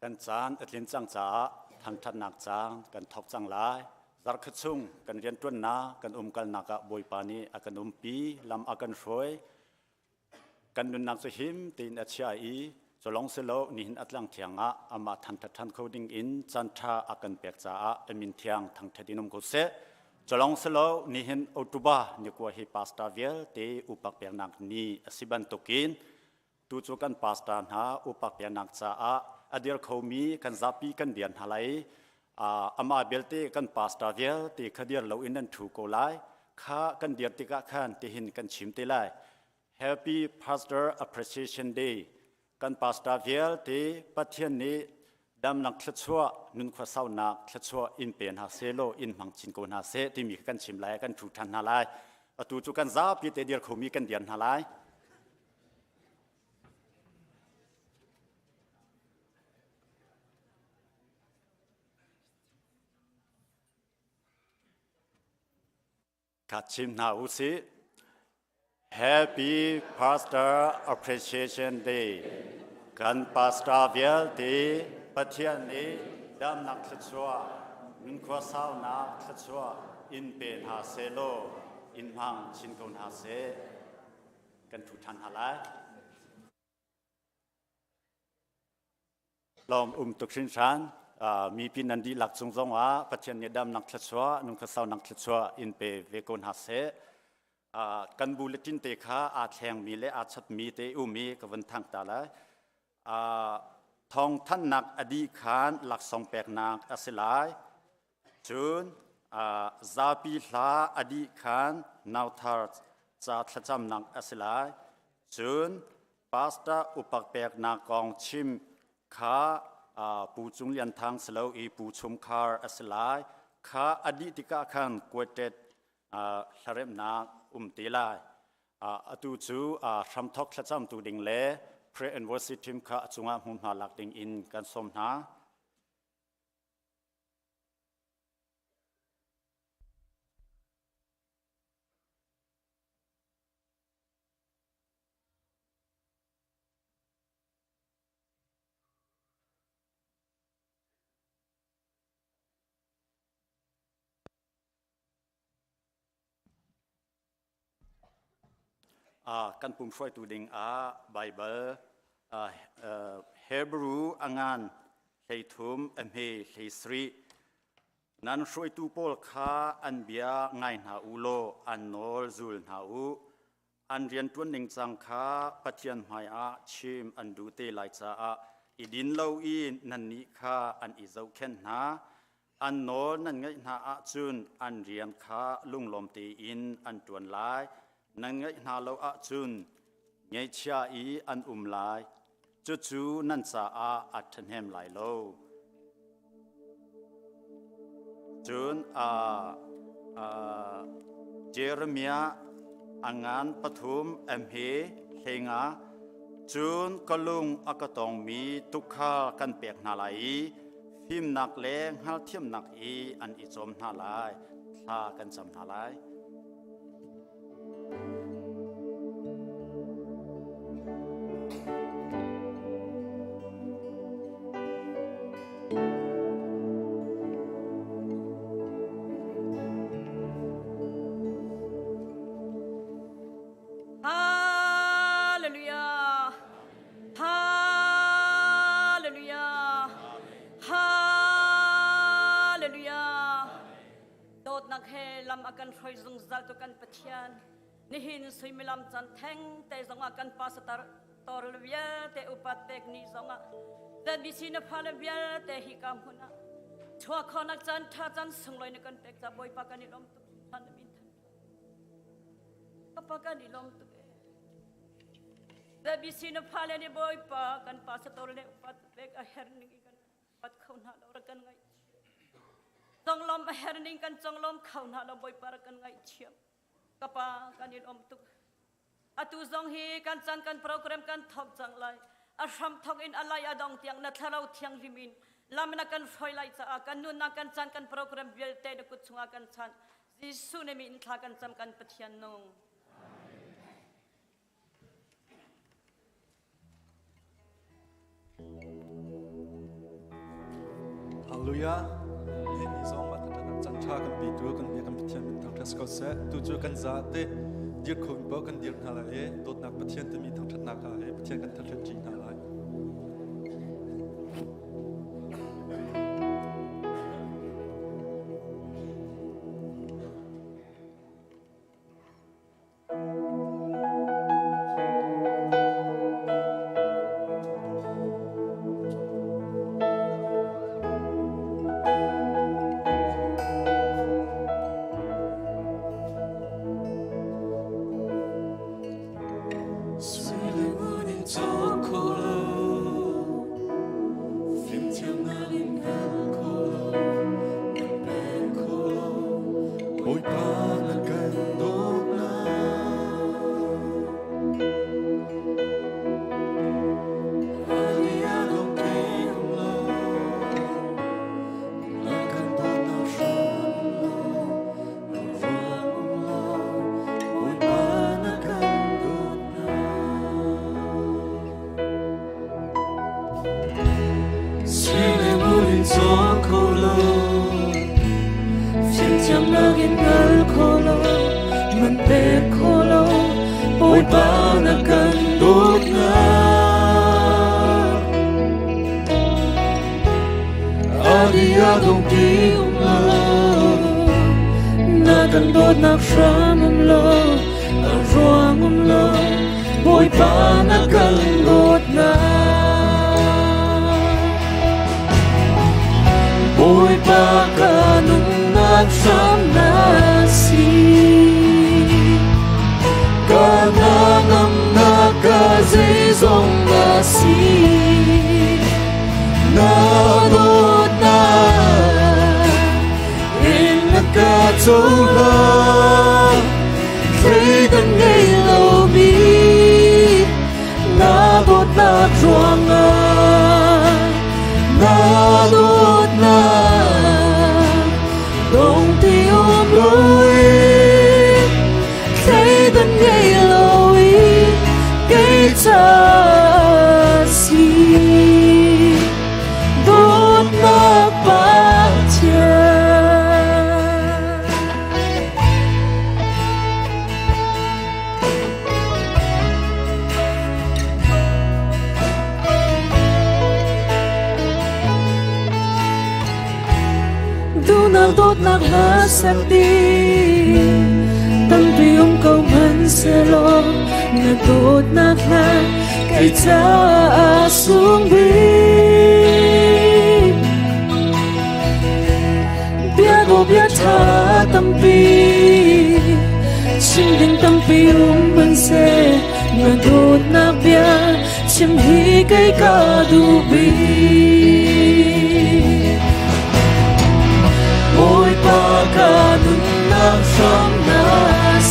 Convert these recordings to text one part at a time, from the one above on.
Kan caan a tlin cang caah thangṭhatnak caan kan thawk cang lai. Zarhkhat chung kan rianṭuannak, kan umkalnak ah Bawipa nih a kan umpi, lam a kan hruai. Kan nunnak cu him tein a chia i culong si lo nihin a tlang thiang ah amah thangṭhat ṭhan kho ding in caan ṭha a kan pek caah a min thiang thangṭhat in um ko seh. Culong si lo nihin October nikua hi pastor vialte upak peknak ni a si bantukin Tu cu kan pastor hna upa peknak caah a dir khomi kan zapi kan dir hna lai. Amah belte kan pastor vialte kha dir loin nan ṭhu ko lai. Kha kan dir tikah khan tihin kan chim te lai. Happy Pastor Appreciation Day. Kan pastor vialte Pathian nih damnak thluachuah, nunkhua saunak thluachuah in pe hna seh law in hmang chin ko hna seh timi kha kan chim lai, kan ṭhu ṭhan hna lai. Atu cu kan zapi te dir khomi kan dir hna lai. Kha chim hna u sih. Happy Pastor Appreciation Day. Kan pastor vialte Pathian nih damnak thluachuah, nunkhua saunak thluachuah in pe hna seh law in hmang chin ko hna seh. Kan ṭhu ṭhan hna lai. Lawm um tuk hringhran. Mipi nan dihlak cung zongah Pathian nih damnak thluachuah, nungkhasaunak thluachuah in pe ve ko hna seh. Kan bulletin te kha aa thlengmi le aa chapmi te um i ka vun thang ta lai. Thawngthanhnak a dih khan laksawng peknak a si lai. Cun zapi hla a dih khan nauthar ca thlacamnak a si lai. Cun pastor upak peknak kong chim kha Pu Cung Lian Thang si lo i Pu Chum Khar a si lai. Kha a dih tikah khan quartet hlaremhnak um te lai. Atu cu hramthok thlacamtu ding le prayer and worship team kha a cungah hmunhma lak ding in kan sawm hna. Kan pum hruaitu ding ah Baibal Hebrew a ngan 13 a hme 17 Nan hruaitu pawl kha an bia ngai hna u law an nawl zul hna u. An rianṭuan ningcang kha Pathian hmaiah chim an duh te lai caah i din lo i nannih kha an i zohkhenh hna. An nawl nan ngaih hna ahcun an rian kha lunglawm tein an ṭuan lai. Nan ngaih hna lo ahcun ngaihchia i an um lai. Cucu nan caah a ṭhahnem lai lo. Cun Jeremiah a ngan pathum a hme 15 cun ka lung a ka tongmi tuukhal kan pek hna lai i fimnak le hngalhthiamnak i an i cawm hna lai thla kan cam hna lai. Hallelujah. Hallelujah. Hallelujah. Dawtnak he lam a kan hruai zungzal tu kan Pathian. Nihin suimilam chan theng te zongah kan pastor tor le vialte upat pek ni zongah ZBC na fale vialte hi ka hmun ah chuah khonak chan tha chan sunglawi na kan pek ca Bawipa kan i lawm tuk than min than Papa kan i lawm tuk e ZBC na fale ni Bawipa kan pastor le upat pek a her ning kan pat kho hna lo rak kan ngaih conglawm a her ning kan conglawm kho hna lo Bawipa rak kan ngaihthiam ka pa kan in om tuk atu zong hi kan chan kan program kan thok cang lai a hram thok in a lai a dong tiang na thlarau thianghlim in lam na kan hruai lai caah kan nunnak kan chan kan program vialte na kut chungah kan chan Jesuh ne min thla kan cam kan Pathian nung Hallelujah. Nihin ni zong mah thangṭhatnak caan ṭha kan petu kan bia kan Pathian min thangṭhat si ko seh. Tu cu kan za te dir kho in paoh kan dir hna lai i dawtnak Pathian timi thangṭhatnak ah he Pathian kan thangṭhat ṭi hna lai. Bawipa na kan dawtnak Ali a dong ti um lo na kan dawtnak hram lo na ruang um lo Bawipa na kan dawtnak Sui cawk kho lo Fimthiamnak in hngal kho lo man pek kho lo Bawipa na kan dawtnak Adi a dong ti um lo na kan dawtnak hram um lo a ruang um lo Bawipa na kan dawtnak Bawipa ka nunnak hram na si ka hnangamnak ka zeizong na si na dawtnak in na ka cohlan thleidan ngei lomi na dawtnak ruangah na dawtnak dong ti um loin thleidan ngei loin kei ca si dawtnak Pathian. Duhnak dawtnak hla sak ti tampi um ko hmanhsehlaw na dawtnak hla kei caah sung bik. Bia dawh bia ṭha tampi chim ding tampi um hmanhseh na dawtnak bia chim hi kei ka duh bik. Bawipa ka nunnak hram na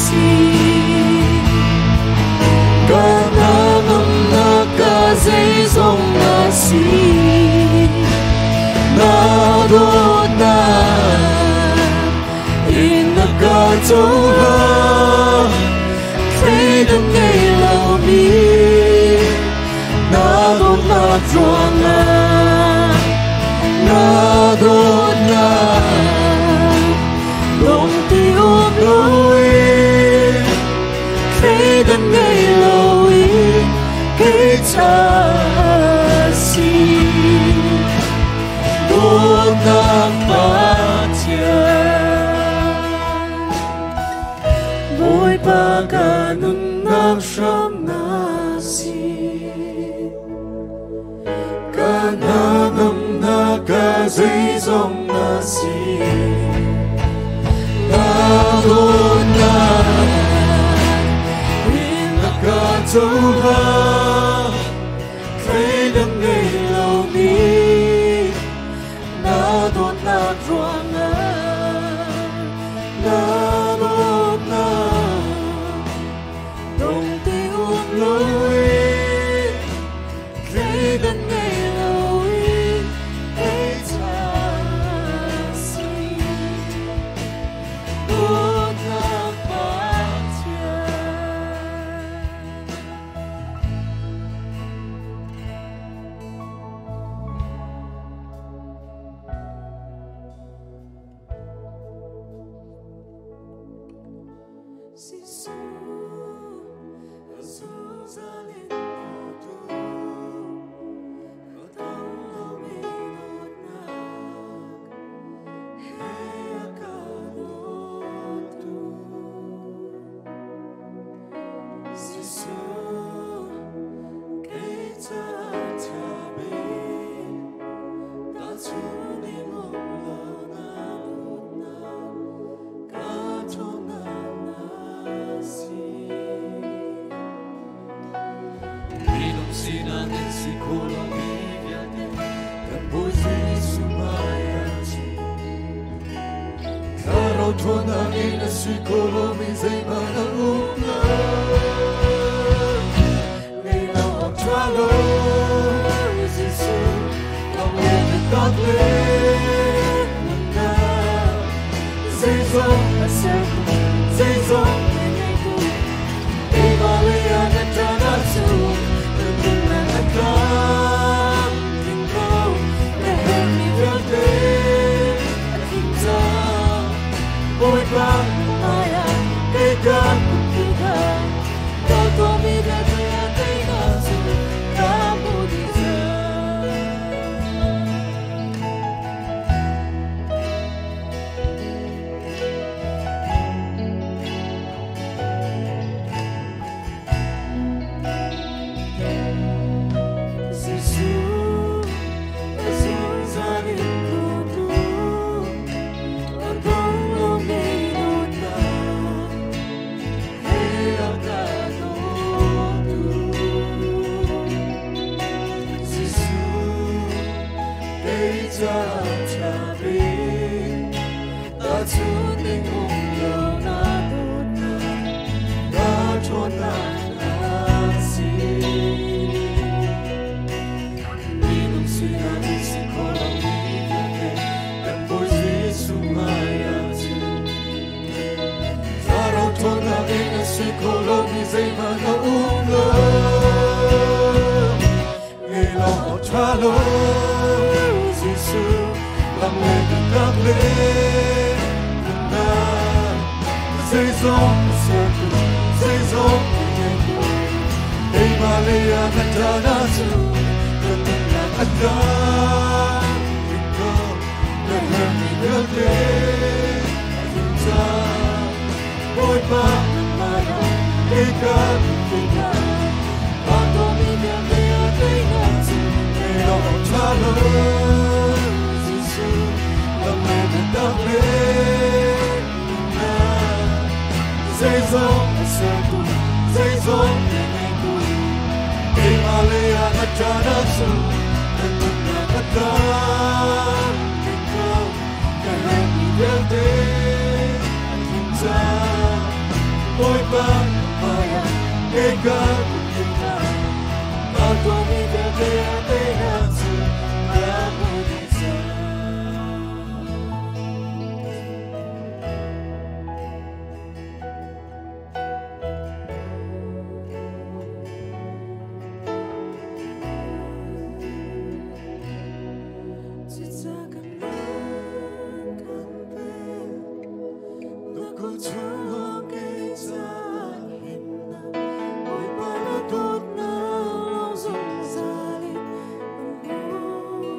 si. Ka hnangamnak ka zeizong na si. Na dawtnak in na ka cohlan thleidan ngei lomi na dawtnak ruangah na dawtnak dong ti um loin thleidan ngei loin kei ca si dawtnak Pathian Bawipa ka nunnak hram na si ka hnangamnak ka zeizong na si na dawtnak in na ka cohlan thleidan ngei lomi na dawtnak ruangah na dawtnak dong ti um loin thleidan ngei loin kei ca si dawtnak Pathian. Si kho lomi zeihmanh a um lo. Ngei lo awk ṭha lo, Jesuh, lam le biatak le nunnak. Zeizong a sertu, zeizong a ngeitu, keimah lei ah na ṭan ahcun na nunnak a tlamtling ko. Na herhmi vialte a tling cang. Bawipa hmaiah kei ka kutpi kha ka tuahmi vialte a teinak cu ka hmuh dih cang. Jesuh, a zungzal in dawtu, a dong-lomi dawtnak he a ka dawtu. Jesuh, kei caah ṭha bik, tahchunh ding um lo na dawtnak, na ṭhawnnak na si. Minung sinah in si kho lomi vialte kan Bawi Jesuh hmaiah cun Thlarau ṭhawnnak in a si kho lomi zeihmanh a um lo. Ngei lo awk ṭha lo, Jesuh, lam le biatak le nunnak. Zeizong a sertu, zeizong a ngeitu, keimah lei ah na ṭan ahcun ka nunnak a tlamtling ko. Na herhmi vialte a tling cang. Bawipa na hmaiah kei ka kutke Mah tuahmi vialte a teinak cu ngei lo awk ṭha lo. Jesuh, lam le biatak le nunnak. Zeizong a sertu, zeizong a ngeitu, keimah lei ah na ṭan ahcun na nunnak a tlamtling ko. Ka herhmi vialte a tling cang. Bawipa na hmaiah kei ka kutke Mah tuahmi vialte a teinak cu ka hmuh dih cang. Cica kan nan kan pek, na chung kei ca himnak, Bawipa na dawtnak lawng zungzal in an hmu.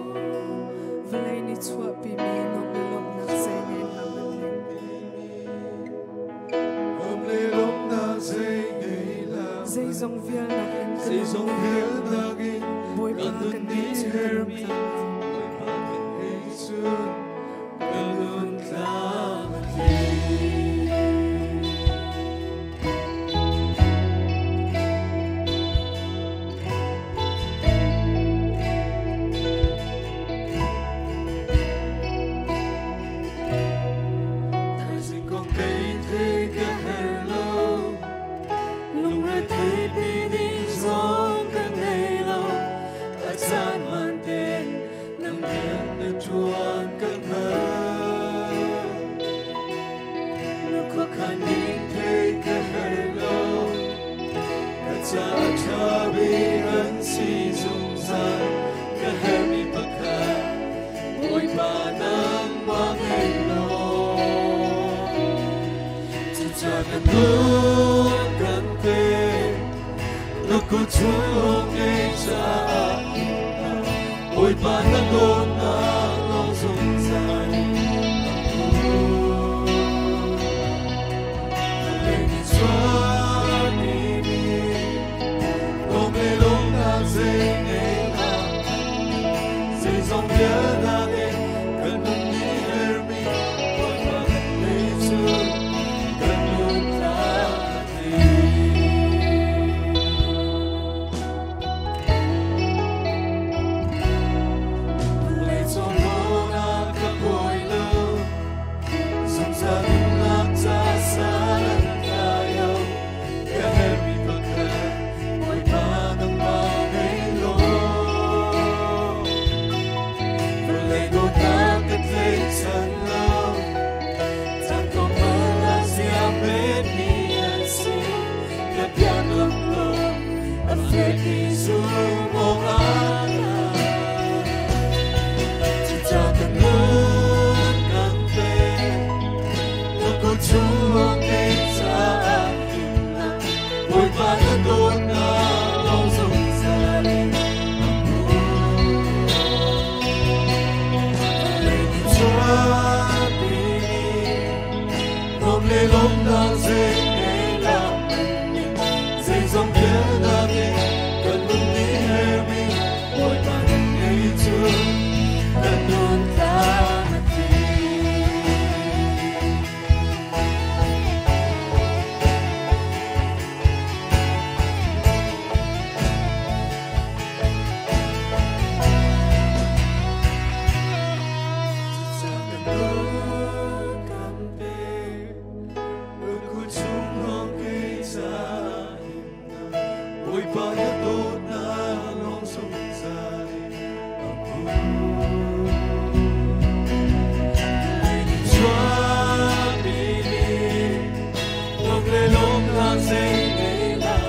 Vawlei nih chuahpimi nuamh le lawmhnak zei ngei hlah hmanh ning. Nuam le lawmhnak zei ngei hlah Zeizong vialnak in ka Zeizong nun nih vialnak in Bawipa kan nun kan nih ngeih cu hermi kan tlam. Bawipa kan ngeih cun kan nun tlam a tling. Thaizing kong kei thei ka her lo, lungre thei pi ding zong ka ngei lo, a caan hmaan tein nang rian na ṭuan ka hngal. Na khuakhan ning thei ka her lo, ka caah ṭha bik an si zungzal, ka hermi pakhat Bawipa nangmah ngei law. Cucaah ka nun kan pek, na kut chung ngei caah Bawipa na dawtnak lawng zungzal in a hmu. Vawlei nih chuahpimi nuam le lawmhnak zei ngei hlah, zeizong vialnak in kan nun nih hermi Bawipa kan ngei cun kan nun tlam a tling. Vawleicung lawmnak zei ngei hlah zeizong vialnak in kan nun nih hermi Bawipa kan ngei cu kan nun tlam a tling. Bawipa na dawtnak lawng zungzal in a hmun. Chuahpi ni, lawm le lawmnak zei ngei hlah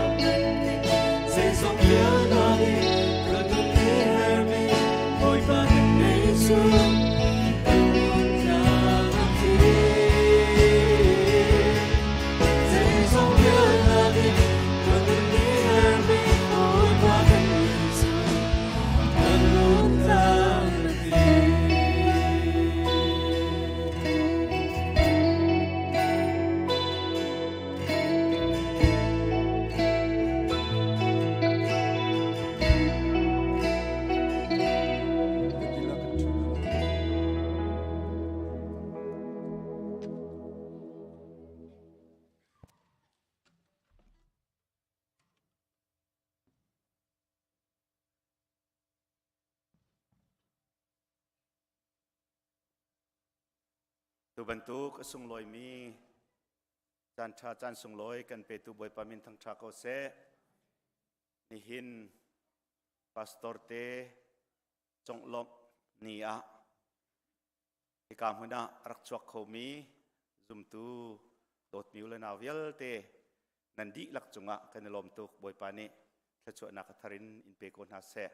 zeizong vialnak nih kan nun ni hermi Bawipa kan ngei cu kan nun tlang a tling. Zeizong vialnak nih kan nun ni hermi Bawipa kan ngei cu kan nun tlang a tling. Tu bantuk a sunglawimi Caan ṭha caan sunglawi kan petu Bawipa min thangṭha ko seh. Nihin pastor te conglawmh ni ah hika hmun ah rak chuak khomi zumtu dawtmi u le nau vialte nan dihlak cungah kan i lawm tuk. Bawipa nih thluachuahnak a thar in in pe ko hna seh.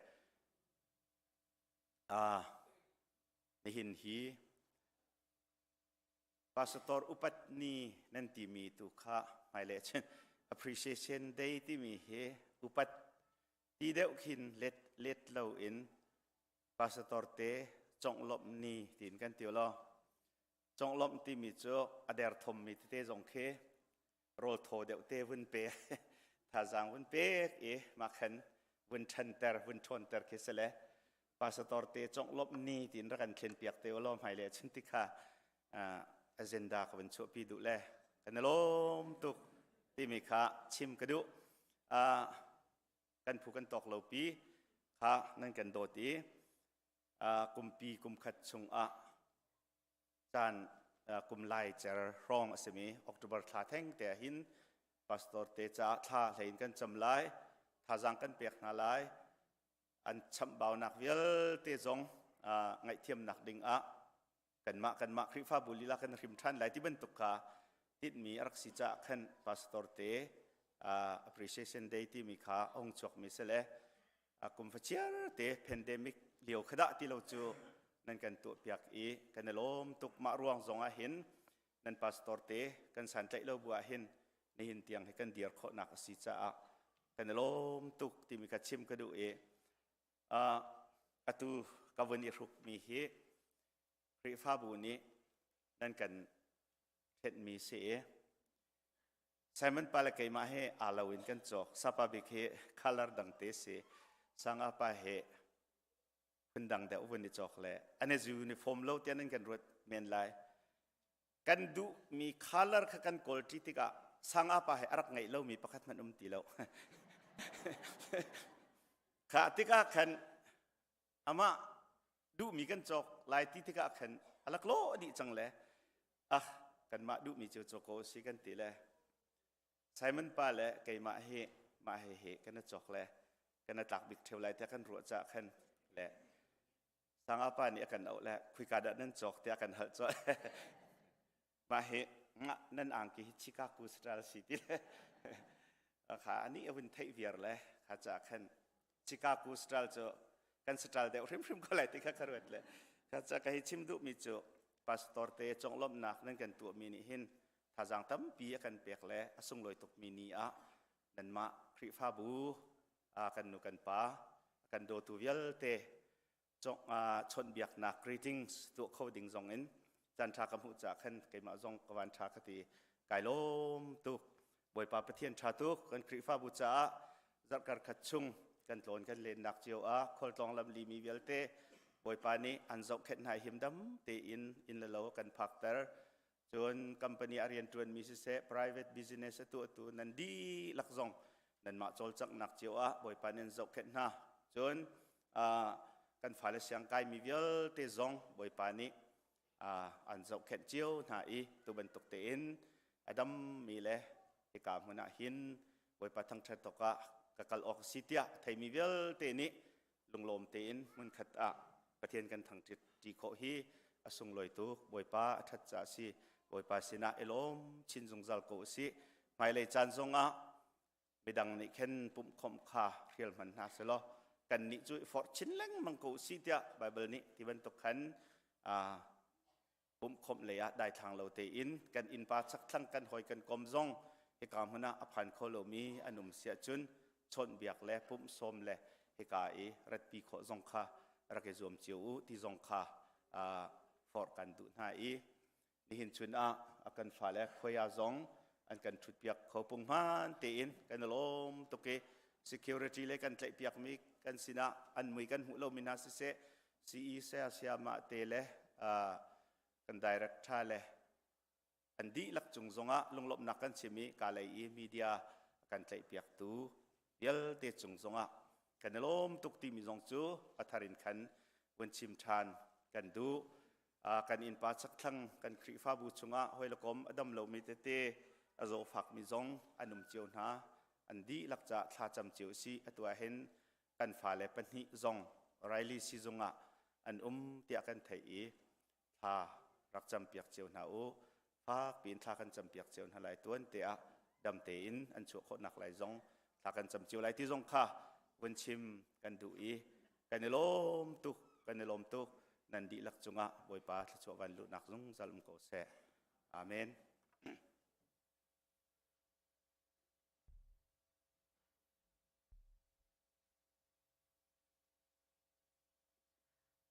Ah, nihin hi Pastor upat ni nan timi tu kha hmailei cun appreciation day timi hi upat ti deuh khin let let lo in pastor te conglawmh ni tiin kan ti lo. Conglawmh timi cu a derthommi tete zong khi rawl thaw deuh te vun pe thazaang vun pek i mah khan vun ṭhanter vun ṭhawnter khi si le pastor te conglawmh ni tiin rak kan thlen piak te ulaw hmailei ah cun ti kha agenda ka vun chuahpi duh le kan i lawm tuk timi kha chim ka duh. Kan phu kan tawk lo pi kha nan kan dawt i kumpi kumkhat chungah caan kum lai cer hrawng a simi October thla theng te ah hin pastor te caah thla hlei in kan cam lai, thazaang kan pek hna lai, an chamhbaunak vialte zong ngaihthiamnak ding ah kanmah kanmah Khrihfabu lila kan hrim ṭhan lai ti bantuk kha tinhmi a rak si caah khan pastor te appreciation day timi kha a hung chuakmi si le kum fachiar te pandemic lio kha dah ti lo cu nan kan tuahpiak i kan i lawm tuk. Mah ruang zong ah hin nan pastor te kan santlaih lo bu ah hin nihin tiang hi kan dir khawhnak a si caah kan i lawm tuk timi kha chim ka duh i atu ka vun i hrukmi hi Khrihfabu nih nan kan ṭhenhmi si i Simon pa le keimah he aa lo in kan cawk. Sapa bik hi color dang te si. Sanga pa he phundang deuh vun i cawk le an i uniform lo tiah nan kan ruat men lai. Kan duhmi color kha kan kawl ṭi tikah sanga pa he a rak ngeih lomi pakhat hmanh um ti lo. Kha tikah khan amah duhmi kan cawk lai ti tikah khan a laklawh dih cang le ah kanmah duhmi cu cawk ko si kan ti le Simon pa le keimah hi mah he he kan i cawk le kan i tlak bik ṭheo lai tiah kan ruah caah khan le sanga pa nih a kan auh le khuika dah nan cawk tiah kan hal cawh mah hi nan angki hi Chicago style si ti le kha anih a vun theih viar le kha ca khan Chicago style cu kan style deuh hrimhrim ko lai ti kha ka ruat le kha ca ka hi chim duhmi cu pastor te conglawmhnak nan kan tuahmi nih hin thazaang tampi a kan pek le a sunglawi tukmi ni ah nanmah Khrihfabu kan nu kan pa kan dawtu vialte chawnhbiaknak greetings tuah kho ding zong in caan ṭha ka hmuh caah khan keimah zong ka van ṭha ka ti. Kai lawm tuk. Bawipa Pathian ṭha tuk. Kan Khrihfabu caah zarhkar khat chung kan tlawn kan lennak cio ah khualtlawng lamli mi vialte Bawipa nih an zohkhenh hna himdam tein inn le lo kan phakter. Cun company a rianṭuanmi siseh private business a tuahtu nan dihlak zong nanmah cawlcanghnak cio ah Bawipa nih an zohkhenh hna. Cun kan fale siang kaimi vialte zong Bawipa nih an zohkhenh cio hna i tu bantuk tein a dammi le hika hmun ah hin Bawipa thangṭhat awkah ka kal awk a si tiah a theimi vialte nih lunglawm tein hmunkhat ah Pathian kan thangṭhat ṭi khawh hi a sunglawi tuk. Bawipa a ṭhat caah a si. Bawipa sinah i lawm chin zungzal ko u sih. Hmailei caan zongah midang nih khin pumhkhawmh kha hrial hman hna selaw kannih cu i forh chin lengmang ko u sih tiah Baibal nih ti bantuk khan pumhkhawmh lei ah daithlang lo tein kan innpa chakthlang kan hawi kan kom zong hika hmun ah a phan kho lomi an um si ahcun chawnhbiak le pumh sawm le hika i ratpi khawh zong kha rak i zuam cio u ti zong kha forh kan duh hna i nihin chun ah a kan fale khuaya zong an kan ṭhutpiak kho punghman tein kan i lawm tuk i security le kan tlaihpiakmi kan sinah an mui kan hmuh lomi hna siseh CE saya sayamah te le kan director le an dihlak cung zongah lunglawmhnak kan chim i kalay i media kan tlaihpiaktu vialte cung zongah kan i lawm tuk timi zong cu a thar in khan vun chim ṭhan kan duh. Kan innpa chakthlang kan Khrihfabu chungah hawi le kom a dam lomi tete a zawfakmi zong an um cio hna. An dihlak caah thlacam cio si. Atu ah hin kan fale pahnih zong Riley sizung ah an um tiah kan theih i thla rak campiak cio hna u. Fak piin thla kan campiak cio hna lai. Tuan te ah dam tein an chuah khawhnak lai zong thla kan cam cio lai ti zong kha vun chim kan duh i kan i lawm tuk, kan i lawm tuk. Nan dihlak cungah Bawipa thluachuah van luhnak zungzal um ko seh. Amen.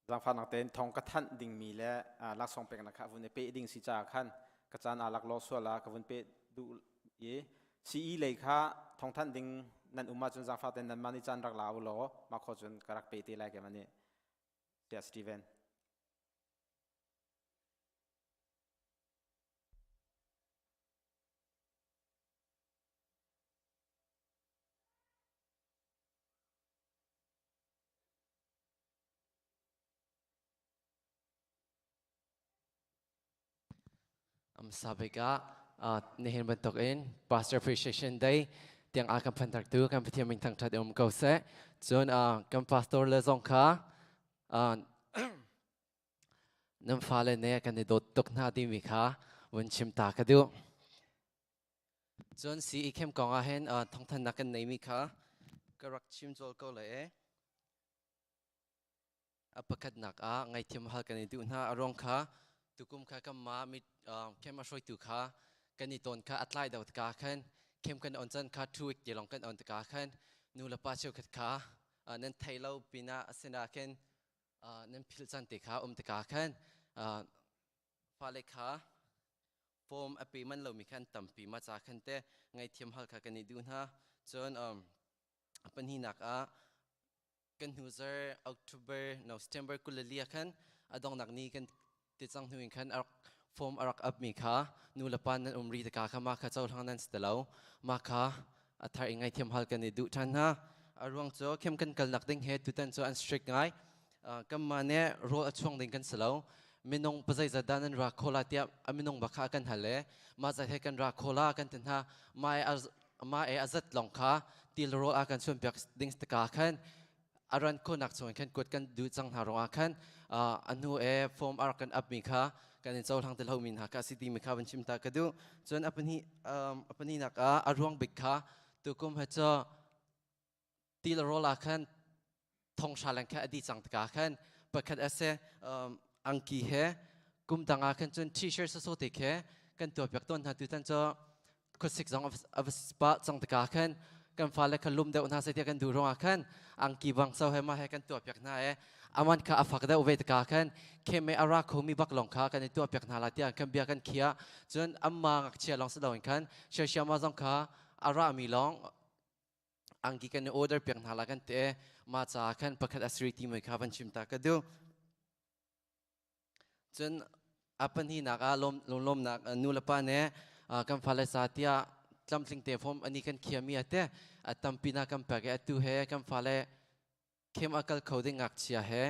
Zaangfahnak tein thong ka thanh dingmi le laksawng peknak kha vun i peh ding si caah khan ka caan aa lak law sual ah ka vun peh duh i CE lei kha thong thanh ding nan um ahcun zaangfah tein nanmah nih caan rak la u law mah khawh cun ka rak pe te lai keimah nih. Tiah Steven. Hmasa bik ah nihin bantukin Pastor Appreciation Day tiang a kan phantertu kan Pathian min thangṭhat um ko seh. Cun kan pastor le zong kha nan fale ne kan i dawt tuk hna timi kha vun chim ta ka duh. Cun CE camp kong ah hin thawngthannak kan neimi kha ka rak chim cawl ko lai e. A pakhatnak ah ngaithiam hal kan i duh hna. A ruang kha tukum kha kanmah mit camp a hruaitu kha kan i tawn kha a tlai deuh tikah khan camp kan on caan kha 2 week ti lawng kan on tikah khan nu le pa cheukhat kha nan thei lo pinah a sinah khin nan philh caan te kha um tikah khan fale kha form a pe man lomi kha an tampi ma ca khan te ngaithiam hal kha kan i duh hna. Cun pahnihnak ah kan hnu zarh October no September 24 ah khan a donghnak ni kan ti cang hnu in khan a rak form a rak up mi kha nu le pa nan um ri taka kha ma kha cohlang nan si ti lo ma kha a thar i ngaithiam hal kan i duh ṭhan hna. A ruang cu khem kan kalnak ding he tutan cu an strict ngai. Kanmah nih rawl a chuang ding kan si lo. Minung pazeizat dah nan ra kho la tiah a minung bak kha a kan hal i mah zat he kan ra kho la kan ti hna. Mah e a zat lawng kha til rawl a kan chuanpiak ding tika khan a ran khawhnak chung khan kuat kan duh cang hna ruangah khan a hnu e form a rak kan up mi kha kan in cohlang ti lo mi hna kha a si timi kha van chim ta ka duh. Cun a pahnih a pahnihnak ah a ruang bik kha tukum he cu til rawl ah khan thong hra leng kha a di cang tikah khan pakhat a si angki he kum dang ah khan cun t-shirt soso te khe kan tuah piak tawn hna. Tutan cu khuasik zong a va pah cang tikah khan kan fale kha lum deuh hna seh tiah kan duh ruangah khan angki bang so he ma he kan tuah piak hna e. Aman kha a fak deuh ve tikah khan kheme a ra khomi bak lawng kha kan i tuah piak hna la tiah kan bia kan khiah. Cun amma ngakchia lawng si loin khan siasiama zong kha a rami lawng angki kan i order piak hna la kan ti. Ma ca khan pakhat asiri ti mui kha van chim ta ka duh. Cun a pahnihnak ah lawmnak nu le pa nih kan fale ca tiah tlamtling te form ani kan khiami a te a tampi na kan pek i atu he kan fale khem a kal kho ding ngakchia he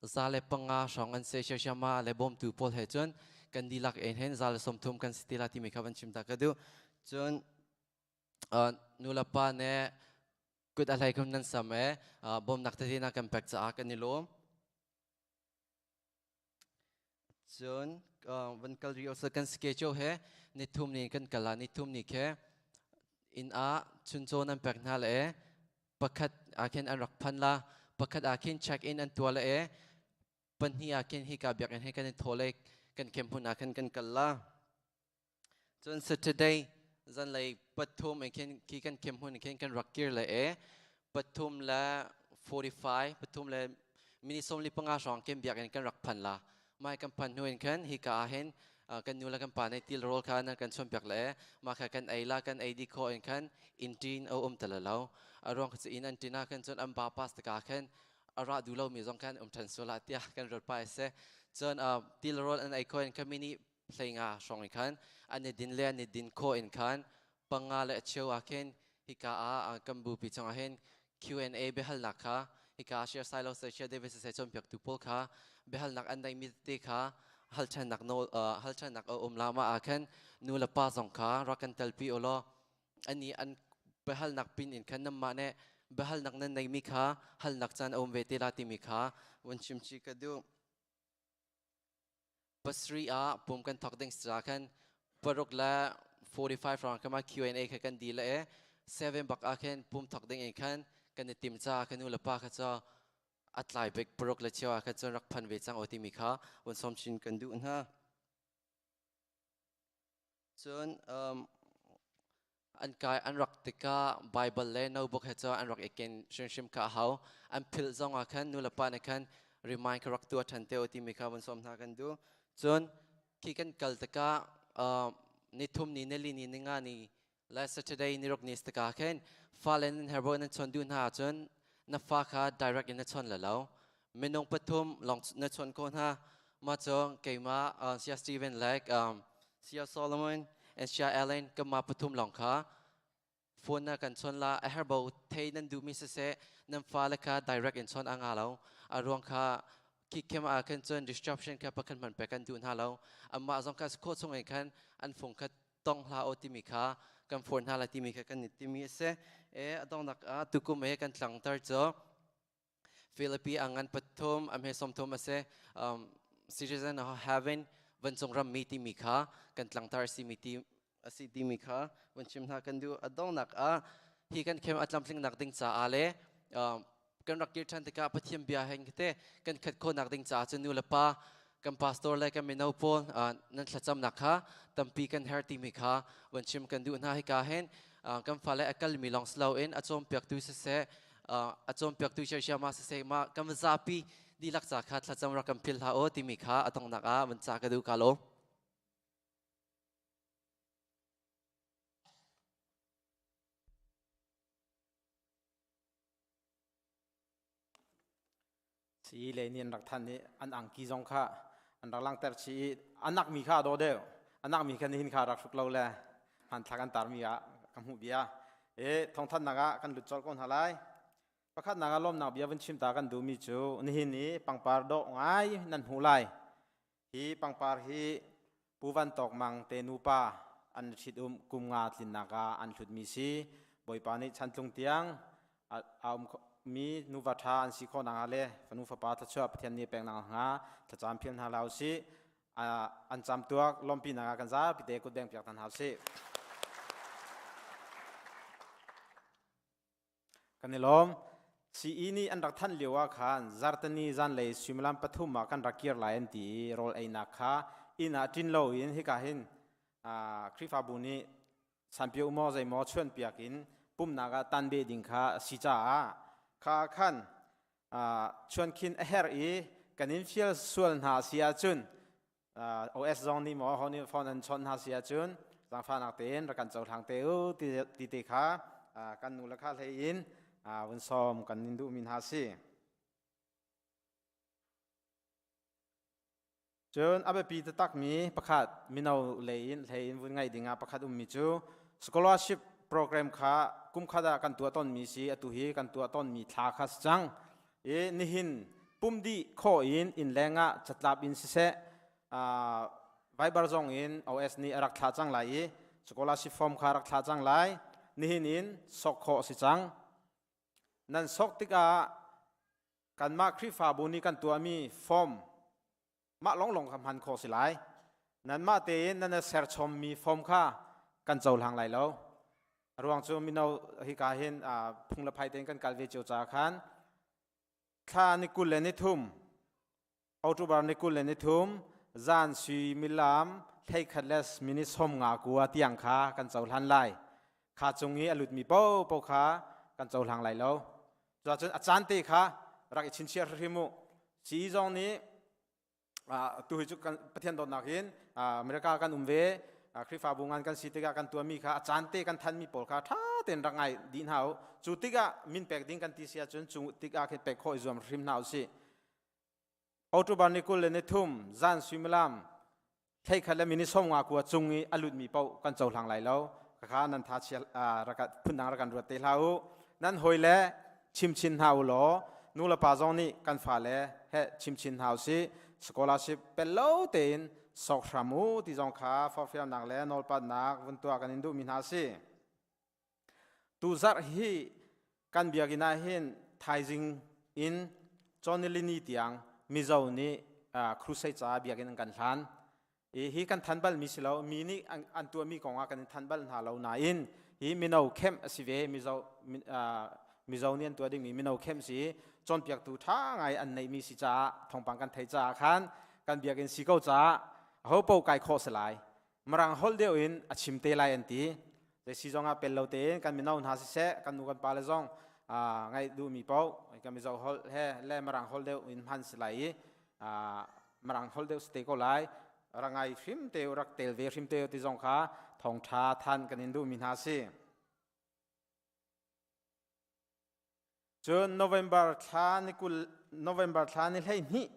105 hrawng an se siasiama le bawmtu pawl he cun kan dihlak en hen 130 kan si ti la timi kha van chim ta ka duh. Cun nu le pa nih kut a hlei kum nan sam e bawmnak tete na kan pek caah kan i lawm. Cun van kal rih usih kan schedule he nithum ni kan kal ah nithum ni khe inn ah chuncaw nan pek hna le pakhat ah khin an rak phan la, pakhat ah khin check in an tuah le pahnih ah khin hika biakinn he kan i thaw le kan camp hmun ah khan kan kal la. Cun Saturday zanlei pathum in khin khi kan camp hmun in khin kan rak kir le e pathum le 45 pathum le minute 45 hrawng khin biakinn kan rak phan la. Mai kan phan hnu in khan hika ah hin kan nu le kan pa nih til rawl kha nan kan chuanpiak le mah kha kan ei la. Kan ei dih khawh in khan inn ṭin a um te lo. A ruang cu inn an ṭin ah khan cun an ba pass tikah khan a ra duh lomi zong khan um ṭhan sual ah tiah kan ruat pa seh. Cun til rawl an ei khawh in khan minute 15 hrawng in khan an i din le an i din khawh in khan panga le a cheu ah khin hika ah kan bupi chungah hin Q&A biahalnak kha hika share sai lo se share David se cawnpiaktu pawl kha biahalnak an neihmi tete kha halṭhannak nawl halṭhannak a um la ma ah khan nu le pa zong kha rak kan telpi u law ani an biahalnak pin in khan nanmah nih biahalnak nan neihmi kha halnak caan a um ve te la timi kha vun chim chih ka duh. Pasarih ah pum kan thawk ding ca khan paruk le 45 round kama Q&A kha kan dil e 7 bak ah khin pum thawk ding in khan kan i tim ca kan nu le pa kha cho a tlai bik paruk le cheu ah khan cun rak phan ve cang o timi kha vun som chin kan duh hna. Cun an kai an rak tikah Bible le notebook he cun an rak i ken hrimhrim kha a hau. An philh zong ah khan nulepa nih khan remind kha rak tuah ṭhan te u timi kha vun sawm hna kan duh. Cun khi kan kal tikah nithum ni, nili ni, ninga ni le Saturday niruk ni tikah khin fale nan herbo nan chawn duh hna ahcun na fa kha direct in na chawn le lo. Minung pathum lawng na chawn ko hna. Mah cu keimah Sia Steven le Sia Solomon and Sia Ellen kanmah pathum lawng kha phone na kan chawn la. A herbo thei nan duhmi siseh nan fale kha direct in chawn a nga lo. A ruang kha khi khem ah khan cun disruption kha pakhat hmanh pek kan duh hna lo. Amah zong kha khawh chung in khan an fung kha tong hlah o timi kha kan phone hna la timi kha kan i timi a si. E a dongnak ah tukum e kan tlangtar cu Philippi a ngan pathum a hme 30 a si. Citizen of heaven vancung rammi timi kha kan tlangtar a simi ti a si timi kha van chim hna kan duh. A donghnak ah hi kan khem a tlamtlingnak ding caah le kan rak kir ṭhan tikah Pathian bia heng te kan khat khawhnak ding caah cun nu le pa kan pastor le kan mino pawl nan thlacamnak kha tampi kan herh timi kha van chim kan duh hna. Hika hin kan fale a kalmi lawng si loin a cawnpiaktu siseh a cawnpiaktu siasiama siseh ma kan zapi dihlak ca kha thlacam rak kan phil hlah aw timi kha a donghnak ah van ca ka duh ka lo. Si le ni an rak than i an angki zong kha an rak langter chi i anak mi kha a daw deuh. Anak mi kha nihin kha rak hruk lo le hmanthlak an tar mi ah ka hmuh bia e thawngthan nak ah kan lut colh ko hna lai. Pakhat nak ah lawmnak bia vun chim ta kan duh mi cu nihin i pangpar dawh ngai nan hmuh lai. Hi pangpar hi Pu Van Tawk Mang te nupa an ṭhit um kum nga tlinnak ah an hlut mi si. Bawipa nih chantlung tiang a um mi nuva ṭha an si khawh nakhnga le fanu fapa thluachuah Pathian nih pek nakhnga thlacam phil hna hlah usih. An camtuak lawmhpinak ah kan zapi te kut beng piak hna usih. Kan i lawm. CE nih an rak thanh lio ah khan zartani zanlei suimilam pathum ah kan rak kir lai an ti i rawl einak kha inn ah ṭin loin hika hin Khrihfabu nih sanpio maw zeimaw chuanpiak in pumnak ah tan beh ding kha a si caah kha khan. Chuankhin a herh i kan in fial sual hna si ahcun OS zong nih maw ho nih phone an chawnh hna si ahcun zaangfahnak tein rak kan cohlang te u ti te kha kan nu le kha hlei in vun sawm kan in duhmi hna si. Cun a biapi taktakmi pakhat mino lei in hlei in vun ngaih dingah pakhat ummi cu scholarship program kha kumkhat ah kan tuah tawnmi si atu hi kan tuah tawnmi thla kha si cang i nihin pum dih khawh in inn leng ah catlap in siseh Viber zong in OS nih a rak thlah cang lai i scholarship form kha rak thlah cang lai nihin in sok khawh a si cang nan sok tikah kanmah Khrihfabu nih kan tuahmi form mah lawnglawng kha hman khawh si lai. Nanmah tein nan serchommi form kha kan cohlang lai lo. A ruang cu mino hika hin phung le phai tein kan kal ve cio caah khan thla ni 23 October ni 23 zan suimilam 11 le minute 59 tiang kha kan cohlan lai. Kha cung i a lutmi paohpaoh kha kan cohlang lai lo. Cuacun a caan te kha rak i chinchiah hrim u. Sii zong nih tu hi cu Pathian dawtnak in America kan um ve Khrihfabu ngan kan si tikah kan tuahmi kha a caan te kan thanmi pawl kha ṭha tein rak ngai dih hna u. Cu tikah min pek ding kan ti si ahcun cu tikah khin pek khawh i zuam hrim hna u sih. October ni 23 zan suimilam 11 le minute 59 cung i a lutmi paoh kan cohlang lai lo. Khakha nan tha chia rak phundang rak kan ruat te hlah u. Nan hawi le chim chin hna u law nu le pa zong nih kan fale he chim chin hna u sih. Scholarship pel lo tein sok hram u ti zong kha forhfialnak le nawlpatnak vun tuah kan in duhmi hna si. Tuzarh hi kan biakinn ah hin thaizing in Cawnilini tiang Mizo nih crusade caah biakinn an kan hlan. Hi kan than balmi si lo, mi nih an tuahmi kong ah kan in than bal hna lo nain hi mino camp a si ve, Mizo Mizo nih an tuah dingmi mino camp si cawnpiaktu ṭha ngai an neihmi si caah thawngpang kan theih caah khan kan biakinn si ko caah aho paoh kai khawh si lai. Mirang holh deuh in a chim te lai an ti. Zei si zong ah pel lo tein kan mino hna siseh, kan nu kan pa le zong ngaih duhmi paoh kan Mizo holh he le Mirang holh deuh in hman si lai i Mirang holh deuh si te ko lai. Rak ngai hrim te rak tel ve hrim te ti zong kha thawngṭha than kan in duhmi hna si. Cun November thla ni 20 November thla ni 12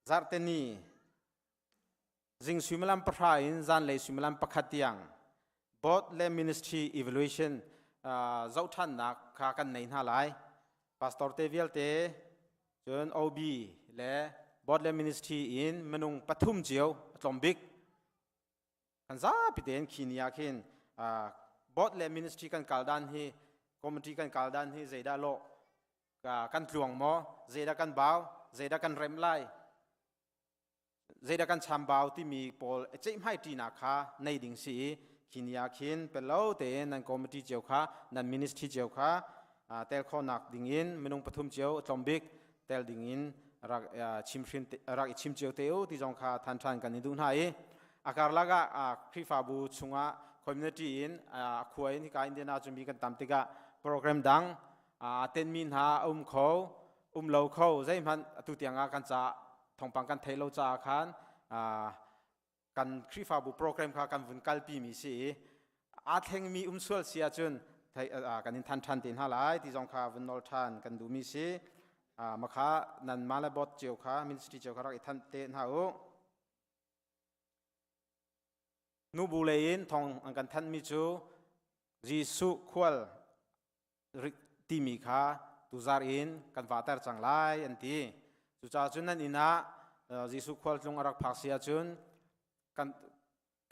Zarhteni zing suimilam 9 in zanlei suimilam 1 tiang board le ministry evaluation zohṭhannak kha kan nei hna lai. Pastor te vialte cun OB le board le ministry in minung pathum cio a tlawm bik kan zapi tein khi ni ah khin board le ministry kan kal dan hi committee kan kal dan hi zeidah lawh kan tluang maw zeidah kan bau zeidah kan rem lai zeidah kan chambau timi pawl ceihmai ṭinak kha nei ding si i khi ni ah khin pello tein nan committee cio kha nan ministry cio kha tel khawhnak ding in minung pathum cio tlawmbik tel ding in rak chim hrim rak i chim cio te u ti zong kha than than kan i duh hna i a karlak ah Khrihfabu chungah community in a khua in hika Indiana cun mi kan tam tikah program dang aa tenmi hna a um kho um lo kho zeihmanh atu tiang ah kan ca thawngpang kan thei lo caah khan kan Khrihfabu program kha kan vun kalpi mi si i aa thlengmi um sual si ahcun kan in than than te hna lai ti zong kha vun nawl than kan duhmi si makha nan mah le bot cio kha ministry cio kha rak i than te hna u nubu lei in thong an kan thanmi cu Jesuh khual timi kha tuzar in kan vahter cang lai an ti. Cucaah cun nan inn ah Jesuh khualtlung a rak phak si ahcun kan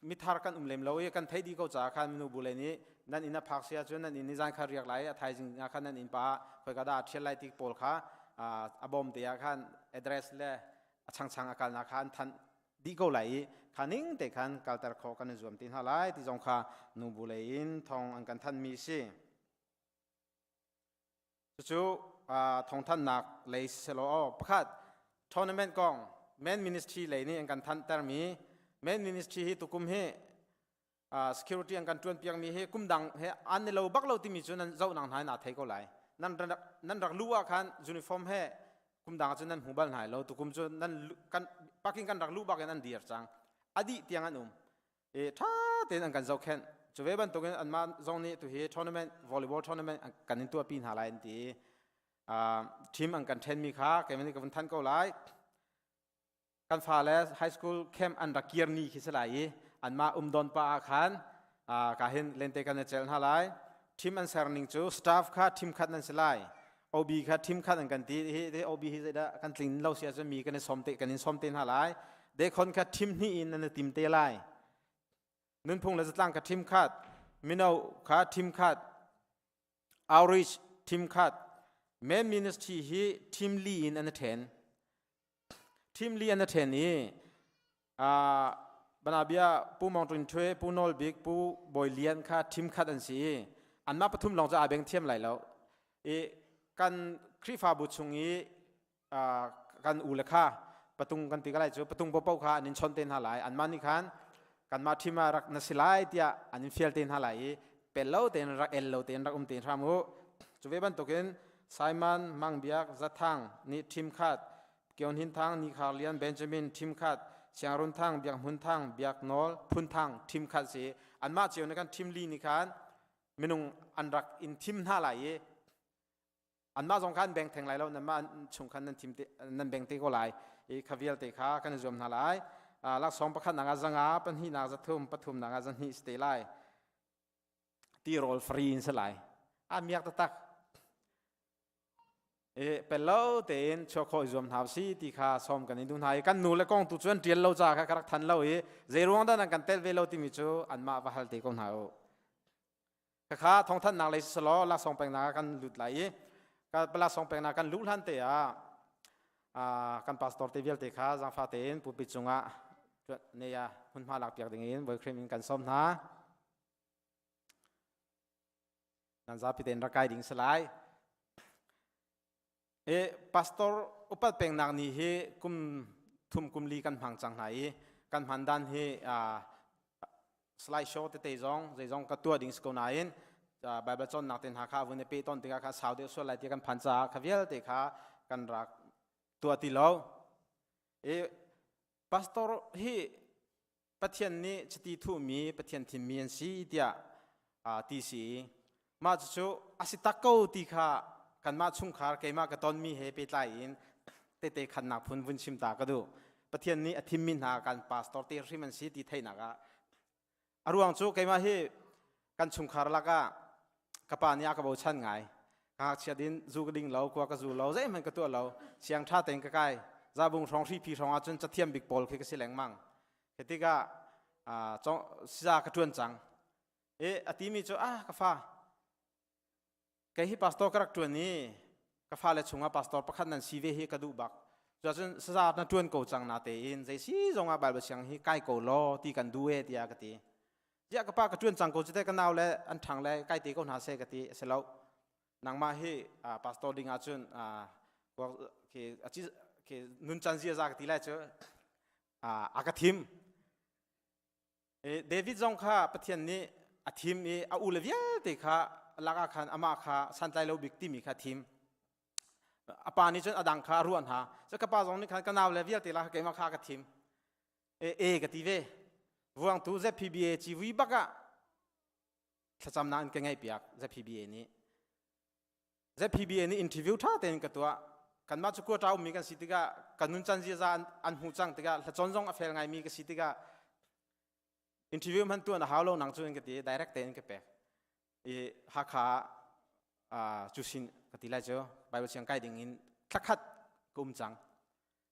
mithar kan um lem lo i kan theih dih ko caah khan minu bu le nih nan inn a phak si ahcun nan inn ni zan kha riak lai a thaizing ah khan nan inn pa khoika dah a ṭhial lai ti pawl kha a bawm te ah khan address le a changchang a kalnak kha an thanh dih ko lai i kha ning te khan kalter khawh kan i zuam te hna lai ti zong kha nu bu lei in thawng an kan thanmi si. Cucu thawngthannak lei selaw pakhat tournament kong men ministry lei nih an kan thantermi men ministry hi tukum hi security an kan tuan piakmi hi kum dang he an ni lo bak lo timi cu nan zoh nang hna in aa thei ko lai. Nan nan rak lu ah khan uniform he kum dang cu nan hmu bal hna lo. Tukum cu nan kan parking kan rak lu bak in an dir cang. Adi tiang an um. E tha tein an kan zohkhenh. Cu ve bantukin anmah zong nih tu hi tournament volleyball tournament kan in tuahpi hna lai an ti. Team an kan ṭhenmi kha keimah nih ka vun thanh ko lai. Kan fale high school camp an rak kir ni khi si lai i anmah um don pa ah khan ka hin lente kan i cel hna lai. Team an ser ning cu staff kha team khat nan si lai. OB kha team khat an kan ti hi hi OB hi zeidah kan tling lo si ahcun mi kan i sawm te kan in sawm te hna lai. Dekhon kha team hnih in nan i tim te lai. Nunphung le zatlang kha team khat, mino kha team khat, outreach team khat men ministry hi team li in an ṭhen team li an ṭhen i banabia pu Mong Tun Thwe pu Nawl Bik pu Bawi Lian kha team khat an si i anmah pathum lawng cu aa beng thiam lai lo i kan Khrihfabu chung i kan u le kha patung kan ti ka lai cu patung popo kha an in chon te hna lai anmah nih khan kanmah ṭhim ah rak na si lai tiah an in fial te hna lai i pel lo tein rak el lo tein rak um te hram u cu ve bantukin Simon Mang Biak Zathang nih ṭhim khat Kyon Hin Thang Ni Khar Lian Benjamin ṭhim khat Siang Run Thang Biak Hmun Thang Biak Nawl Phun Thang ṭhim khat si anmah cio nih khan ṭhim li nih khan minung an rak in thim hna lai i anmah zong kha an beng theng lai lo nanmah chung khan nan thim te nan beng te ko lai i kha vialte kha kan i zuam hna lai laksawng pakhat nak ah zanga pahnih nak zathum pathum nak ah zahnih si te lai tirawl free in si lai a miak taktak e pello tein chuak khawh i zuam hna si ti kha sawm kan in duh hna i kan nu le kong tu cu an tial lo ca kha ka rak than lo i zei ruang dah nan kan tel ve lo timi cu anmah va hal te ko hna u Khakha thawngthanhnak lei siselaw laksawng peknak ah kan lut lai i laksawng peknak kan luh hlan te ah kan pastor te vialte kha zaangfah tein pulpit cungah ne ah hmunhma lakpiak dingin voikhrim in kan sawm hna. Nan zapi tein rak kai ding si lai. E pastor upat pengnak ni hi kum thum kum li kan hmang cang hna i kan hman dan hi slide show tete zong zeizong ka tuah ding si ko nain Bible cawnnak te hna kha vun i pe tawn tikah kha sau deuh sual lai ti kan phan caah kha vialte kha kan rak tuah ti lo. E pastor hi Pathian nih chiti thuhmi Pathian thimmi an si tiah ti si. Mah cucu a si tak ko ti kha kanmah chungkhar keimah ka tonmi he pehtlai in tehte khannak phun vun chim ta ka duh. Pathian nih a thimmi hna kan pastor te hrim an si ti theihnak ah a ruang cu keimah hi kan chungkhar lakah ka pa nih a ka bochan ngai. Ngakchia din zu ka ding lo, kua ka zu lo, zeihmanh ka tuah lo. Siang ṭha tein ka kai. Zabung hrawng hripi hrawng ahcun cathiam bik pawl khi ka si lengmang. Khi tikah siza ka ṭuan cang. E a timi cu ah ka fa kei hi pastor ka rak ṭuan i ka fale chungah pastor pakhat nan si ve hi ka duh bak. Cuacun saza na ṭuan ko cang na tein zei si zongah Bible siang hi kai ko law ti kan duh e tiah ka ti. Ziah ka pa ka ṭuan cang ko cu te ka nau le an ṭhang le kai te ko hna seh ka ti a si lo. Nangmah hi pastor ding ahcun khi nuncan ziaza ka ti lai cu a ka thim. David zong kha Pathian nih a thim i a ule vialte kha lakah khan amah kha santlai lo bik timi kha thim. A pa nih cun a dang kha a ruah hna. Cu ka pa zong nih khan ka nau le vialte la keimah kha a ka thim. E ka ti ve. Vuangtu ZPBA civui bak ah thlacamnak an ka ngaihpiak ZPBA nih. ZPBA nih interview ṭha tein ka tuah. Kanmah cu quota ummi kan si tikah kan nuncan ziaza an, an hmuh cang tikah hlacawn zong a fel ngaimi ka si tikah interview hman tuan a hau lo nang cu in ka ti direct tein ka pek. I Hakha ah cu sin ka ti lai cu Bible siang kai ding in thlakhat ka um cang.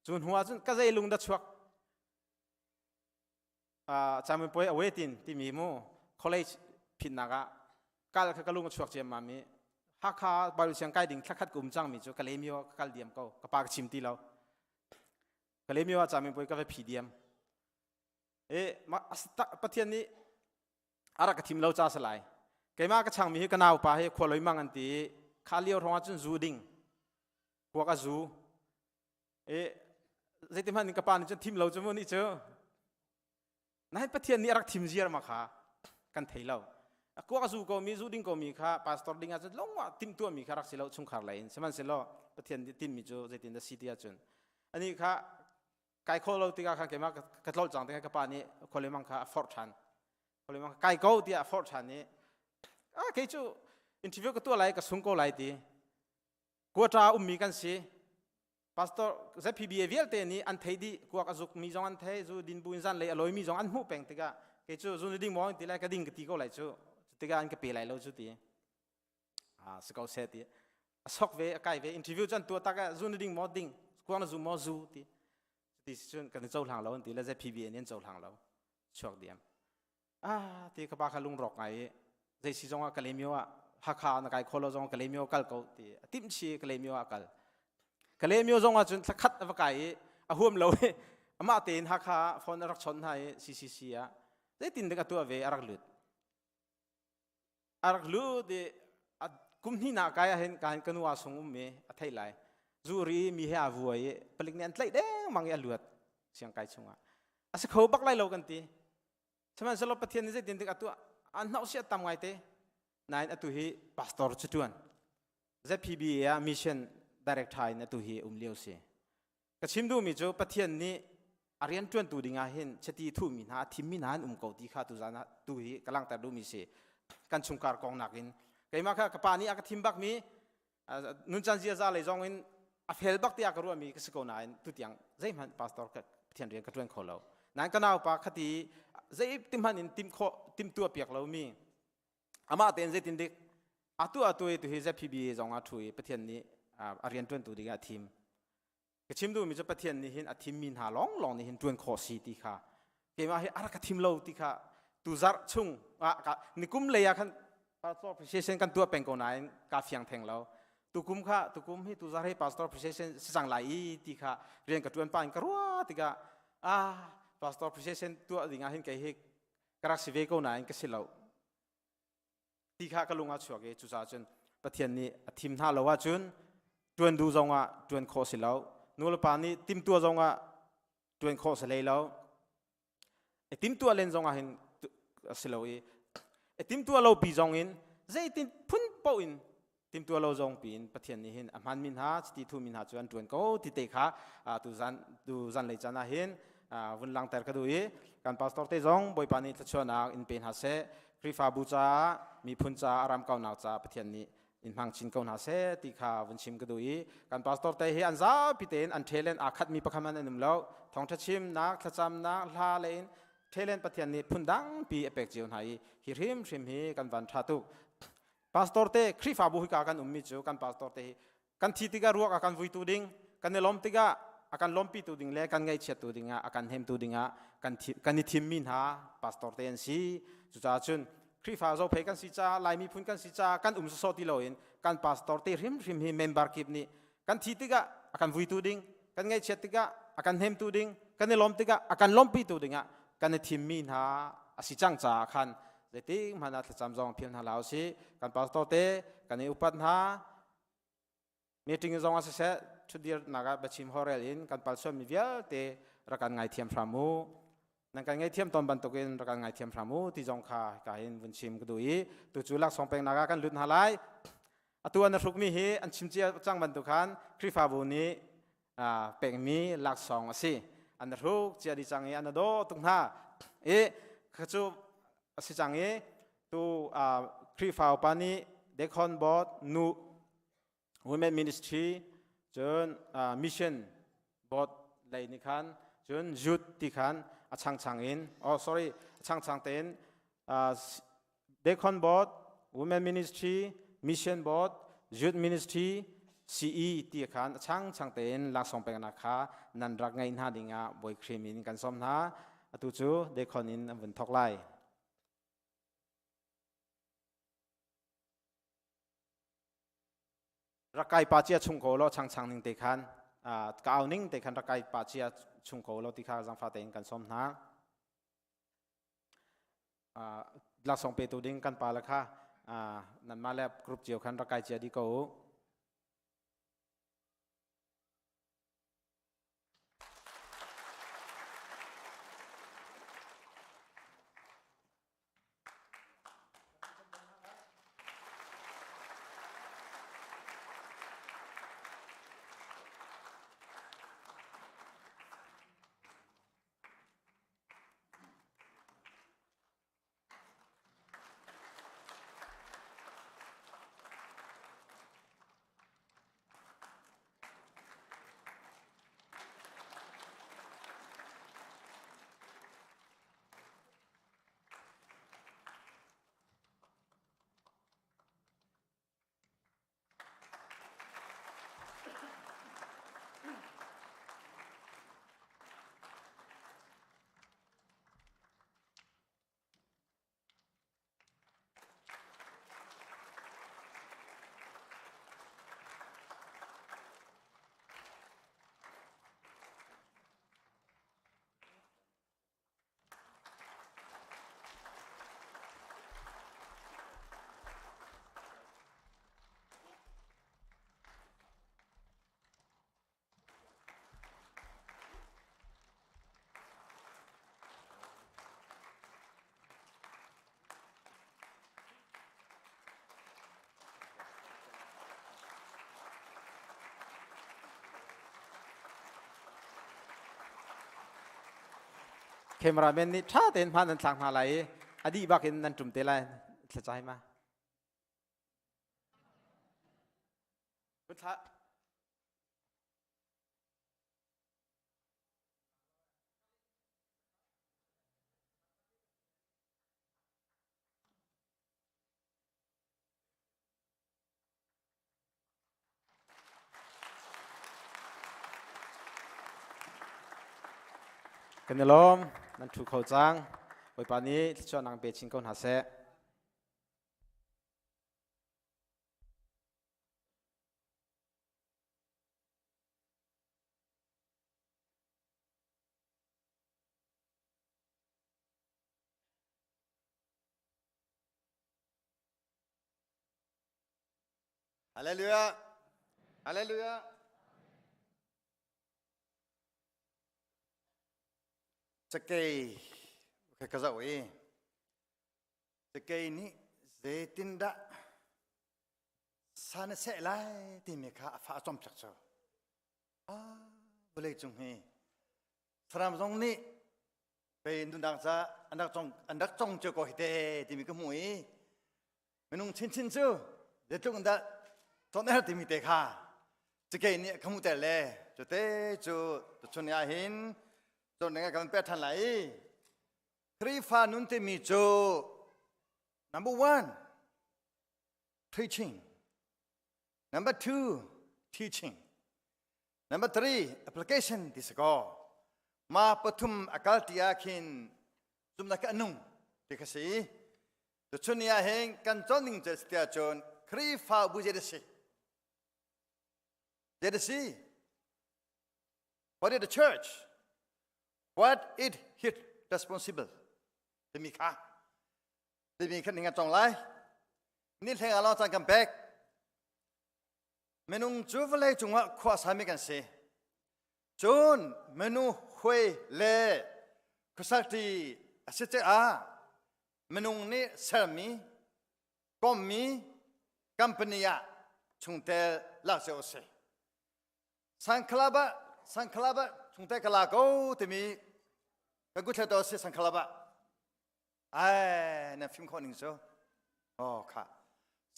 Cu hnu ah cun ka zei lung da chuak caminpuai away tin timi mu college phinnak ah kal kha ka lung a chuak ciammam i Hakha Bible siang kai ding thlakhat ka um cangmi cu Kalaymyo ka kal diam ko ka pa ka chim ti lo Kalaymyo ah caminpuai ka va phi diam e Pathian nih a rak ka thim lo ca si lai keimah ka changmi hi ka nau pa hi khua loi mang an ti kha lio hrawng ah cun zu ding kuak a zu E zeiti hmanh in ka pa nih cun thim lo cu mu nih cu nain Pathian nih a rak thim ziar ma kha kan thei lo. Kuak a zu ko mi zu ding ko mi kha pastor ding ah cun lungah timhtuah mi kha rak si lo chungkhar lei in. Sihmanhsehlaw Pathian nih tinhmi cu zeitin dah si ti ahcun ani kha kai kho lo tikah khan keimah ka tlolh cang tikah ka pa nih khualemang kha a forh ṭhan. Khualemang kai ko tiah a forh ṭhan i ah kei cu interview ka tuah lai ka sung ko lai ti. Quota ummi kan si. Pastor ZPBA vialte nih an thei dih kuak a zuk mi zong an thei zu din bu in zan lei a lawi mi zong an hmuh peng tikah kei cu zu na ding maw ti lai ka ding ka ti ko lai cu tikah an ka pe lai lo cu ti ah si ko seh ti a sok ve a kai ve interview cu an tuah tak ah zu na ding maw ding kuak na zu maw zu ti ti si cun kan i cohlang lo an ti le ZPBA nih an cohlang lo chuak diam ah ti ka pa kha lungrawk ngai i zei si zong ah Kalaymyo ah Hakha na kai kho lo zong Kalaymyo kal ko ti a timh chi Kalaymyo ah kal Kalaymyo zong ah cun thlakhat a va kai i a huam lo i amah tein Hakha ah phone a rak chawnh hna i CCC ah zeitin dek a tuah ve a rak lut a rak lut i kum hnih nak kai ah hin ka hin kanu a sung um i a theih lai zuri mi he a vuai i palik nih an tlaih dengmang i a luat siang kai chungah a si kho bak lai lo kan ti Sihmanhsehlaw Pathian nih zeitin dik a tuah an hnauh si a tam ngai te nain atu hi pastor cu tuan ZPBA ah mission director in atu hi um lio si ka chim duhmi cu Pathian nih a rian ṭuantu ding ah hin chiti thuhmi hna a thimmi hna an um ko ti kha tu zan ah tu hi ka langhter duhmi si kan chungkhar kong nakin keimah kha ka pa nih a ka thim bakmi nuncan ziaza lei zong in a fel bak tiah ka ruahmi ka si ko nain tutiang zeihmanh pastor ka Pathian rian ka ṭuan kho lo nain ka naupa khati zei ti hmanh in tim khawh timtuah piak lomi amah tein zeitin dik atu atu i tuhi ZPB zong ah ṭhu i Pathian nih a rian ṭuantu ding ah a thim Ka chim duhmi cu Pathian nih hin a thimmi hna lawnglawng nih hin ṭuan khawh si ti kha keimah hi a rak ka thim lo ti kha tu zarh chung ah nikum lei ah khan pastor appreciation kan tuah peng ko nain ka fiang theng lo tukum kha tukum hi tuzar hi pastor appreciation si cang lai i ti kha rian ka ṭuan pa in ka ruah tikah ah pastor appreciation tuah ding ah hin kei hi ka rak si ve ko nain ka si lo ti kha ka lung ah chuak i cucaah cun Pathian nih a thim hna lo ahcun ṭuan duh zongah ṭuan khawh si lo nulepa nih timtuah zongah ṭuan khawh si hlei lo i timtuah len zongah hin a si lo i i timtuah lo pi zong in zeitin phun paoh in timtuah lo zong piin Pathian nih hin a hmanmi hna chiti thumi hna cu an ṭuan ko ti te kha tu zan tu zanlei caan ah hin vun langter ka duh i kan pastor te zong Bawipa nih thluachuahnak in pe hna seh Khrihfabu caah miphun caah ram kaunak caah Pathian nih in hmang chin ko hna seh ti kha vun chim ka duh i kan pastor te hi an zapi tein an ṭhelen aa khatmi pakhat hmanh an um lo thawngṭha chimnak thlacamnak hla le in ṭhelen Pathian nih phun dangpi a pek cio hna i hi hrimhrim hi kan van ṭha tuk pastor te Khrihfabu hika kan ummi cu kan pastor te hi kan thi tikah ruak a kan vuitu ding kan i lawm tikah a kan lawmpitu ding le kan ngaihchiattu dingah a kan hnemtu dingah kan kan i thimmi hna pastor te an si cucaah cun Khrihfa zophei kan si caah Lai miphun kan si caah kan um sawsawh ti loin kan pastor te hrimhrim hi member kip nih kan thi tikah a kan vuitu ding kan ngaihchiat tikah a kan hnemtu ding kan i lawm tikah a kan lawmpitu dingah kan i thimmi hna a si cang caah khan zeitik hmanh ah thlacam zong phil hna hlah usih kan pastor te kan i upat hna Meeting zong ah siseh ṭhutdirnak ah biachim horel in kan palsuanmi vialte rak kan ngaithiam hram u. Nan kan ngaithiam tawn bantukin rak kan ngaithiam hram u ti zong kha hika hin vun chim ka duh i tucu laksawng peknak ah kan lut hna lai. Atu an hrukmi hi an chim cia cang bantuk khan Khrihfabu nih pekmi laksawng a si. An hruk cia dih cang i an daw tuk hna. I kha cu a si cang i tu Khrihfa upa nih Deacon Board nu Women Ministry cun Mission Board lei nih khan cun Youth ti khan a changchang in oh sorry a changchang tein Deacon Board Women Ministry Mission Board Youth Ministry CE ti khan a changchang tein laksawng peknak kha nan rak ngeih hna dingah Bawi Khrih min kan sawm hna atu cu Deacon in an vun thawk lai. Rak kai pa cia chung ko law changchang ning te khan ka au ning te khan rak kai pa cia chung ko law ti kha zangfa tein kan sawm hna. Laksawng petu ding kan pa le kha nanmah le group cio khan rak kai cia dih ko u. Cameraman nih ṭha tein hmaan nan thlak hna lai i a dih bak in nan ṭum te lai. Thlacai ma. Thla Kan i lawm, nan ṭhu kho cang. Bawipa nih thluachuahnak pe chin ko hna seh. Hallelujah. Hallelujah. Cakei ka zoh i cakei nih zeitindah sa na seh lai timi kha a fa a cawmpiak cu. Ah, vawlei cung hi saram zong nih pei nunnak ca an rak cong an rak cong cio ko hi te timi ka hmuh i minung chinchin cu zeitluk in dah cawn a herh timi te kha cakei nih a ka hmuhter le cute cu tuchun ah hin cawn ding ah kan pek ṭhan lai i Khrihfa nun timi cu number one preaching number two teaching number three application ti si kaw ma pathum a kal ti ah khin zumnak a nung ti kha si Tuchun ni ah hin kan cawn ning cu tiah cun Khrihfabu zei a si? Zei a si? What is the church? What is his responsible? Timi kha timi kha ning a cong lai. Ni hleng ah lawng caan kan pek. Minung cu vawlei cungah khua sami kan si. Cun minung huai le khuasalti a si caah minung nih sermi kommi company ah chungtel lak cio a si. Sankhalap ah Sankhalap ah chungtel ka la ko timi ka kut to si Sankhalap ah ai na fim khawh ning cu oh kha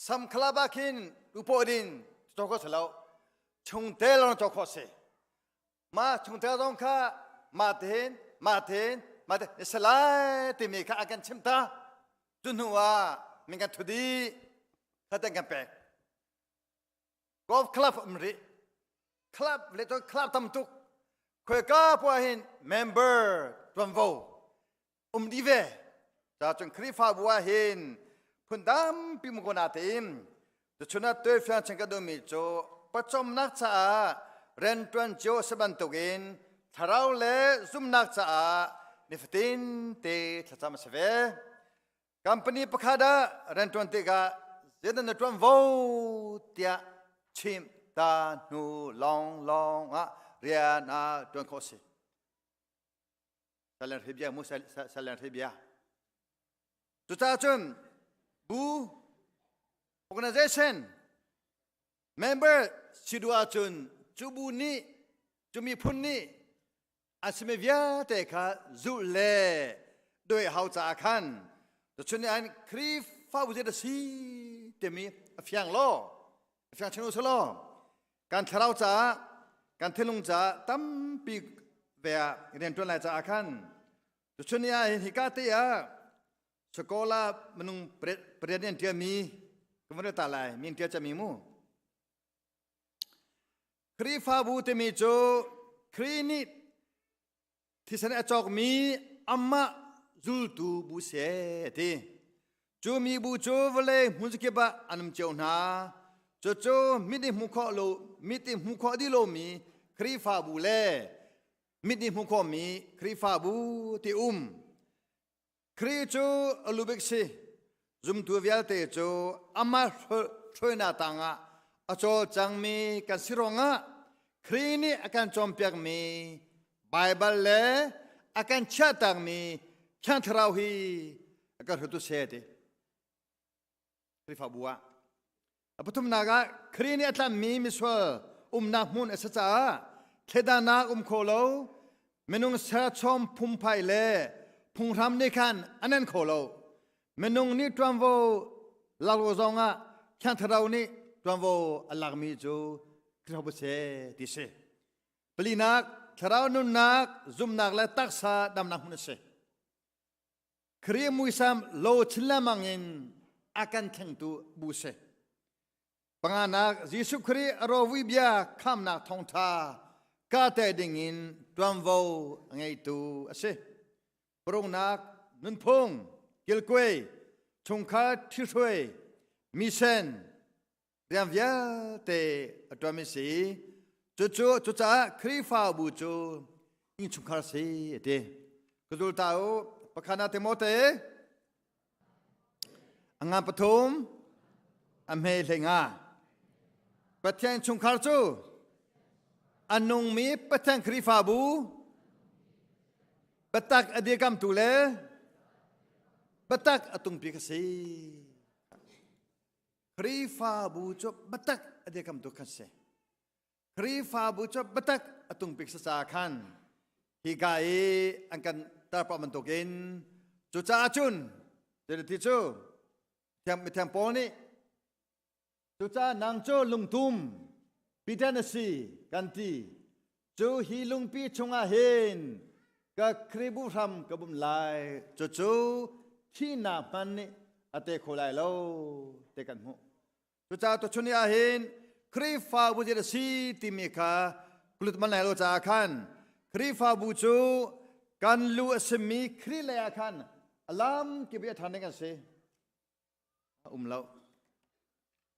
Samkhalap ah khin upo din to ko salo chungtel lawng to kho si Ma chungtel zong kha mah tein mah tein mah te na si lai timi kha a kan chimh ta. Cu hnu ah min kan thu dih. Khaten kan pek. Golf club um rih. Club le cun club tam tuk. Khuaika poah hin member tuanvo um dih ve. Ca cun Khrihfabu ah hin phun tampi mu ko natein tuchun ah tuaifiang chim ka duhmi cu pawcawmnak caah rianṭuan cio a si bantukin thlarau le zumnak caah nifatin te thlacam a si ve. Company pakhat ah rianṭuan tikah zeidah na ṭuan vo tiah chimh ta hnu lawnglawng ah rian ah ṭuan khawh a si. Salen hri bia mu salen hri bia. Cucaah cun bu organization member si duh ahcun cu bu nih cu miphun nih an simi vialte kha zulh le doi hau caah khan tuchun nih an Khrihfabu zei dah si timi a fiang law a fiang chin u law kan thlarau caah kan thinlung caah tampi ve ah rianṭuan lai caah khan tuchun ni ah hin hika te ah Sakola minung pariat an ṭialmi ka van ta lai mi an ṭial cami mu Khrihfabu timi cu Khrih nih thisen a cawkmi amah zultu bu se a ti. Cu mi bu cu vawlei hmun zakip ah an um cio hna. Cucu mit i hmuh khawh lo mit i hmuh khawh dih lomi Khrihfabu le mit i hmuh khawhmi Khrihfabu ti um. Khrih cu a lu bik si. Zumtu vialte cu amah hruainak tangah a cawlcangmi kan si ruangah Khrih nih a kan cawnpiakmi Baibal le a kan chiahtakmi Thiang Thlarau hi a kan hruaitu seh ti. Khrihfabu ah. A pathumnak ah Khrih nih a tlanhmi misual umnak hmun a si caah thleidannak um kho lo. Minung serchom phungphai le phunghram nih khan an en kho lo. Minung nih ṭuanvo lak lo zongah Thiang Thlarau nih ṭuanvo a lakmi cu Khrihfabu si ti si. Palinak, thlarau nunnak, zumhnak le taksa damnak hmun a si. Khrih muisam lo chin lengmang in a kan thlengtu bu si. Panganak, Jesuh Khrih a rovui bia khamnak thawngṭha ka te ding in ṭuanvo a ngeitu a si. Paruknak, nunphung, kilkuai, chungkhar ṭhihruai, misen, rian vialte a ṭuanmi si. Cucu cucaah Khrihfabu cu innchungkhar si a ti. Ka zul ta u, pakhat ah Timote, a ngan pathum, a hme hleinga. Pathian chungkhar cu a nungmi Pathian Khrihfabu biatak a dirkamtu le biatak a tungpi ka si. Khrihfabu cu biatak a dirkamtu kan si. Khrihfabu cu biatak a tungpik sa khan hika i an kan tarpah bantukin cucaah cun ti cu mithiang Paul nih cucaah nang cu lungtum Peter na si kan ti cu hi lungpi chungah hin ka Khrihbu hram ka bum lai cucu thihnak hman nih a te kho lai lo te kan hmuh Cucaah tuchun ni ah hin Khrihfabu zei a si timi kha kulut man lai lo caah khan Khrihfabu cu kan lu a simi Khrih lei ah khan a lam kip i a ṭhan ding an si. Um lo.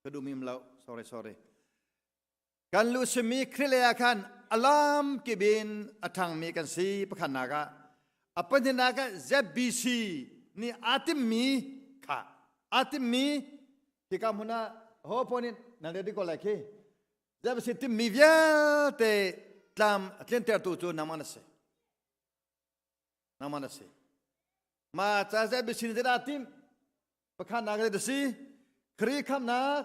Ka duhmi um lo. Sorry, sorry. Kan lu simi Khrih lei ah khan a lam kip in a ṭhangmi kan si pakhatnak ah. A pahnihnak ah ZBC nih aa timmi kha aa timmi hika hmun ah ho pawn in nan ready ko lai khi ZBC timmi vialte tlam a tlintertu cu nangmah na si. Nangmah na si. Ma ca ZBC nih zeidah aa timh? Pakhatnak zei si? Khrih khamnak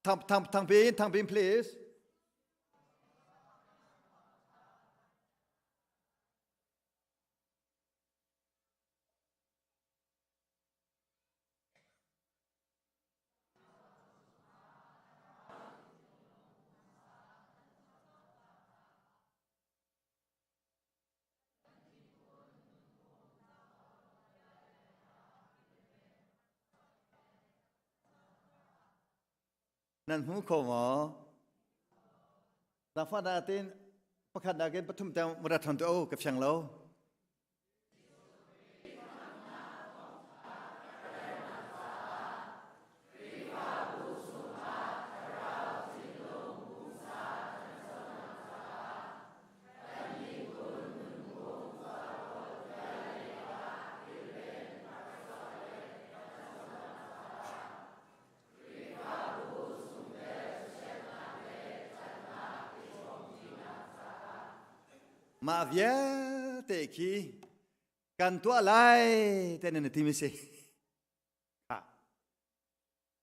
Thang, thang, thangpin, thangpin, please. Nan hmu kho maw? Zaangfah natin pakhat nakin pathum tiang mura ṭhan tu o ka fiang lo. Mah vialte khi kan tuah lai te nan ti mi si.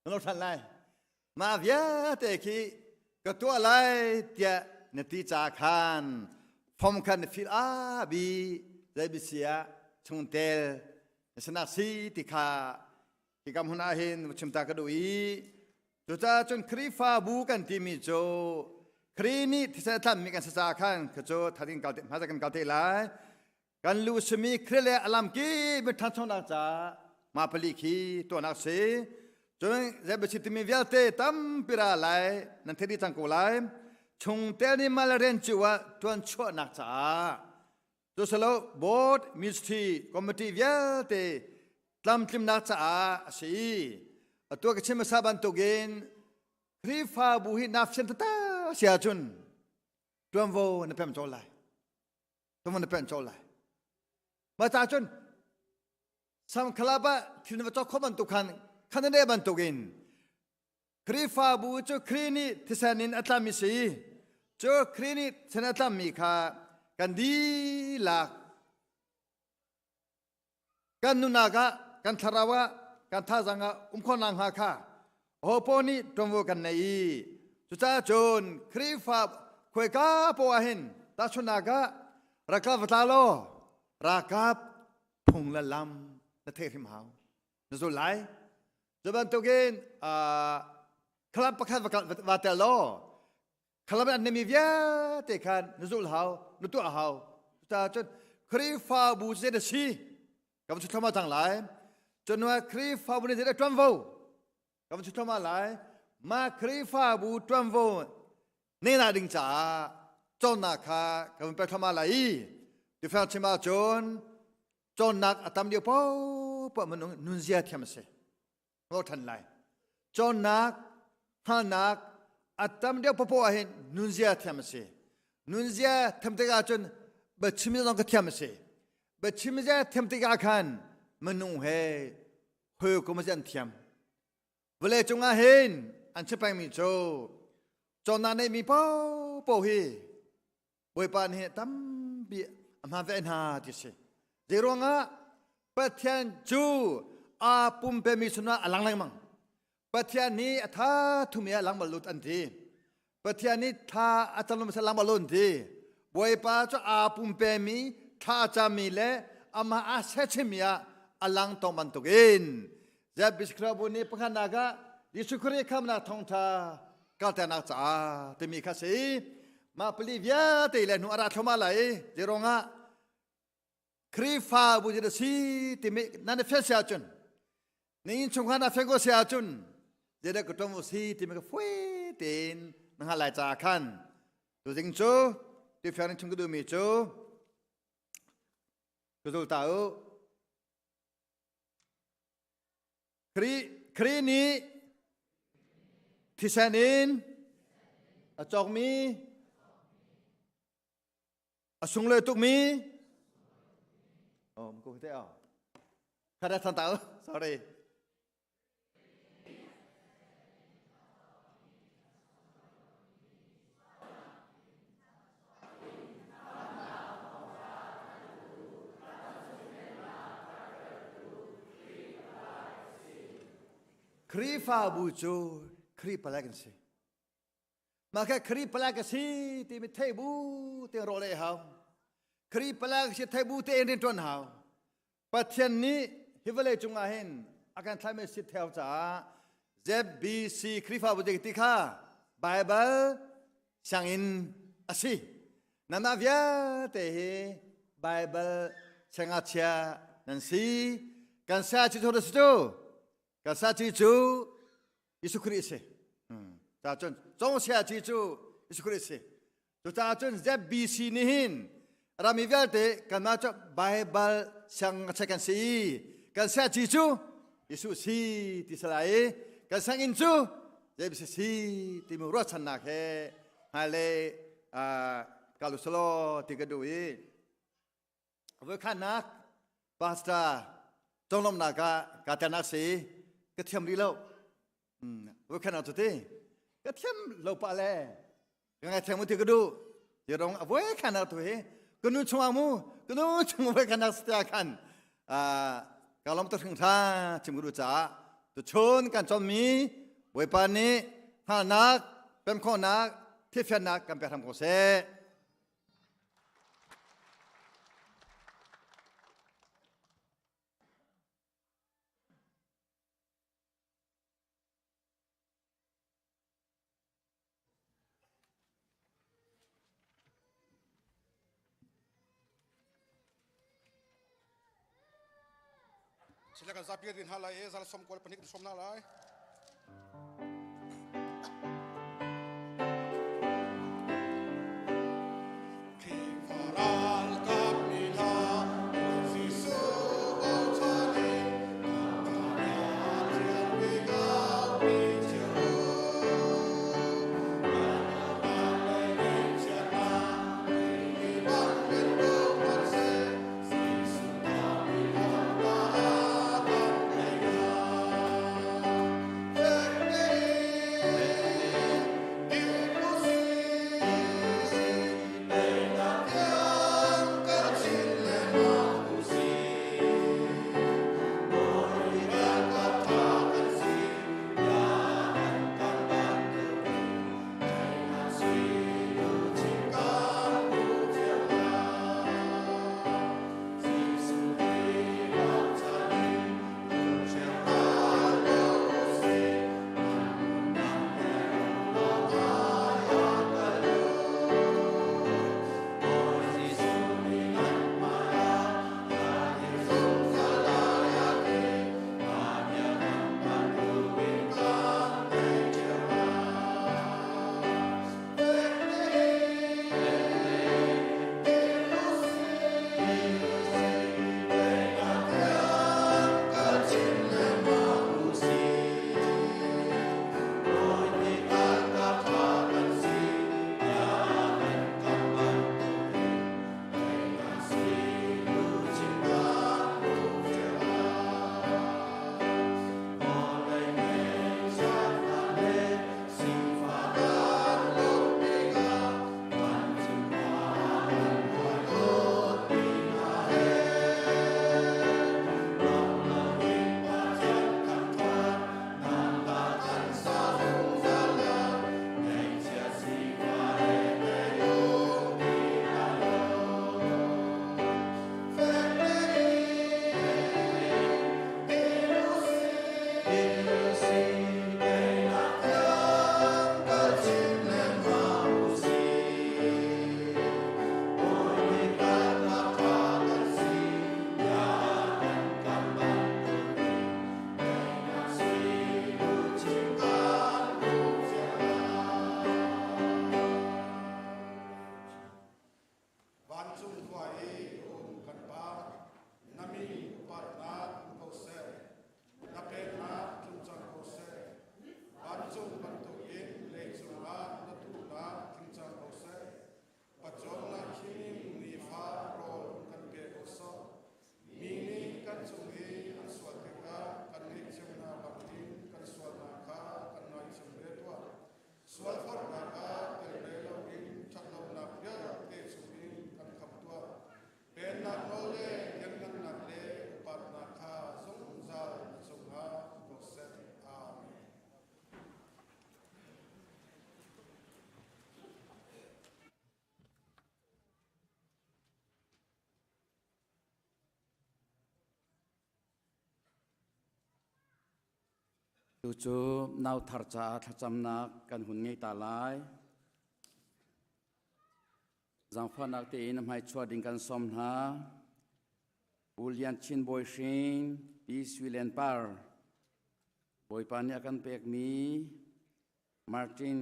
Na lo ṭhan lai. Mah vialte khi ka tuah lai tiah na ti ca khan fom khan na fil a bi zei bisi ah chungtel na sanak si ti kha hika hmun ah hin chim ta ka duh i cucaah cun Khrihfabu kan timi cu Khrih nih thisen a tlanmi kan si caah khan kha cu thatin kal te hmasa kan kal te lai Kan lu simi Khrih le a lamkip in ṭhanchonak caah mah pali khi tuahnak si. Cun zei timi vialte tampi ra lai nan theih dih cang ko lai. Chungtel nih mah le rian cio ah ṭuanchuahnak caah cusilo board ministry committee vialte tlamtlimnak caah a si. Atu ka chim hmasa bantukin Khrihfabu hi naa fian taktak si ahcun ṭuanvo na pem colh lai. Tuman na pen colh lai. Mah ca cun samkhalap ah thil na va cawk kho bantuk khan khan na bantuk in Khrihfabu cu Khrih nih thisen in a tlami si. Cu Khrih nih thisen a tlammi kha kan dihlak kan nunnak ah kan thlarau ah kan thazaang ah um khawhnak hnga kha hopo nih ṭuanvo kan nei i cucaah cun Khrihfa khuaika poah hin. Tahchunhnak ah ralkap va tla law ralkap phung le lam na theih hrim hau. Na zul lai. Cu bantukin club pakhat va tel law club an nemi vialte khan na zulh hau, na tuah hau. Cucaah cun Khrihfabu zei na si kan van thluahmah cang lai. Cun Khrihfabu nih zei dah ṭuanvo kan van thluahmah lai. Mah Khrihfabu ṭuanvo nehnak ding caah cawnnak kha kan van pek thluahmah lai i tifang chim ahcun cawnnak a tam lio paohpaoh minung nunzia thiam a si. Ngor ṭhan lai. Cawnnak, hngalhnak a tam deuh paohpaoh ah hin nunzia thiam a si. Nunzia thiam tikah cun biachim zong ka thiam a si. Biachim zia thiam tikah khan minung he hawikom an thiam. Vawlei cungah hin an chim pengmi cu cawnnak neihmi paohpaoh hi Bawipa nih tampi a hmaan ve hna ti si. Zei ruangah Pathian cu aa pumpemi chungah a lang lengmang. Pathian nih a tha thumi ah lang bal lut an ti. Pathian nih tha a cam lo lang bal an ti. Bawipa cu aa pumpemi thla a cammi le amah aa sechimi ah a lang tong bantukin Zebis Khrihfabu nih pakhatnak ah Jesuh Khrih khamnak thawngṭha kalternak caah timi kha si. Mah pali vialte le hnu a ra thluahmah lai. Zeiruangah Khrihfabu cu na si timi nan i fian si ahcun na innchungkhar na fian ko si ahcun zeidah ka ṭuan si timi ka fui tein na hngalh lai caah khan tuzing cu tifiang in chim ka duhmi cu ka zul ta u. Khrih nih thisen in a cawkmi a sunglawi tukmi oh ko te oh khada than ta sorry Khrihfabu cu Khrih palek an si. Mah kha Khrih palek a si timi thei bu te rawh le hau. Khrih palek si thei bu te in rian ṭuan hau. Pathian nih hi vawlei cungah hin a kan thlaimi si theo caah ZBC Khrihfabu ti kha Baibal sianginn a si. Nanmah vialte hi Baibal siangngakchia nan si. Kan saya ci cu cu kan saya ci cu Jesuh Khrih a si. Ca cun cong saya ci cu Jesuh Khrih a si. Cucaah cun ZBC nih hin rami vialte kanmah cu Baibal siangngakchia kan si i kan siaci cu Jesuh si ti salai i kan sianginn cu ZBC si timi ruahchannak he hmailei kal u selaw ti ka duh i voikhatnak pastor conglawmhnak ah kaa telnak si ka thiam rih lo voikhatnak cu ti ka thiam lo pah le ka ngaithiam mu ti ka duh ti rong a voikhatnak tu hi ka nu chungah mu ka nu chung voikhatnak si tiah khan ka lawm tuk hringhran chim ka duh caah tuchun kan cawnmi Bawipa nih hngalhnak pemkhawhnak thilfiannak kan pek hram ko seh. Sila kan zapi din hna lai e zal som kol pahnih kan som hna lai. Tu cu nauthar caah thlacamnak kan hun ngei ta lai. Zaangfahnak tein hmai chuah ding kan sawm hna. Pu Lian Chin Bawi Hring, Pi Sui Len Par, Bawipa nih a kan pekmi Martin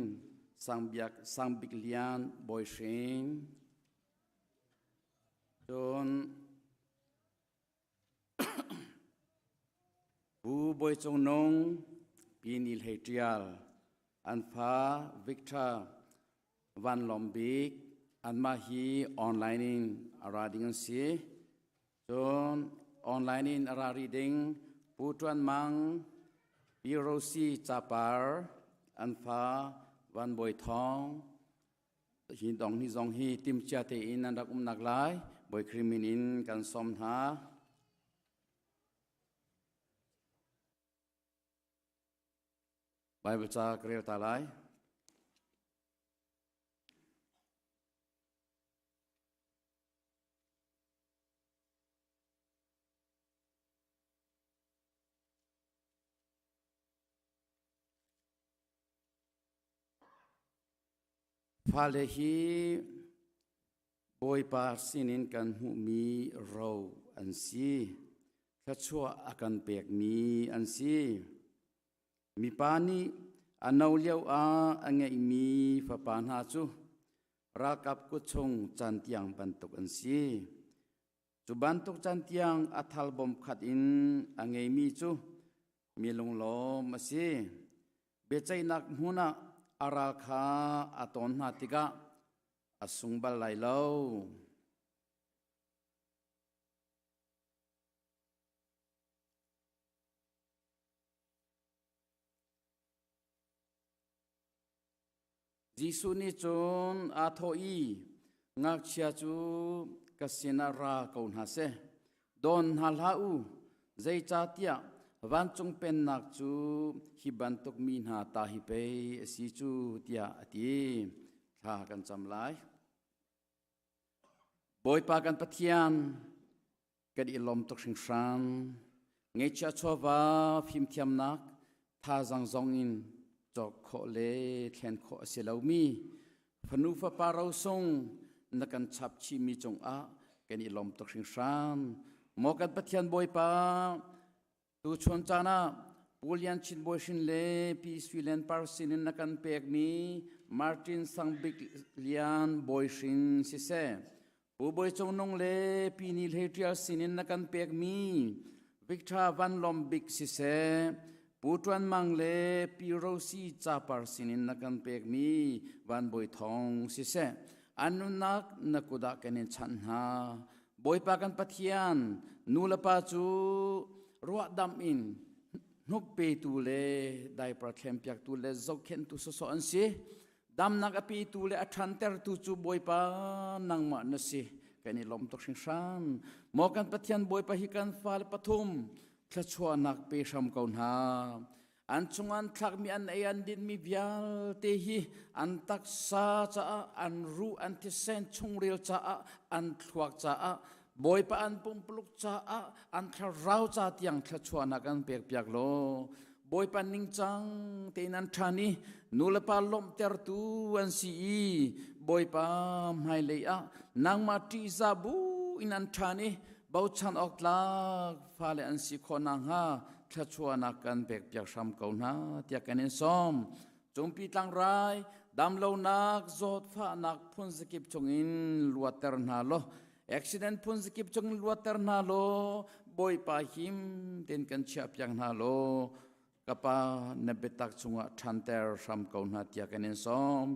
Sangbiak Sangbik Lian Bawi Hring, cun Pu Bawi Cung Nung, Pi Ni Hlei Ṭial, an fa Victor Van Lawm Bik, anmah hi online in a ra ding an si. Cun online in a ra rih ding Pu Ṭuan Mang, Pi Rosie Capar, an fa Van Bawi Thawng, Hi dong hi zong hi timcia tein an rak umnak lai Bawi Khrih min in kan sawm hna. Bible ca ka rel ta lai. Fale hi Bawipa sinin kan hmuhmi ro an si. Thluachuah a kan pekmi an si. Mipa nih a no lio ah a ngeihmi fapa hna cu ralkap kut chung cantiang bantuk an si. Cu bantuk cantiang a thal bawm khat in a ngeimi cu mi lunglawm a si. Biaceihnak hmun ah a ral kha a tawn hna tikah a sung bal lai lo. Jesuh nih cun aa thawh i, Ngakchia cu ka sinah ra ko hna seh, dawn hna hlah u, zeicahtiah vancung pennak cu hi bantuk mi hna ta hi pei a si cu, tiah a ti. Thla kan cam lai. Bawipa kan Pathian, kan i lawm tuk hringhran. Ngeihchiah chawva fimthiamnak thazaang zong in cawk khawh le thlen khawh a si lomi fanu fapa rosung na kan chap chihmi cungah kan i lawm tuk hringhran. Maw kan Pathian Bawipa, Tuchun caan ah Pu Lian Chin Bawi Hrin le Pi Sui Len Par sin in na kan pekmi Martin Sang Bik Lian Bawi Hrin siseh, Pu Bawi Cung Nung le Pi Ni Hlei Ṭial sin in na kan pekmi Victor Van Lawm Bik siseh, Pu Ṭuan Mang le Pi Rosie Capar sin in na kan pekmi Van Bawi Thawng siseh, an nunnak na kut ah kan in chanh hna. Bawipa kan Pathian, nu le pa cu ruahdamh in hnuk petu le diaper thlempiaktu le zohkhenhtu sawsawh an si. Damnak a petu le a ṭhantertu cu Bawipa nangmah na si. Kan i lawm tuk hringhran. Maw kan Pathian Bawipa hi kan fale pathum thluachuahnak pe hram ko hna. An chung an thlakmi an ei an dinmi vialte hi an taksa caah an ruh an thisen chungril caah an thluak caah Bawipa an pumpuluk caah an thlarau ca tiang thluachuahnak an pekpiak law Bawipa ningcang tein an ṭhan i nulepa lawmhtertu an si i Bawipa hmailei ah nangmah ṭihzah bu in an ṭhan i bochan awk tlak fale an si khawh nakhnga thluachuahnak kan pekpiak hram ko hna tiah kan in sawm. Cungpi tlangrai damlonak zawtfahnak phunzakip chungin luatter hna law accident phunzakip chungin luatter hna law Bawipa him tein kan chiahpiak hna law kapa na biatak chungah ṭhanter hram ko hna tiah kan in sawm.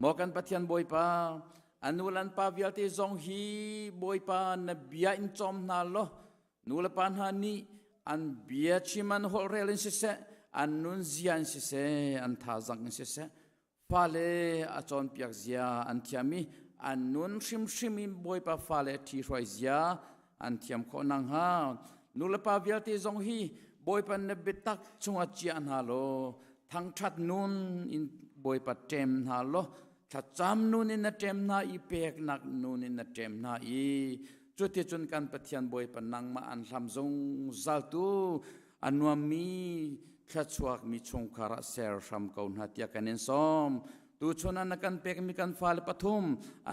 Maw kan Pathian Bawipa, anu le an pa vialte zong hi Bawipa na bia in cawm hna law nu le pa hna nih an bia chim an holhrel in siseh, an nunzia in siseh, an thazang in siseh, fale a cawnpiak zia an thiam i an nun hrimhrim in Bawipa fale ṭhihruai zia an thiam khawh nakhnga nu le pa vialte zong hi Bawipa na biatak chungah chia hna law thangṭhat nun in Bawipa ṭem hna law thlacam nun in na ṭem hna i peknak nun in na ṭem hna i cuticun kan Pathian Bawipa nangmah an hlam zungzaltu a nuammi. thluachuak mi chungkhar ah ser hram ko hna tiah kan in sawm. Tuchun ah na kan pekmi kan fale pathum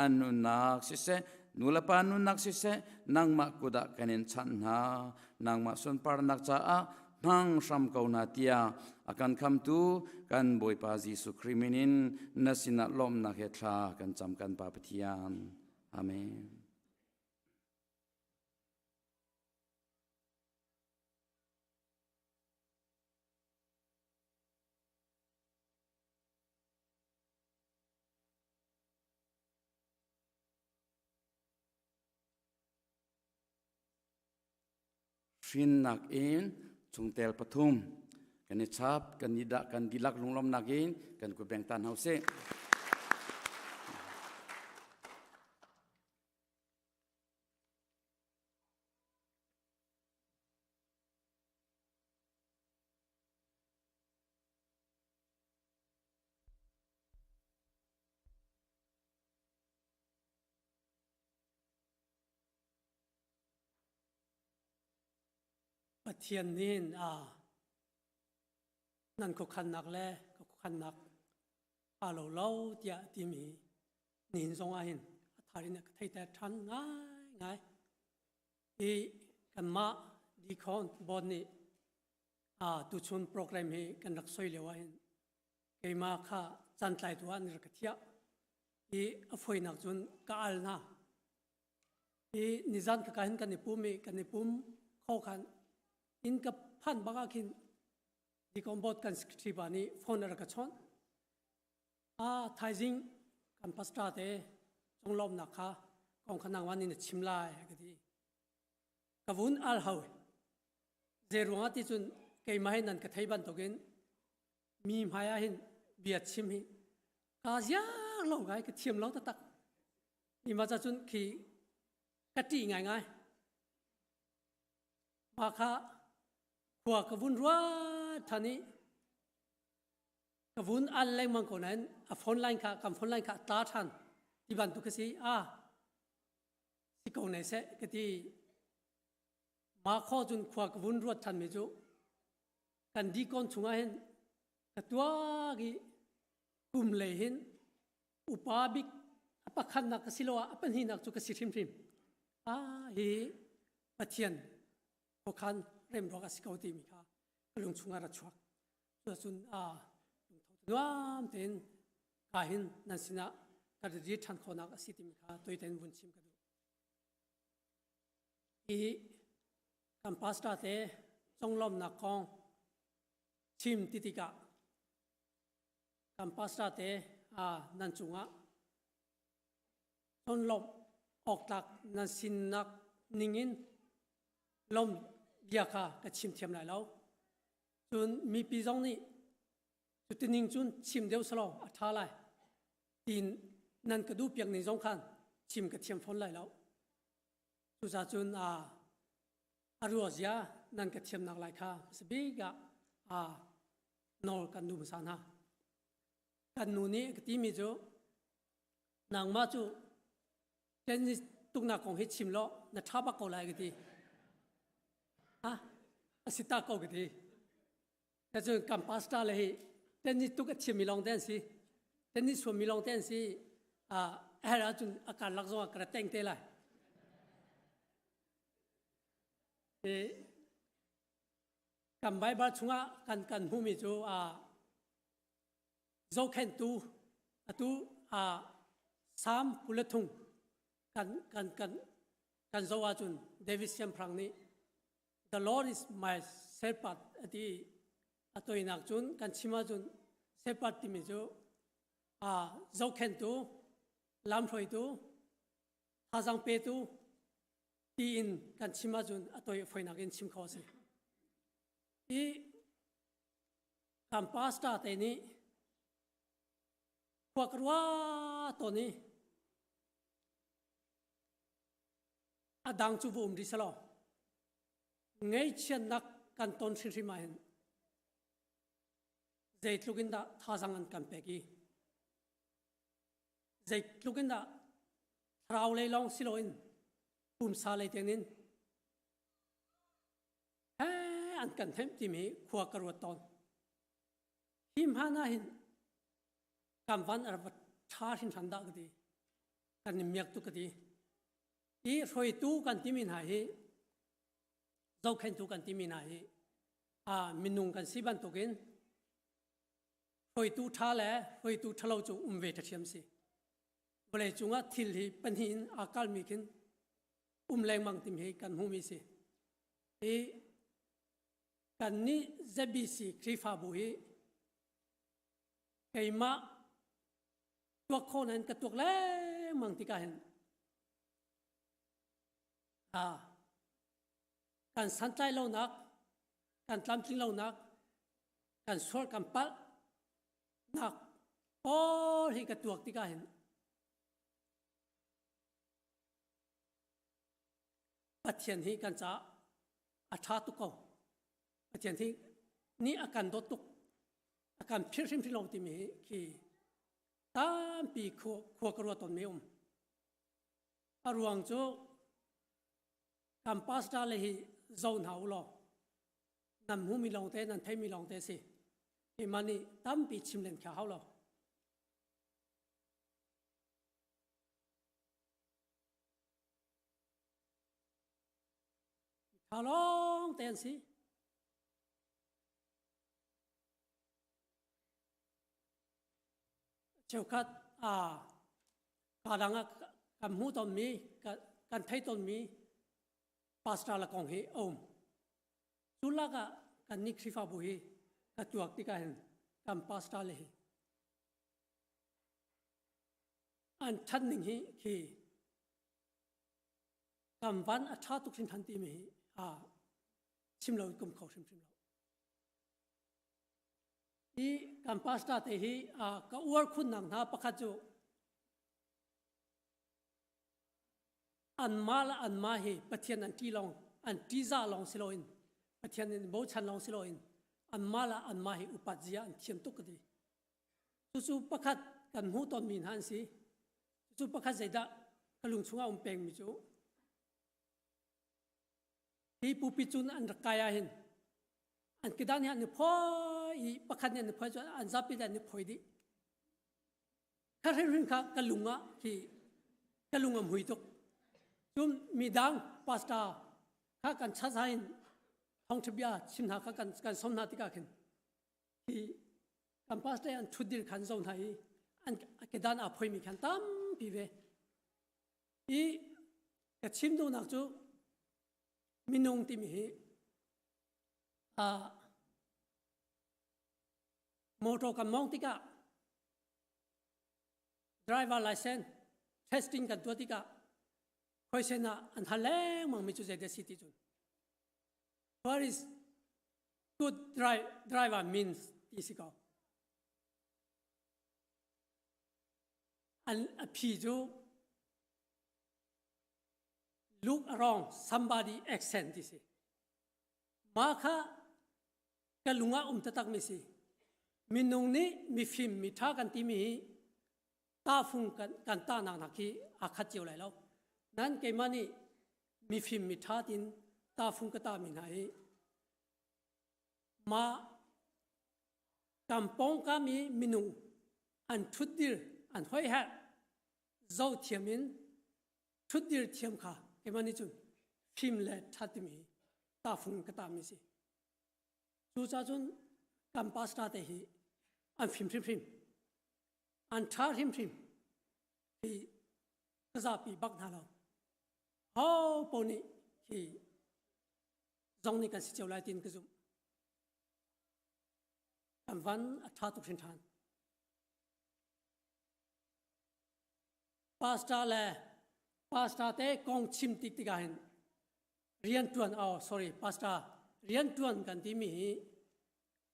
an nunnak siseh, nulepa nunnak siseh, nangmah kut ah kan in chanh hna. Nangmah sunparnak caah hmang hram ko hna tiah a kan khamtu kan Bawipa Jesuh Khrih min in na sinah lawmhnak he thla kan cam kan Pa Pathian. Amen. Hrinnak in chungtel pathum kan i chap kan i dah kan dihlak lunglawmnak in kan kut beng ta hna usih. Pathian nih a nan khuakhannak le ka khuakhannak aa lo lo tiah a timi nihin zong ah hin a thar in a ka theiter ṭhan ngaingai. Hi kanmah Deacon Board nih tuchun program hi kan rak soi lio ah hin keimah kha cantlaitu ah an rak ka thiah i a foinak cun ka al hna. Hi nizan ka hin kan i pum i kan i pum kho khan inn ka phan bak ah khin Deacon Board kan secretary pa nih phone a rak ka chawnh. A thaizing kan pastor te conglawmnak kha kong kha nangmah nih na chim lai ka ti. Ka vun al hau. Zei ruangah ti cun keimah hi nan ka thei bantukin mi hmai ah hin bia chim hi ka ziak lo ngai ka thiam lo taktak. Mi ma cun khi ka ṭih ngaingai. Mah kha khua ka vun ruat ṭhan i ka vun al lengmang ko nain a phone line kha kan phone line kha tla ṭhan ti bantuk ka si a si ko ne seh ka ti mah kho cun khua ka vun ruat ṭhan mi cu kan dikon chungah hin ka tuak i kum lei hin upa bik a pakhatnak ka si lo ah a pahnihnak cu ka si hrimhrim a hi Pathian khuakhan remruak a si ko timi kha ka lung chungah ra chuak Cuacun a nuam tein ka hin nan sinah ka ri ṭhan khawhnak a si timi kha tuiten vun chim ka duh. Hi kan pastor te conglawmnak kong chim ti tikah kan pastor te a nan cungah conglawmh awktlak nan sinnak ningin lawm bia kha ka chim thiam lai lo. Cun mipi zong nih cutining cun chim deuh selaw a ṭha lai tiin nan ka duh piak ning zong khan chim ka thiam fawn lai lo. Cucaah cun a a ruazia nan ka thiamnak lai kha hmasa bik ah a nawl kan duh hmasa hna. Kan nu nih ka timi cu nangmah cu tennis tuknak kong hi chim law na ṭha bak ko lai ka ti. Ah, a si ta ko ka ti. Ta cun kan pastor le hi tennis tuk a thiammi lawng te an si. Tennis suammi lawng te an si. Ah, a herh ahcun a karlak zong ah ka ra teng te lai. E, kan Bible chungah kan kan hmuhmi cu ah zohkhenhtu atu ah Salm 23 kan kan kan kan zoh ahcun David siangpahrang nih The Lord is my shepherd ati a toinak cun kan chim ahcun shepherd timi cu a zohkhenhtu lamhruaitu thazaang petu tiin kan chim ahcun a toi foinak in chim kho a si. Hi kan pastor te nih khua ka ruah tawn i a dang cu va um rih selaw ngaihchiatnak kan ton hrimhrim ah hin zeitluk in dah thazang an kan pek i zeitluk in dah thlarau lei lawng si loin pumsa lei tiangin he an kan hnemh timi khua ka ruat tawn. Hi hmana hin kan van a rak ṭha hringhran dah ka ti. Kan i miak tuk ka ti. Hi hruaitu kan timi hna hi zohkhenhtu kan timi hna hi a minung kan si bantukin hruaitu ṭha le hruaitu ṭhalo cu um ve ṭhiam si. Vawlei cungah thil hi pahnih in aa kalmi khin um lengmang timi hi kan hmuhmi si. Hi kannih ZBC Khrihfabu hi keimah tuak khawh nan ka tuak lengmang tikah hin ah kan santlai lonak kan tlamtling lonak kan sual kan palh nak pawl hi ka tuak tikah hin Pathian hi kan caah a ṭha tuk ko. Pathian hi nih a kan dawt tuk. A kan philh hrimhrim lo timi hi khi tampi khua, khua ka ruat tawnmi um. A ruang cu kan pastor le hi zo hna u law nan hmumi lawng te nan theimi lawng te si. Hi man nih tampi chim len kha hau lo. Tha lawng te an si. Cheukhat a kadang ah kan hmu tonmi kan thei tonmi pastor la kong hi a um. Cu lak ah kan nih Khrihfabu hi ka tuak tikah hin kan pastor le hi an ṭhat ning hi khi kan van a ṭha tuk hringhran timi hi a chim lo kum kho hrimhrim lo. Hi kan pastor te hi ka uar khunnak hna pakhat cu anmah le anmah hi Pathian an ṭi lawng an ṭihzah lawng si loin Pathian in bochan lawng si loin anmah le anmah hi upat zia an thiam tuk ka ti. Cucu pakhat kan hmuh tawnmi hna an si. Cucu pakhat zeidah ka lung chungah um pengmi cu hi pupi cun an rak kai ahhin an kedan hi an i phoi i pakhat nih an i phoi cu an zapi an i phoi dih. Kha hrinhrin kha ka lung ah khi ka lung a mui tuk. Cun midang pastor kha kan chazai in thawngṭha bia chim hna kha kan kan som hna tikah khin hi kan pastor an ṭhutdir khan zo hna i an kedan aa phoimi khan tampi ve. I ka chim duhnak cu minung timi hi ah motor kan mong tikah driver license testing kan tuah tikah question ah an hal lengmang mi cu zeidah si ti cun what is good driver means ti si ko an a phi cu look around somebody accent ti si mah kha ka lung ah um taktak mi si. Minung nih mifim miṭha kan timi hi tahfung kan, kan tahnak nak hi aa khat cio lai lo. Nan keimah nih mifim miṭha tin tahfung ka tahmi hna hi mah kan pawngkam i minung an ṭhutdir an hoiherh zohthiam in ṭhutdir thiam kha keimah nih cun fim le ṭhat timi hi tahfung ka tahmi si. Cucaah cun kan pastor te hi an fim hrimhrim, an ṭha hrimhrim hi ka zapi bak hna lo. Ho paoh nih hi zong nih kan si cio lai tiin ka zumh. Kan van a ṭha tuk hringhran. Pastor le pastor te kong chim tik tikah hin rianṭuan oh sorry pastor rianṭuan kan timi hi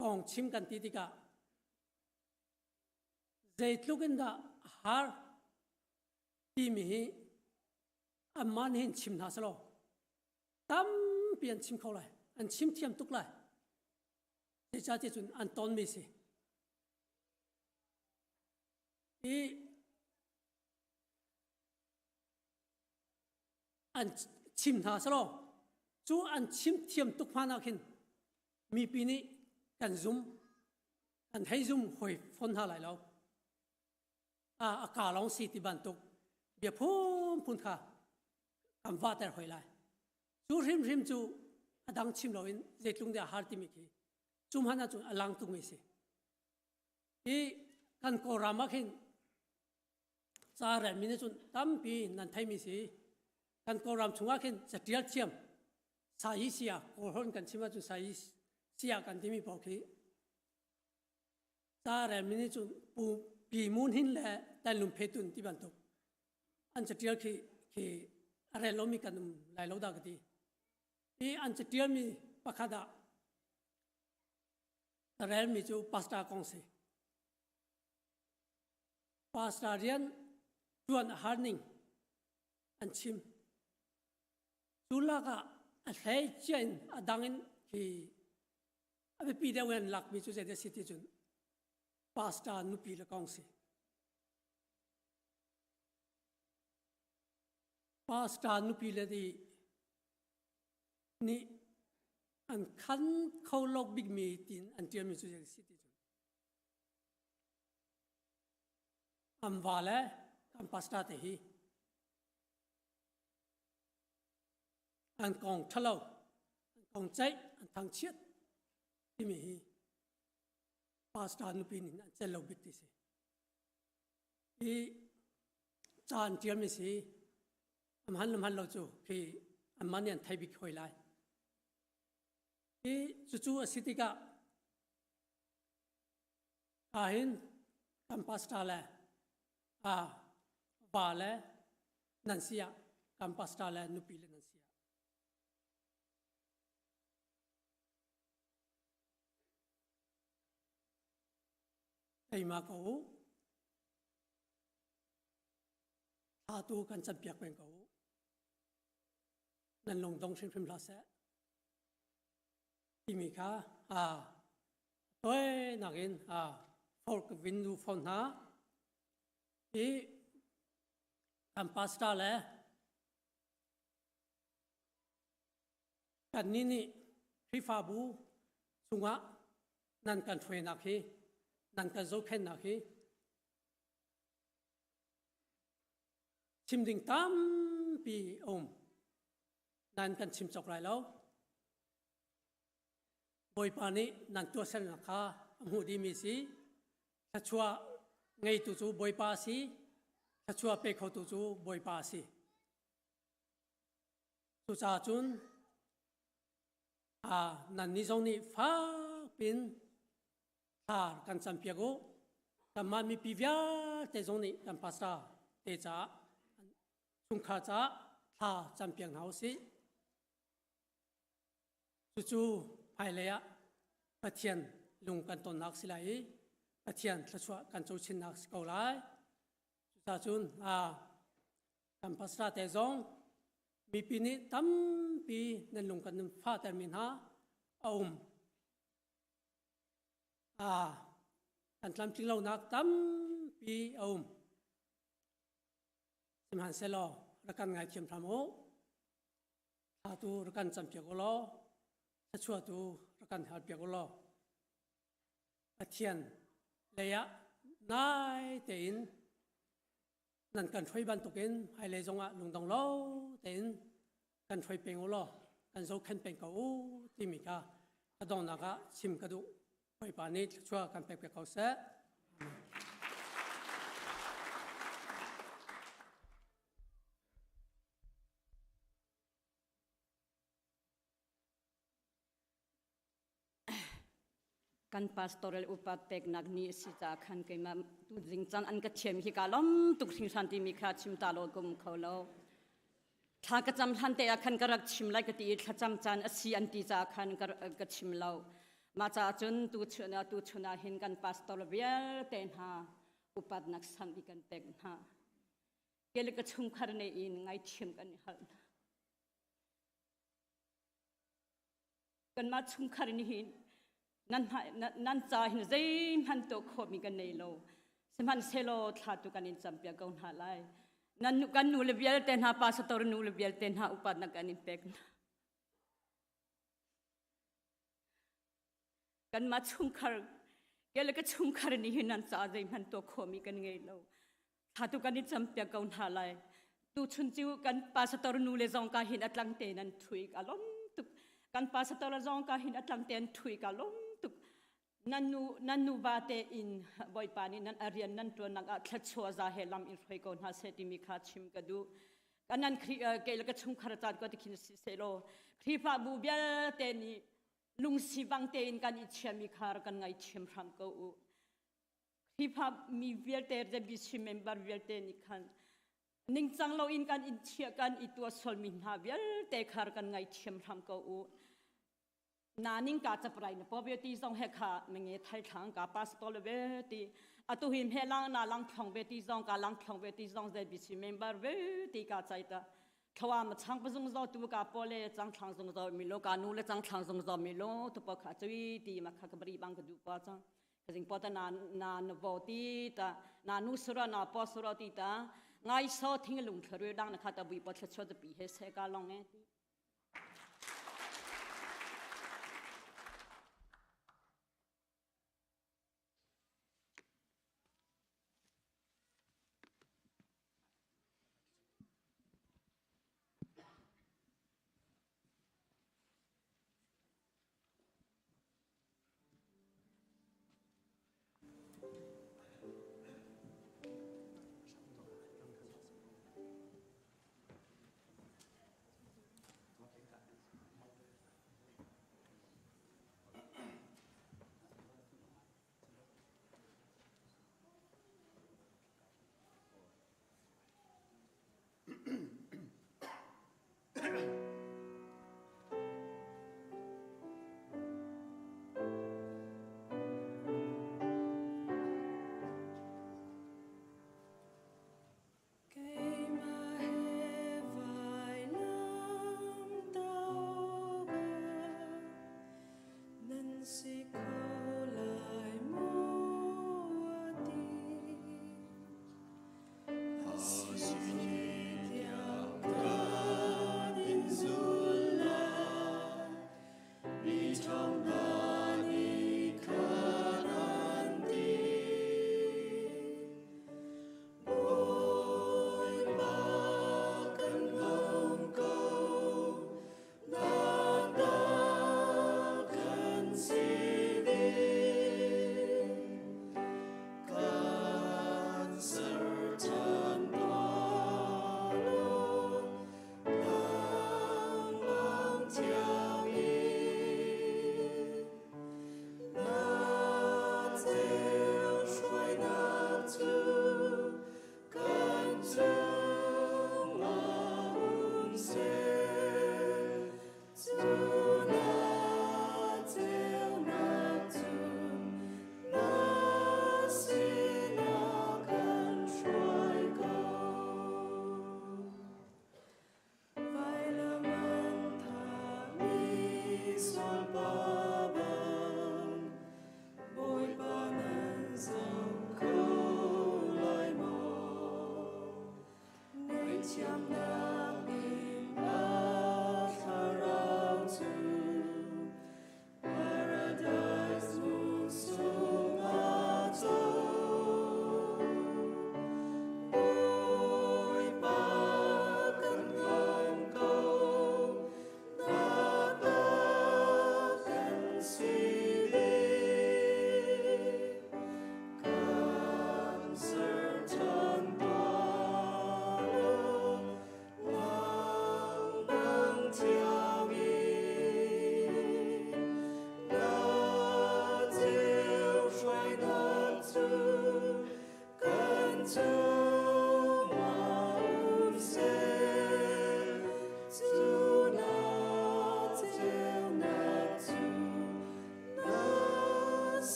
kong chim kan ti tikah zeitluk in dah har timi hi anmah nih hin chim hna selaw tampi an chim kho lai an chim thiam tuk lai zeicahtiah cun an tonmi si i an chim hna selaw cu an chim thiam tuk hma nak hin mipi nih kan zum. Kan hei zum hoi fawn hna lai lo. A a ka lawng si ti bantuk bia phunphun kha kan vahter hoi lai. Cu hrimhrim cu a dang chim loin zeitlung deh a har timi khi cu hmanh ahcun a lang tungmi si. Hi kan Kawlram ah khin ca relmi nih cun tampi nan theimi si. Kan Kawlram chungah khin catial thiam sayi sia Kawlholh kan chim ahcun sayi sia kan timi paoh khi ca relmi nih cun pu pi mun hin le tanlung phetun ti bantuk an catial khi khi a rel lomi kan um lai lo dah ka ti. Hi an catialmi pakhat ah ka relmi cu pastor kong si. Pastor rian tuan a har ning an chim. Cu lak ah a hlei cia in a dang in khi a biapi deuh in lakmi cu zeidah si ti cun pastor nupi le kong si. Pastor nupi le nih an khan kho lo bikmi tiin an ṭialmi cu zei si ti cun an va le kan pastor te hi an kong ṭhalo an kong ceih an thangchiat timi hi pastor nupi nih an cel lo bik ti si hi ca an ṭialmi si Am han lam han lo cu khi anmah nih an thei bik hoi lai. Hi cucu a si tikah ahhin kan pastor le a va le nan si ah kan pastor le nupi le nan si ah teima ko u Thla tu kan campiak peng ko u. Nan lung dong hrimhrim hlah seh. Timi kha a toi nakin a fork vin du fawn hna. I kan pastor le kan nih nih Khrihfabu chungah nan kan hruainak hi nan kan zohkhenhnak hi Chim ding tampi a um. Nan kan chim cawk lai lo. Bawipa nih nan tuahsernak kha a hmuh dihmi si. Thluachuah ngeitu cu Bawipa a si. Thluachuah pe khotu cu Bawipa a si. Cucaah cun nannih zong nih fak pin thla kan campiak u. Kanmah mipi vialte zong nih kan pastor te caah chungkhar caah thla campiak hna usih. Cucu hmailei ah Pathian lung kan tonnak si lai i Pathian thluachuah kan co chinnak si ko lai. Cucaah kan pastor te zong mipi nih tampi nan lung kan fahtermi hna a um. Kan tlamtling lonak tampi a um. Sihmanhsehlaw rak kan ngaithiam hram u. Thla tu rak kan campiak u law, thluachuah tu rak kan halpiak u law. Pathian lei ah nai tein nan kan hruai bantukin hmailei zongah lungdong lo tein kan hruai peng u law kan zohkhenh peng ko u timi kha a donghnak ah chim ka duh. Bawipa nih thluachuah kan pek piak ko seh. Kan pastoral upat peknak ni a si caah khan keimah tuzing caan an ka thiam hi ka lawm tuk hringhran timi kha chim ta lo ka um kho lo. Thla ka cam hlan te ah khan ka rak chim lai ka ti i thlacam caan a si an ti caah khan ka chim lo. Mah caah cun tu chun tu chun ah hin kan pastor vialte hna upatnak sang i kan pek hna. Kele ka chungkhar ne in ngaithiam kan i hal hna. Kanmah chungkhar nih hin nan nan ca hin zeihmanh tuah khawhmi kan nei lo. Sihmanhsehlaw thla tu kan in campiak ko hna lai. Nan kan nu le vialte hna pastor nu le vialte hna upatnak kan in pek hna. Kanmah chungkhar Ke le ka chungkhar nih hin nan caah zeihmanh tuah khawhmi kan ngei lo. Thla tu kan i campiak ko hna lai. Tu chun cu kan pastor nu le zong ka hin a tlang te nan thui ka lom tuk. Kan pastor zong ka hin a tlang te an thui ka lom tuk. Nan nu nan nu va te in Bawipa nih nan a rian nan tuan nak ah thluachuah za he lam in hruai ko hna seh timi kha chim ka duh. Kan nan Khrih ke le ka chungkhar caan ko tikhin si seh law Khrihfabu vialte nih lungsi bang tein kan i chiami kha rak kan ngaithiam hram ko u. Khrihfa mi vialte ZBC member vialte nih khan ningcang loin kan in chiah kan i tuah sualmi hna vialte kha rak kan ngaithiam hram ko u. Na ning ka chaprai na po ti zong he kha menge thai thlang ka pastor le ve ti atu him he lang na lang thlong ve ti zong ka lang thlong ve ti zong ZBC member ve ti ka chai ta Thla ma chang pa zung zo tu ka po le chang thlang zung zo mi lo ka nu le chang thlang zung zo mi lo tu pa kha chui ti ma kha ka bri bang ka du pa chang ka jing po ta na na na vo ti ta na nu sura na po sura ti ta ngai so thing lung thlu dang na kha ta bui po thla chua ta pi he se ka long e ti.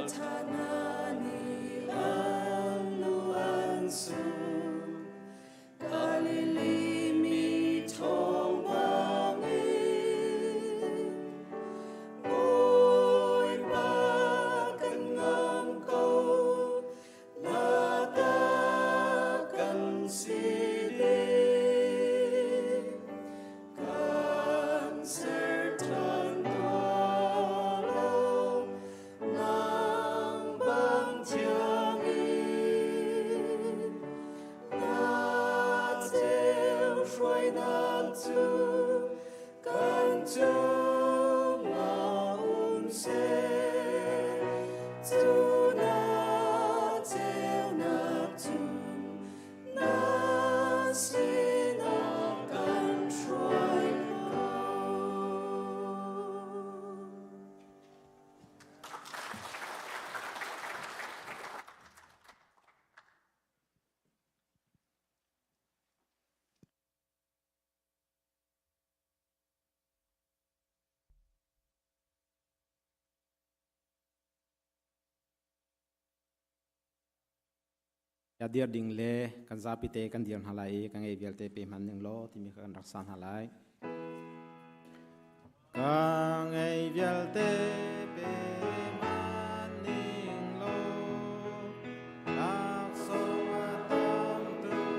Ralṭha hna nih an lu an suk. Galilee mi ṭhawng bangin Bawipa kan ngam ko, na ta kan si ding. Kan ser ṭhan tuah law, nang bang thiang in. Na ceu hruainak cu kan cungah um seh. Cu na ceunak cu na sinah kan hruai ko. Ya dir ding le kan zapi te kan dir hna lai i ka ngei vialte pe hman ning law timi kha kan rak sa hna lai. Ka ngei vialte pe hman ning law laksawng a tam tuk.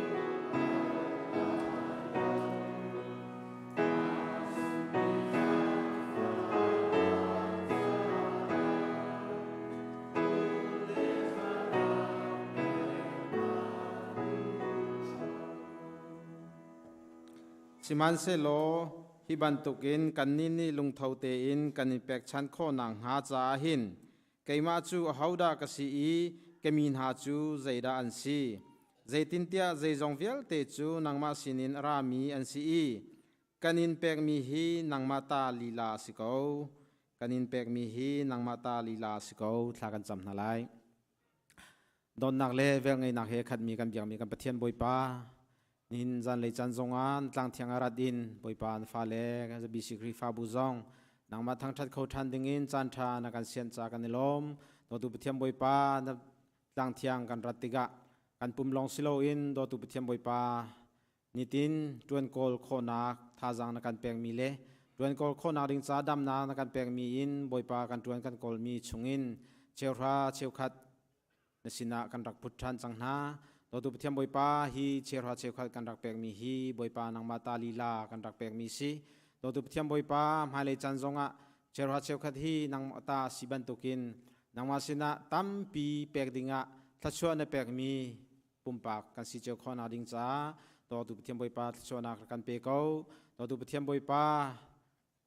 Sihmanhsehlaw hi bantukin kannih nih lungtho tein kan i pekchanh khawh nakhnga caah hin keimah cu ahodah ka si i ka mi hna cu zeidah an si? Zeitintiah zeizong vialte cu nangmah sinin a rami an si i kan in pekmi hi nangmah ta lila a si ko. Kan in pekmi hi nangmah ta lila a si ko. Thla kan cam hna lai. Dawtnak le velngeihnak he khatmi kan biakmi kan Pathian Bawipa, nihin zanlei caan zongah tlang thiang ah rat in Bawipa an fale BC Khrihfabu zong nangmah thangṭhat kho ṭhan dingin caan ṭha na kan sianh ca kan i lawm. Dawtu Pathian Bawipa, na tlang thiang kan rat tikah kan pum lawng si loin dawtu Pathian Bawipa, nitin ṭuan kawl khawhnak thazaang na kan pekmi le ṭuan kawl khawhnak ding ca damnak na kan pekmi in Bawipa kan ṭuan kan kawlmi chungin cheuhra cheukhat na sinah kan rak put ṭhan cang hna. Dawtu Pathian Bawipa, hi cheuhra cheukhat kan rak pekmi hi Bawipa nangmah ta lila kan rak pekmi si. Dawtu Pathian Bawipa, hmailei caan zongah cheuhra cheukhat hi nangmah ta si bantukin nangmah sinah tampi pek dingah thluachuah na pekmi pumpak kan si cio khawhnak ding caah dawtu Pathian Bawipa thluachuahnak rak kan pe ko. Dawtu Pathian Bawipa,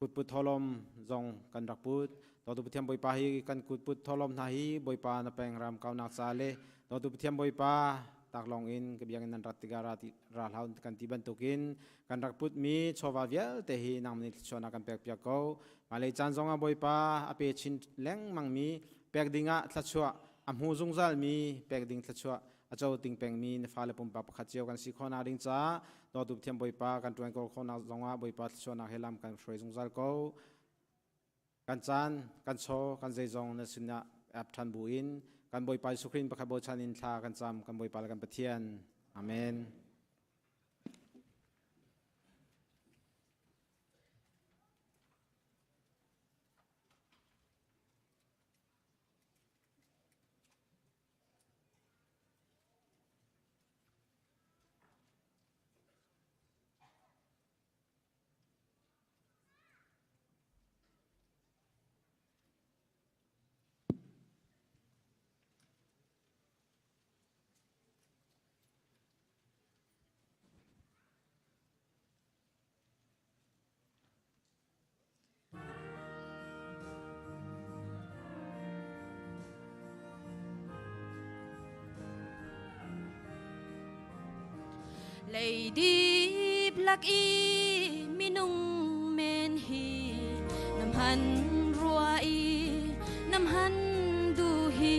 kutput tholom zong kan rak put. Dawtu Pathian Bawipa, hi kan kutput tholom hna hi Bawipa na peng ram kaunak ca le dawtu Pathian Bawipa, taklong in ka biangin nan rat tikah ra ti ra hlau kan ti bantukin kan rak putmi chawva vialte hi nangmah nih thluachuahnak kan pek piak ko. Hmailei caan zongah Bawipa, a pe chin lengmangmi pek dingah thluachuah a hmu zungzalmi pek ding thluachuah a co ting pengmi na fale pumpak pakhat cio kan si khawhnak ding caah dawtu Pathian Bawipa, kan ṭuan ko khawhnak zongah Bawipa thluachuahnak he lam kan hruai zungzal ko. Kan caan, kan chaw, kan zeizong na sinah ap ṭhan bu in kan Bawipa Jesuh Khrih pakhat bochan in thla kan cam, kan Bawipa le kan Pathian. Amen. Leidip lak i minung men hi nam han rua i nam han du hi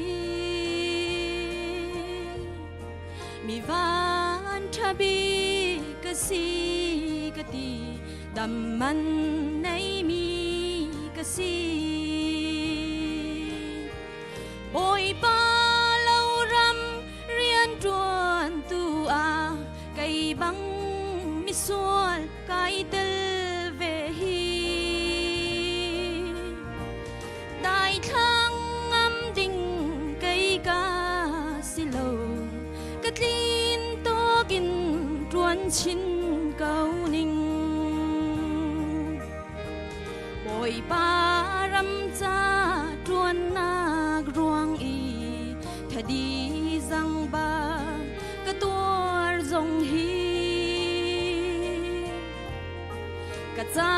mi van ṭha bik ka si ka ti dam man nei mi ka si. bang misual kai tel ve hi. Dai thlang ngam ding kei ka si lo, ka tlin tawkin tuan chin ko ning. Bawipa ram ca tuannak ruang i thadi zangba ka tuar zong hi. Ka ca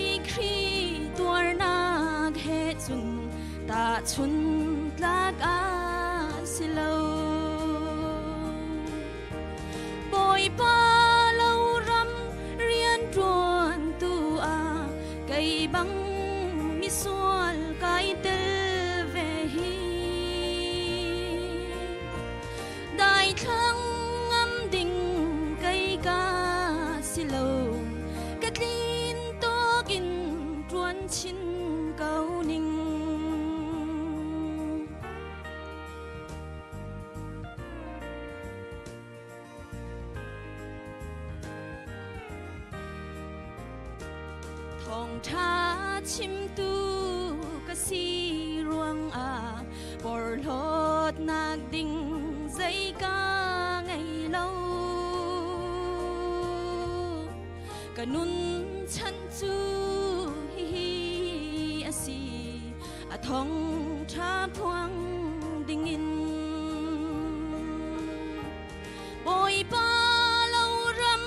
i Khrih tuarnak he cun tahchun tlak a si lo. Bawipa lo ram rian ṭuan tu ah kei bang misual kai tel ve hi. Dai thlang ngam ding kei ka si lo, ka tlin tawkin ṭuan chin ko ning. Thawngṭha chimtu ka si ruangah porhlawtnak ding zei ka ngei lo. Ka nun chan cu hihi a si, a thawngṭha phuang dingin. Bawipa lo ram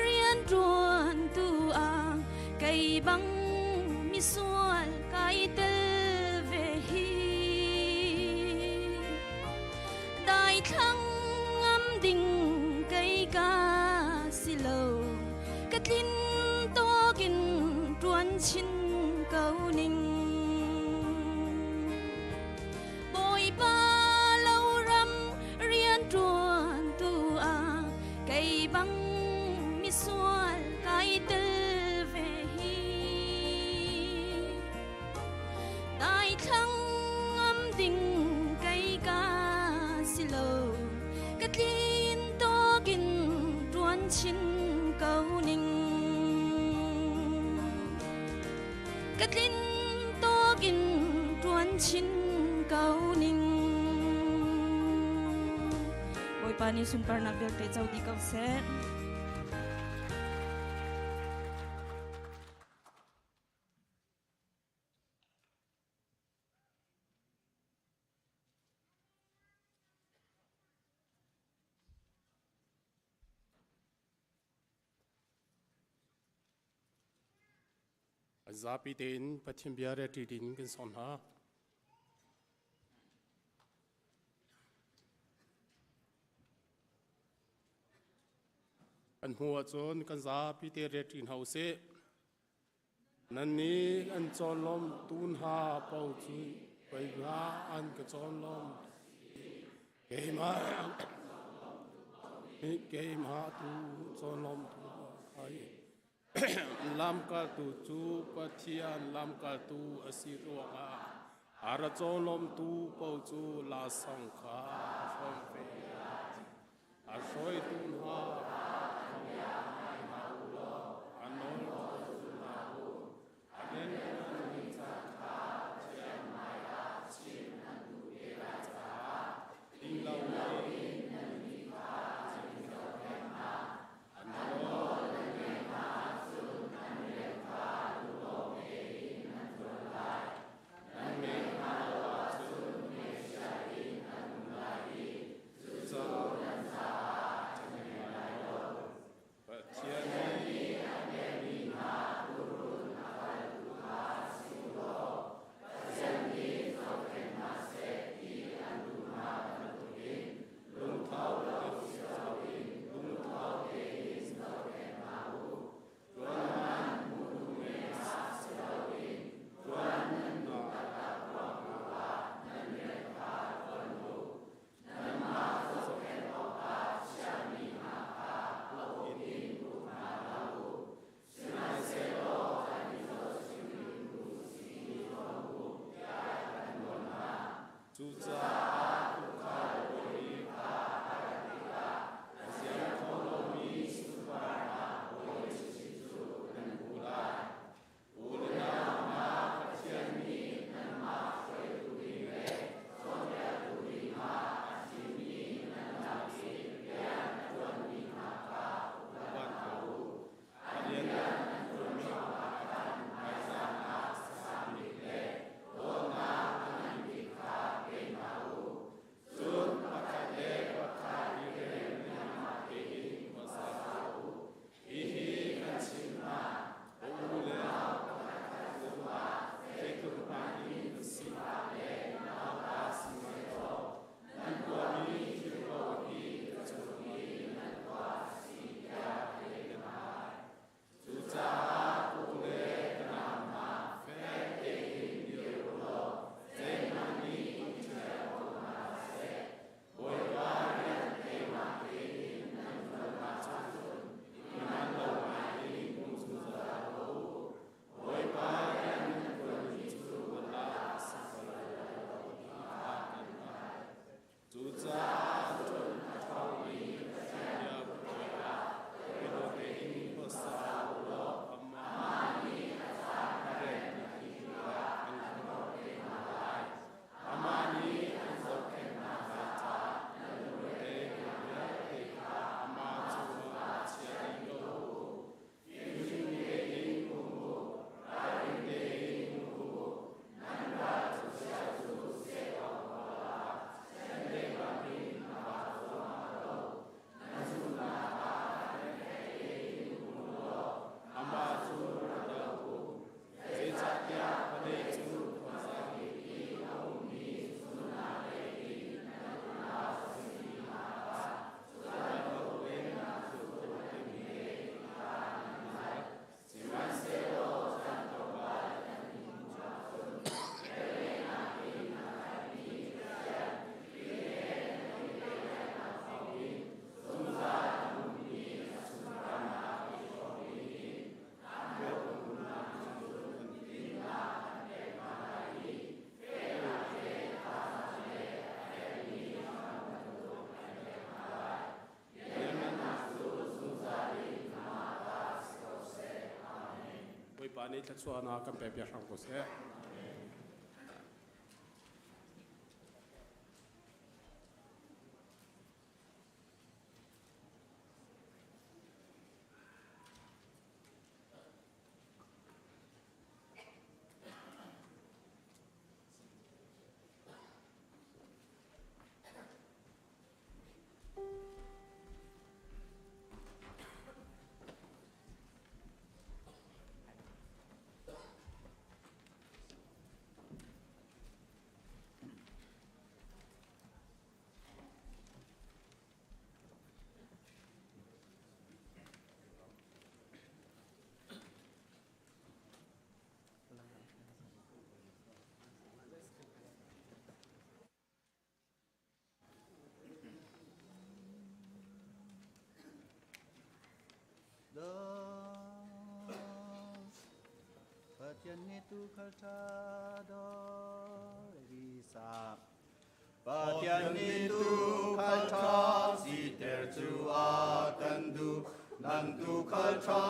rian ṭuan tu ah kei bang misual kai tel ve hi. Dai thlang ngam ding kei ka si lo, ka tlin tawkin ṭuan chin ko ning. Bawipa lo ram rian ṭuan tu ah kei bang misual kai tel ve hi. Dai thlang ngam ding kei ka si lo, ka tlin tawkin ṭuan chin ko ning. Ka tlin tawkin ṭuan chin ko ning. Bawipa nih sunparnak vialte co dih ko seh. Zapi tein Pathian bia re ṭi ding kan sawm hna. Kan hmu ahcun kan zapi te re ṭi hna usih. Nannih an cawnlawm tu hna paoh cu keimah an ka cawnlawm. Keimah keimah tu cawnlawmtu ai. Lamkaltu cu Pathian lamkaltu a si ruangah a ra cawnlawmtu paoh cu lasawng kha a hrawm ve lai. A hruaitu hna hna u law a nawl hna u. A rianṭuanmi ca kha Pathian hmaiah chim an duh ve lai caah ding loin nan ti kha chim peng hna. A nawl nan ngaih hna ahcun an rian kha lunglawm tein an ṭuan lai. Nan ngaih hna lo ahcun ngaihchia in an um lai i cucu nan caah ṭhahnem lai lo. Pathian nih a pekmi hna tuurun a hngaltu kha si u law Pathian nih zohkhenh hna seh ti an duh hna bantukin lungtho lo si loin lungtho tein zohkhenh hna u. Ṭuanman hmuh duh men ah si loin ṭuan duhnak taktak ruangah nan rian kha ṭuan u. Nanmah zohkhenh awkah chiahmi hna kha hlawh in uk hna hlah u. Sihmanhsehlaw an i zohchim dingtu si i zuam u tiah kan nawl hna. Cucaah tuukhal bawi kha a rat tikah a ziam kho lomi Bawipa nih thluachuahnak kan pek piak hram ko seh. Pathian nih tuukhal ṭha sa. Pathian nih tuukhal ṭha siter cu a kan duh. Nang tuukhal ṭha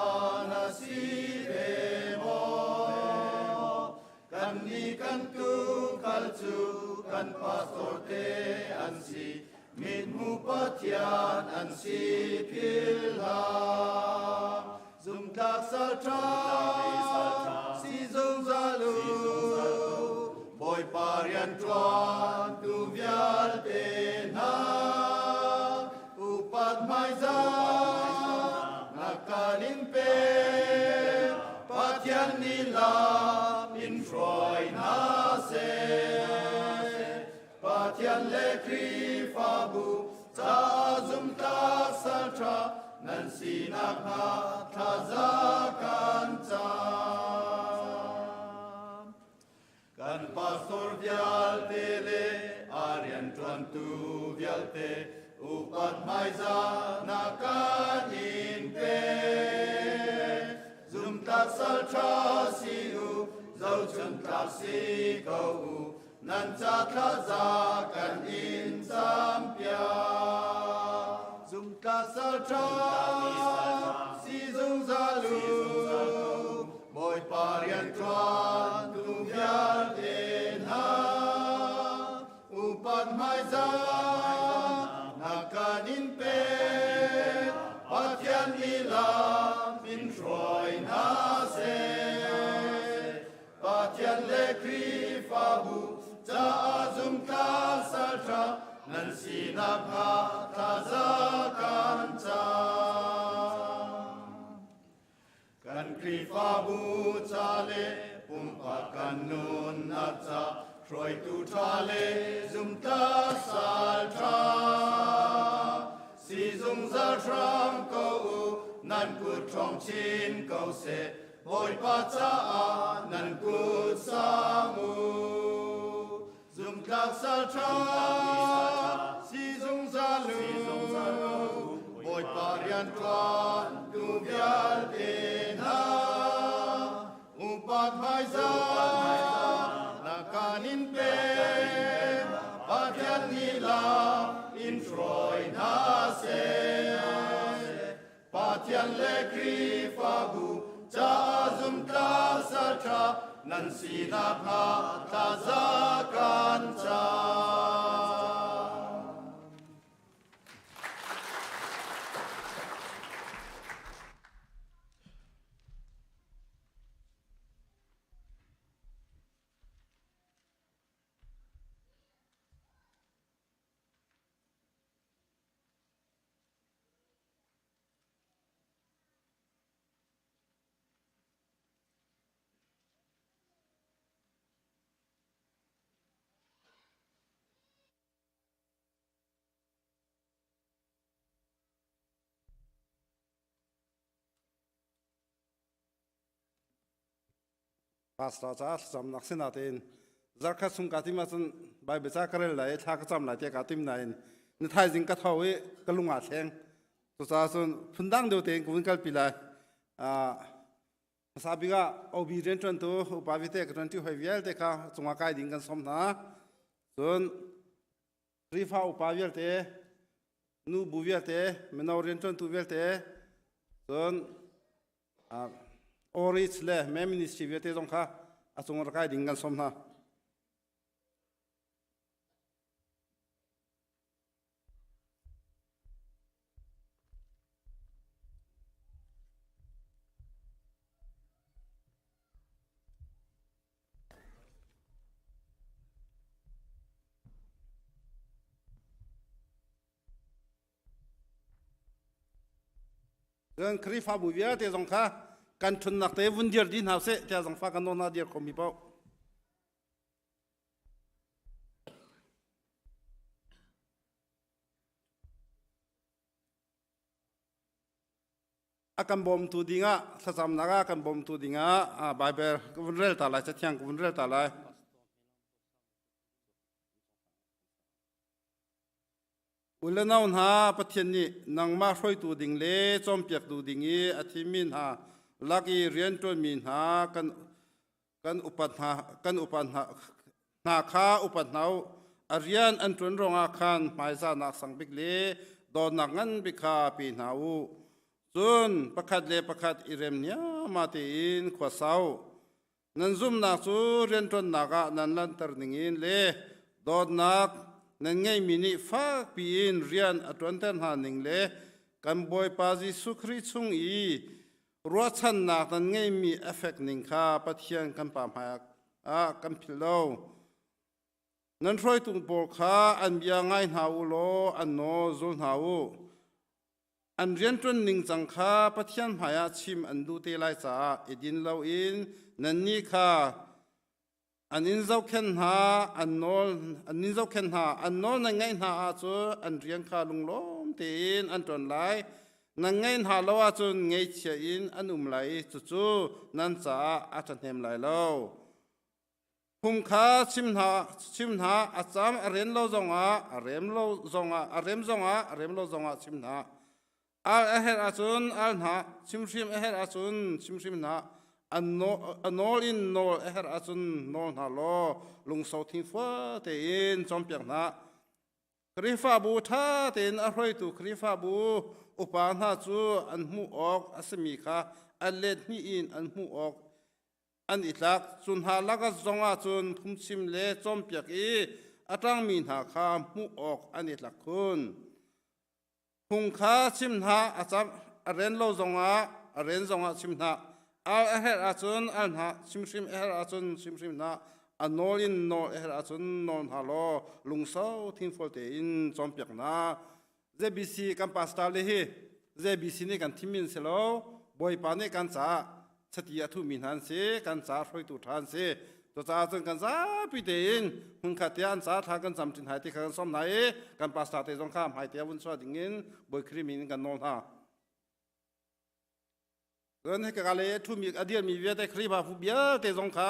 na si ve maw? Kannih kan tuukhal cu kan pastor te an si. Mithmu Pathian an si phil hlah. Zumtlak sal ṭha si zungzal u. Bawipa rian ṭuan tu vialte hna. Upat hmaizah na kan in pe. Pathian nih lam in hruai hna seh. Pathian le Khrihfabu caah zumtlak salṭha nan sinak hnga thlaza kan cam. Kan pastor vialte le a rianṭuantu vialte upat hmaizah na kan in pe. Zumtlak salṭha si u, zohchuntlak si ko u, nan ca thlaza kan in campiak. Zumtlak salṭha si zungzal u, Bawipa rianṭuan tu vialte hna. Upat hmaizah na kan in pe, Pathian nih lam in hruai hna seh. Pathian le Khrihfabu caah zumtlak salṭha nan sinak hnga thlaza kan cam. Kan Khrihfabu ca le pumpak kan nunnak ca hruaitu ṭha le zumtlak salṭha si zungzal hram ko u nan kut ṭhawng chin ko seh Bawipa caah nan kut sang u. Zumtlak sal ṭha si zungzal u. Bawipa rian ṭuan tu vialte hna. Upat hmaizah na kan in pe. Pathian nih lam in hruai hna seh. Pathian le Khrihfabu caah zumtlak salṭha nan sinak hnga thlaza kan cam. Pastor ca thlacamnak si natein zarkhat chung ka tim ahcun Bible ca ka rel lai i thla ka cam lai tiah kaa tim nain ni thaizing ka tho i ka lung aa thleng. Cucaah cun phundang deuh tein ka vun kalpi lai. Hmasa bik ah OB rianṭuantu upa vialte ka ṭuanṭi hoi vialte kha cungah kai ding kan sawm hna. Cun Khrihfa upa vialte, nu bu vialte, mino rianṭuantu vialte, cun. Outreach le men ministry vialte zong kha a cung rak kai ding kan sawm hna. Cun Khrihfabu vialte zong kha kan ṭhutnak te vun dir dih hna seh tiah zangfah kan nawl hna dir khomi paoh. A kan bawmtu dingah thlacamnak ah kan bawmtu dingah Bible ka vun rel ta lai, Cathiang ka vun rel ta lai. U le nau hna, Pathian nih nangmah hruaitu ding le cawnpiaktu ding i a thimmi hna lak i rianṭuanmi hna kan kan upat hna kan upat hna hna kha upat hna u. A rian an ṭuan ruangah khan hmaizahnak sang bik le dawtnak ngan bik kha pe hna u. Cun pakhat le pakhat i rem niamah tein khua sau. Nan zumhnak cu rianṭuannak ah nan langhter ningin le dawtnak nan ngeihmi nih fakpi in rian a ṭuanter hna ning le kan Bawipa Jesuh Khrih chung i ruahchannak nan ngeihmi a fek ning kha Pathian kan Pa hmaiah ah kan philh lo. Nan hruaitu pawl kha an bia ngai hna u law an nawl zul hna u. An rianṭuan ningcang kha Pathian hmaiah chim an duh te lai caah i din loin nannih kha an in zohkhenh hna, an nawl an in zohkhenh hna, an nawl nan ngaih hna ahcun an rian kha lunglawm tein an ṭuan lai. Nan ngaih hna lo ahcun ngaihchia in an um lai i cucu nan caah a ṭhahnem lai lo. Phung kha chim hna, chim hna, a cam a rem lo zongah, a rem lo zongah, a rem zongah, a rem lo zongah chim hna. Al a herh ahcun al hna, chimhrim a herh ahcun chimhrim hna. An a nawl in nawl a herh ahcun nawl hna law lungsau thingfua tein cawnpiak hna. Khrihfabu ṭha tein a hruaitu Khrihfabu upa hna cu an hmuh awk a simi kha a let hnih in an hmuh awk an i tlak. Cu hna lakah zongah cun phungchim le cawnpiak i a ṭangmi hna kha hmuh awk an i tlak khun. Phung kha chim hna, a cam a ren lo zongah a ren zongah chim hna. Al a herh ahcun al hna, chimhrim a herh ahcun chimhrim hna. A nawl in nawl a herh ahcun nawl hna law lungsau thingfual tein cawnpiak hna. ZBC kan pastor le hi ZBC nih kan thimmi an si lo. Bawipa nih kan caah chati a thumi hna an si, kan caah hruaitu ṭha an si. Cucaah cun kan zapi tein hmunkhat tiah an ca thla kan cam ṭin hai ti kha kan sawm hna i kan pastor te zong kha hmai te vun chuah dingin Bawi Khrih min in kan nawl hna. Cun hika le a ṭhumi a dirmi vialte Khrihfabu vialte zong kha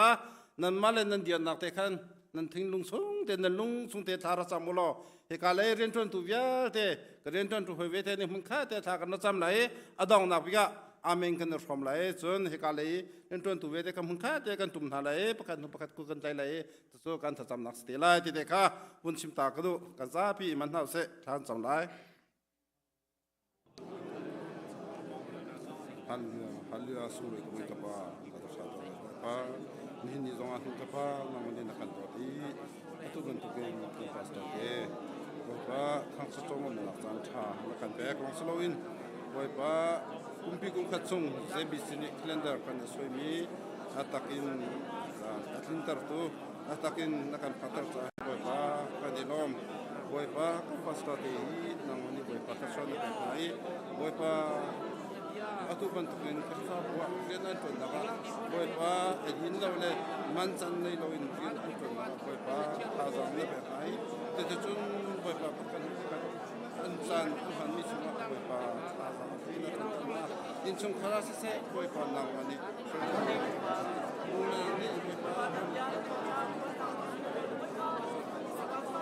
nanmah le nan dirnak te khan nan thinglung chung te nan lung chung te thla ra cam u law hika lei rianṭuantu vialte ka rianṭuantu hawi ve te nih hmun khat te thla kan ra cam lai i a donghnak bik ah amen kan i hrawm lai cun hika lei rianṭuantu vialte kan hmun khat te kan tum hna lai i pakhat hnu pakhat ku kan tlai lai i cucu kan thlacamnak si te lai ti te kha vun chim ta ka duh kan zapi i man hna usih thla kan cam lai. Hallelujah sunglawi tuk ka pa ka sa to ka pa nihin ni zong ah hin ka pa nang nih na kan dawt i atu bantukin kan pastor te Bawipa thangṭhat conglawmhnak caan ṭha na kan pek lawng si loin Bawipa kumpi kum khat chung JBC nih calendar kan i suaimi a takin a tlintertu a takin na kan phakter caah Bawipa kan i lawm. Bawipa kan pastor te hi nang nih Bawipa thluachuah na pek hna i Bawipa atu bantukin Khrihfabu ah rian an ṭuannak ah Bawipa ei lo le man can nei loin rian an ṭuannak ah Bawipa thazaang na pek hna i cuticun Bawipa pakhat pakhat an caan an hmanmi chungah Bawipa thazaang na ṭuanter hna. Innchungkhar ah siseh Bawipa nangmah nih nule nih Bawipa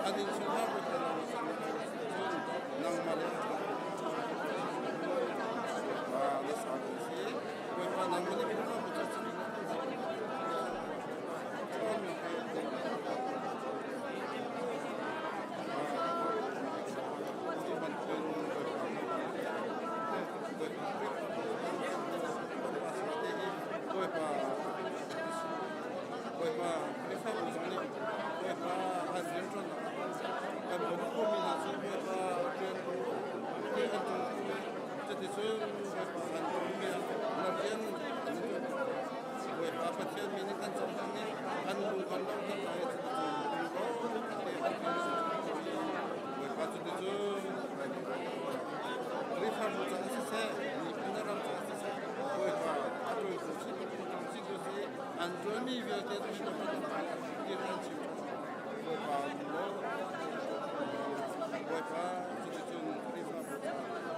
an innchungkhar Bawipa cun nangmah le Bawipa na sa kan si Bawipa nangmah nih Mi vialte cu hi bantuk an chim Bawipa law Bawipa cuticun Khrihfabu ca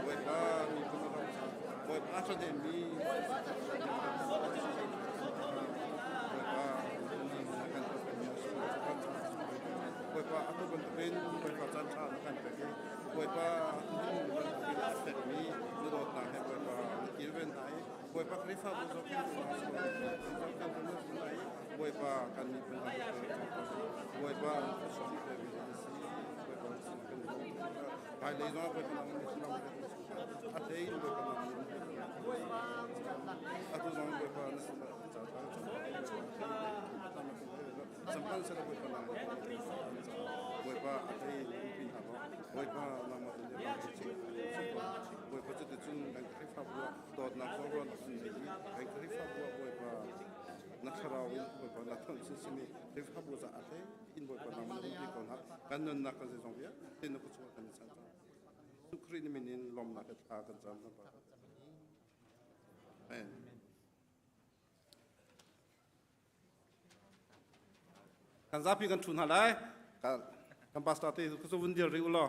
Bawipa miphun ram ca Bawipa a ṭhanemmi Bawipa kan tuahmi a si. Bawipa atu bantukin Bawipa caan ṭha na kan pek i Bawipa atu bantukin a fekmi na dawtnak he Bawipa na kilven hna i Bawipa Khrihfabu zohkhenhtu hna zohkhenhtu na si hna i Bawipa kan miphun hna Bawipa thluachuah pekmi na si. Bawipa na sin kan i lawm. Hmailei zongah Bawipa nang nih ram a hlei in Bawipa nang nih atu zong Bawipa na sin ah ca Sampan sela Bawipa nang Bawipa a hlei in umpi hna law Bawipa nangmah in Bawipa cuticun kan Khrihfabu ah dawtnak zawnruahnak an nei i kan Khrihfabu ah Bawipa na thlarau in Bawipa na thawn sinsin i Khrihfabu caah a hlei in Bawipa nangmah na umpi ko hna kan nunnak kan zeizong vialte na kut chungah kan i chan cang. Jesuh Khrih na min in lawmnak he thla kan cam hna. Amen. Kan zapi kan ṭhu hna lai. Kan pastor te cu vun dir rih u law.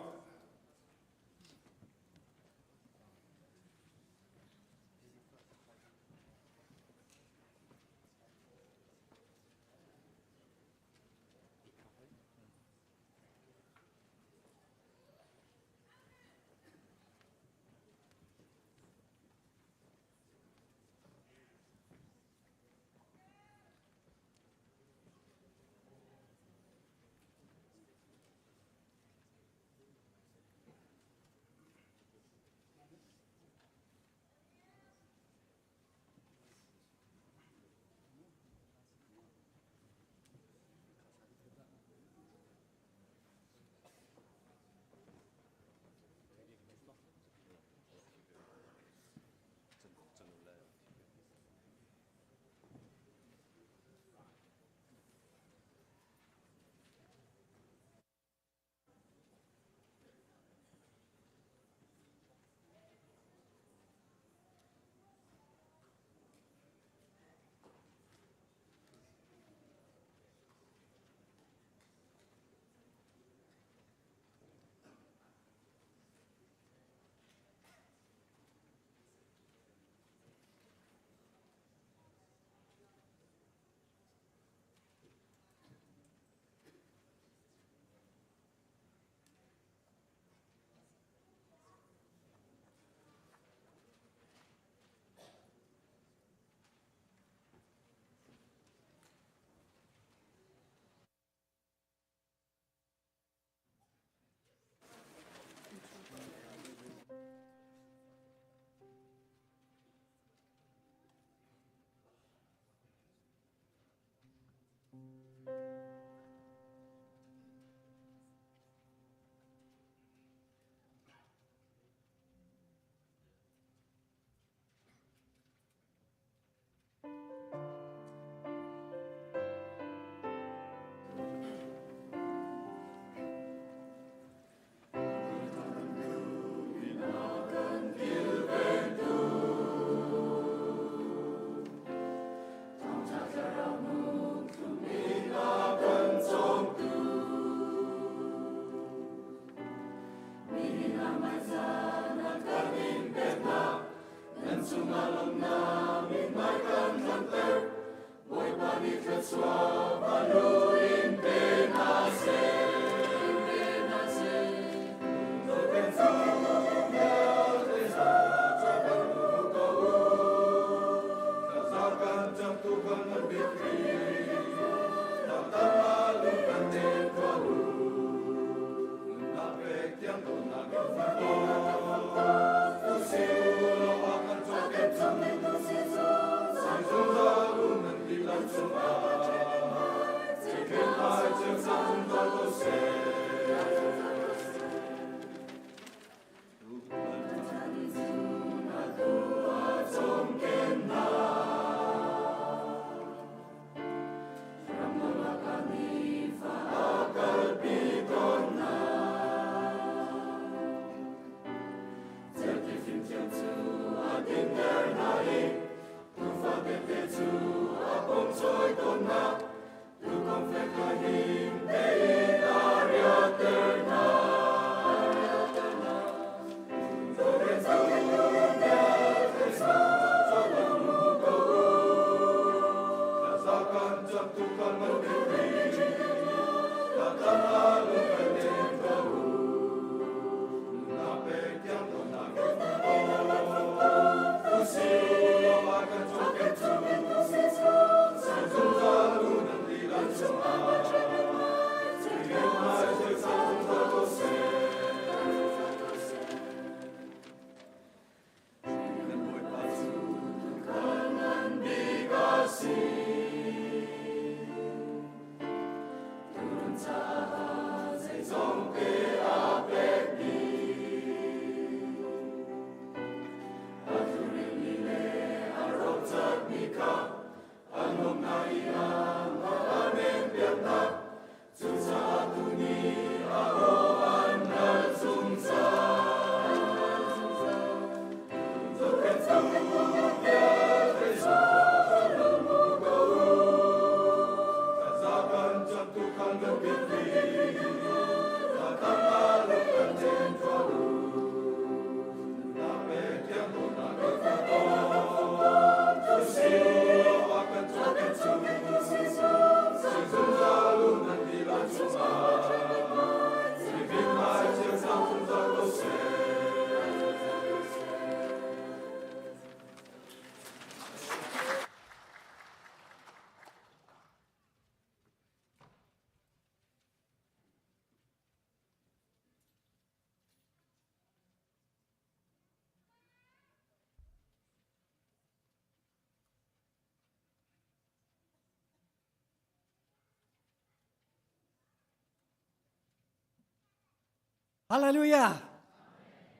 Hallelujah!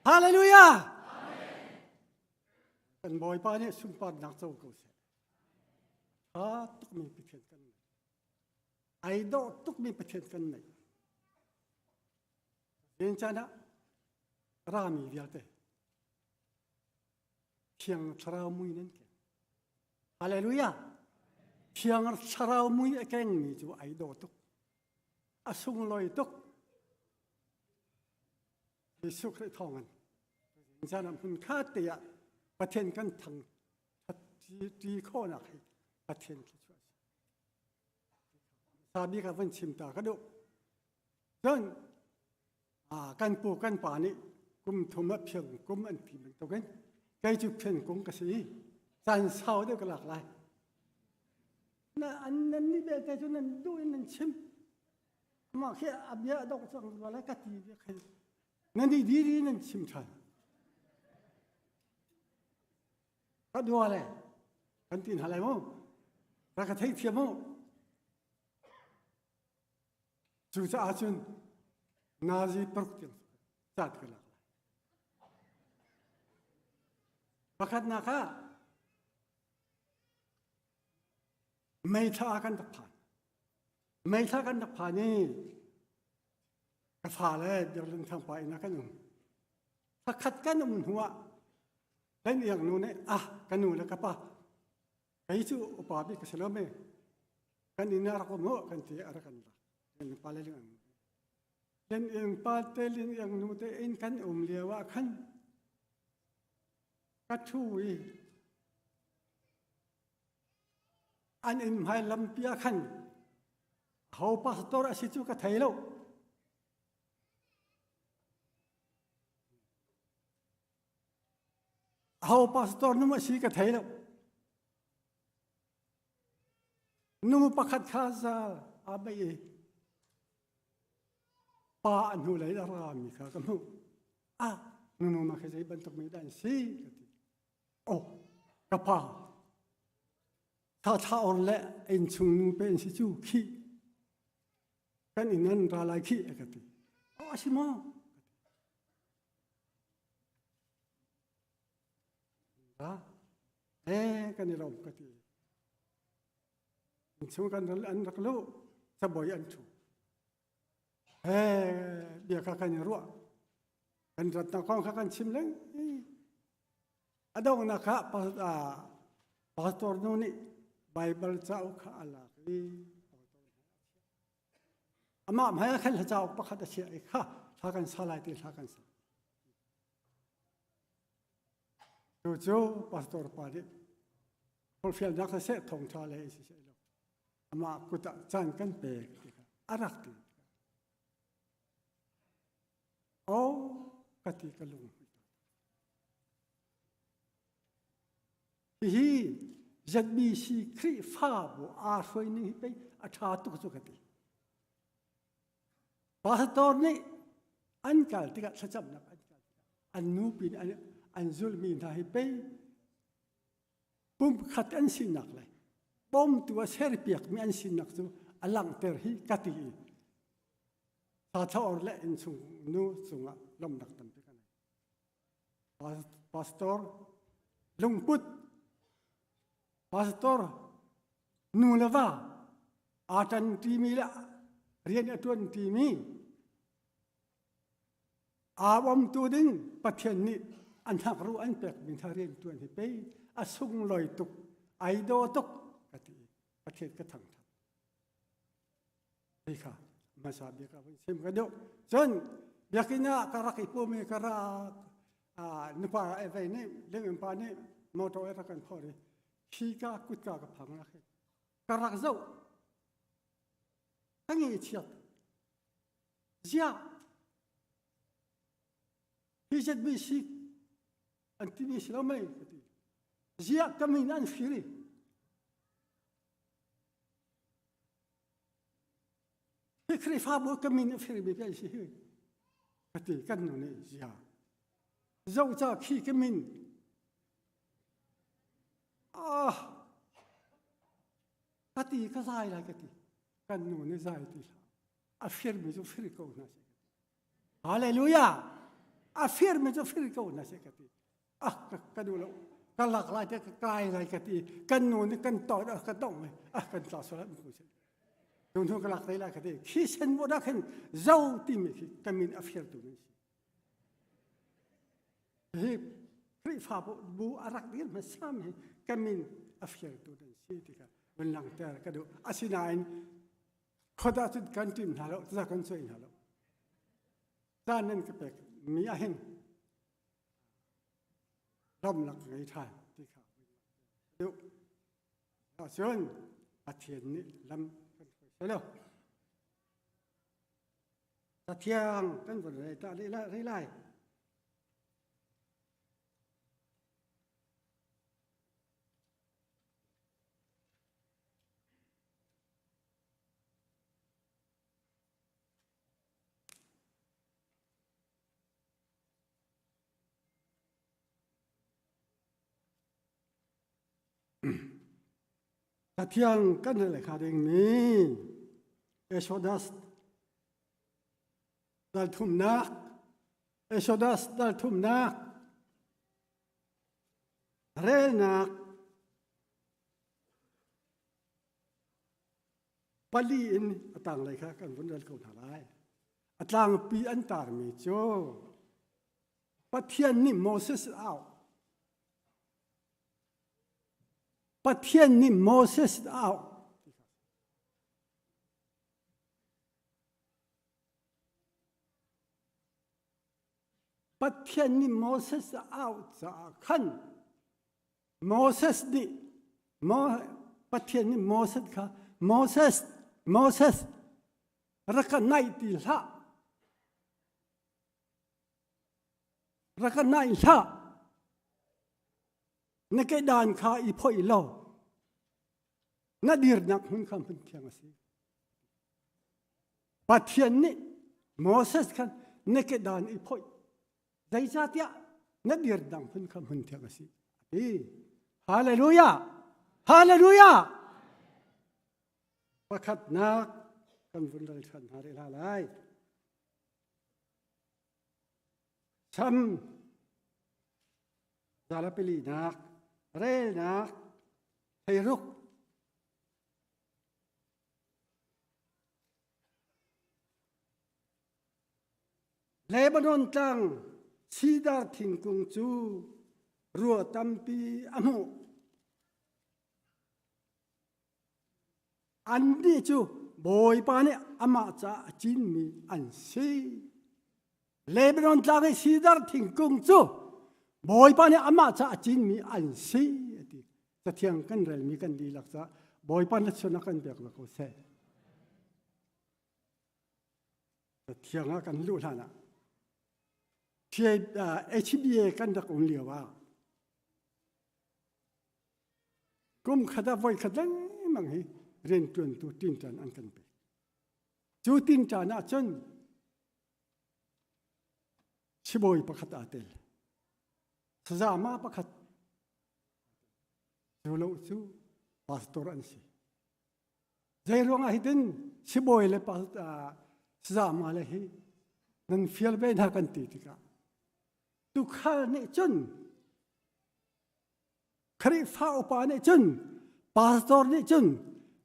Hallelujah! Kan Bawipa nih sunparnak co ko seh. Tha tukmi Pathian kan nei. Ai dawh tukmi Pathian kan nei. Zen caan ah rami vialte Thiang Thlarau mui nan keng. Hallelujah! Thiang Thlarau mui a kengmi cu ai dawh tuk. A sunglawi tuk. Jesuh Khrih thawngin zan ah hmun khat te ah Pathian kan thang ṭi khawhnak hi Pathian thluachuah a si. Sa bik ah van chim ta ka duh. Cun kan pu kan pa nih kum thum ah phiang kum an ti bantukin kei cu phian kum ka si i caan sau deuh ka lak lai. Na an nan nih belte cu nan duh in nan chim. Mah khi a bia a dongh cang rua lai ka ti bia khin nan nih diri nan chim ṭhan. Ka dua le kan ti hna lai mu. Rak ka theithiam mu. Cucaah cun nazi paruk tiang caat ka lak lai. Pakhatnak ah meithla kan rak phan. Meithla kan rak phan i ka fale Biakinn Thangpa inn ah kan um. Pakhat kan um hnuah kan iangnu nih ah ka nu le ka pa kei cu upa bik ka si lo me kan inn ah rak um u kan ti a rak kan lak. Kan pa le ling Len ing pa te ling iang nu te in kan um lio ah khan ka thu i an inn hmai lampi ah khan ho pastor a si cu ka thei lo. Ho pastor num a si ka thei lo. Nu pakhat kha zal aa bei i pa a hnulei a rami kha ka hmuh. Ah, nunu ma khi zei bantuk mi dah an si ka ti. Oh, ka pa. Tha tha or le innchung nu pe in si cu khi. Kan inn an ra lai khi ka ti. Oh, a si maw? Ra. Eh, kan i lawm ka ti. Innchung kan an rak lu, cabuai an thu. He bia kha kan i ruah. Kan ratnak kong kha kan chim leng. A donghnak kha pastor nu nih Bible cauk kha a lak i amah hmai ah khan hla cauk pakhat a chiah i kha thla kan sa lai ti thla kan sa. Tu cu pastor pa nih forhfialnak siseh thawngṭha le siseh lo amah kut ah caan kan pek ti kha a rak ti. Oh, ka ti ka lung Hihi ZBC Khrihfabu aa hruai ning hi pei a ṭha tuk cu ka ti. Pastor nih an kal tikah thlacamnak an kal tikah an nupi nih an, an zulmi hna hi pei pumkhat an sinak le bawmtu a serpiakmi an sinak cu a langhter hi ka ti i Thatha le innchung nu cungah lawmhnak tampi ka ngei. Pastor lungput, pastor nu le va aa ṭanṭimi le rian a ṭuanṭimi aa bawmtu ding Pathian nih an hnakruh an pekmi hna rian ṭuan hi pei a sunglawi tuk, ai daw tuk ka ti. Pathian ka thangṭhat. Hei kha hmasa bik ah vun chim ka duh. Cun biakinn ah ka rak i pum i ka rak nupa e vei nih lingin pa nih motor e rak kan phor i khi ka kutka ka phang rak hi ka rak zoh ka ngi chiat ziah hi ZBC an timi si lo mei ka ti ziah ka min an fir i Hi Khrihfabu ka min a firmi kan si hi. Ka ti kan nu nih zia. Zo ca khi ka min. Ah. Ka ti ka zai lai ka ti. Kan nu nih zai ti hlah. A firmi cu fir ko hna seh. Hallelujah! A fir mi cu fir ko na si ka ti. Ah ka duh lo. Ka lak lai te ka kai lai ka ti. Kan nu nih kan to ka dong ah kan tla sual an si. Tu hnu ka lak te lai ka ti. Khi sen mo da khin zo ti mi khi ka min a fir tu nan si. Hi Khrihfa bu a rak dir hmasa mi ka min a fir tu nan si ti kha vun langhter ka duh. Asinain khuat cun kan ṭim hna lo, taza kan cuai hna lo. Caan nan ka pek mi ahhin ramlak ngei ṭhan ti kha duh. Ahcun Pathian nih lam kan hruai seh lo. Cathiang kan vun rel ta rih lai. Cathiang kan rel kha dingmi Exodus dal thumnak Exodus dal thumnak relnak pali in a tanglei kha kan vun rel ko hna lai. A tlangpi an tarmi cu Pathian nih Moses a auh. Pathian nih Moses a auh. Pathian nih Moses a auh caah khan Moses nih Pathian nih Moses kha Moses Moses rak ka naih ti hlah rak ka naih hlah na kedan kha i phoih law na dirnak hmun kha hmun thiang a si Pathian nih Moses khan na kedan i phoih zeicahtiah na dirnak hmun kha hmun thiang a si a ti Hallelujah Hallelujah pakhatnak kan vun rel ṭhan hna rih hna lai Sam zalapilinak relnak theiruk Lebanon tlang sidar thingkung cu rua tampi a hmuh. Annih cu Bawipa nih amah caah a cinmi an si. Lebanon tlang i sidar thingkung cu Bawipa nih amah caah a cinmi an si. Ati. Cathiang kan relmi kan dihlak caah Bawipa na chun a kan pek ko seh. Cathiang ah kan luh hlan ah HBA kan rak um lio ah kum khat ah voi khat lengmang hi rianṭuantu tinṭan an kan pek. Cu tinṭan ah cun sibawi pakhat aa tel. Sazama pakhat cu lo cu pastor an si. Zei ruangah hitin sibawi le sazama le hi nan fial ve hna kan ti tikah tukhal nih cun Khrihfa upa nih cun pastor nih cun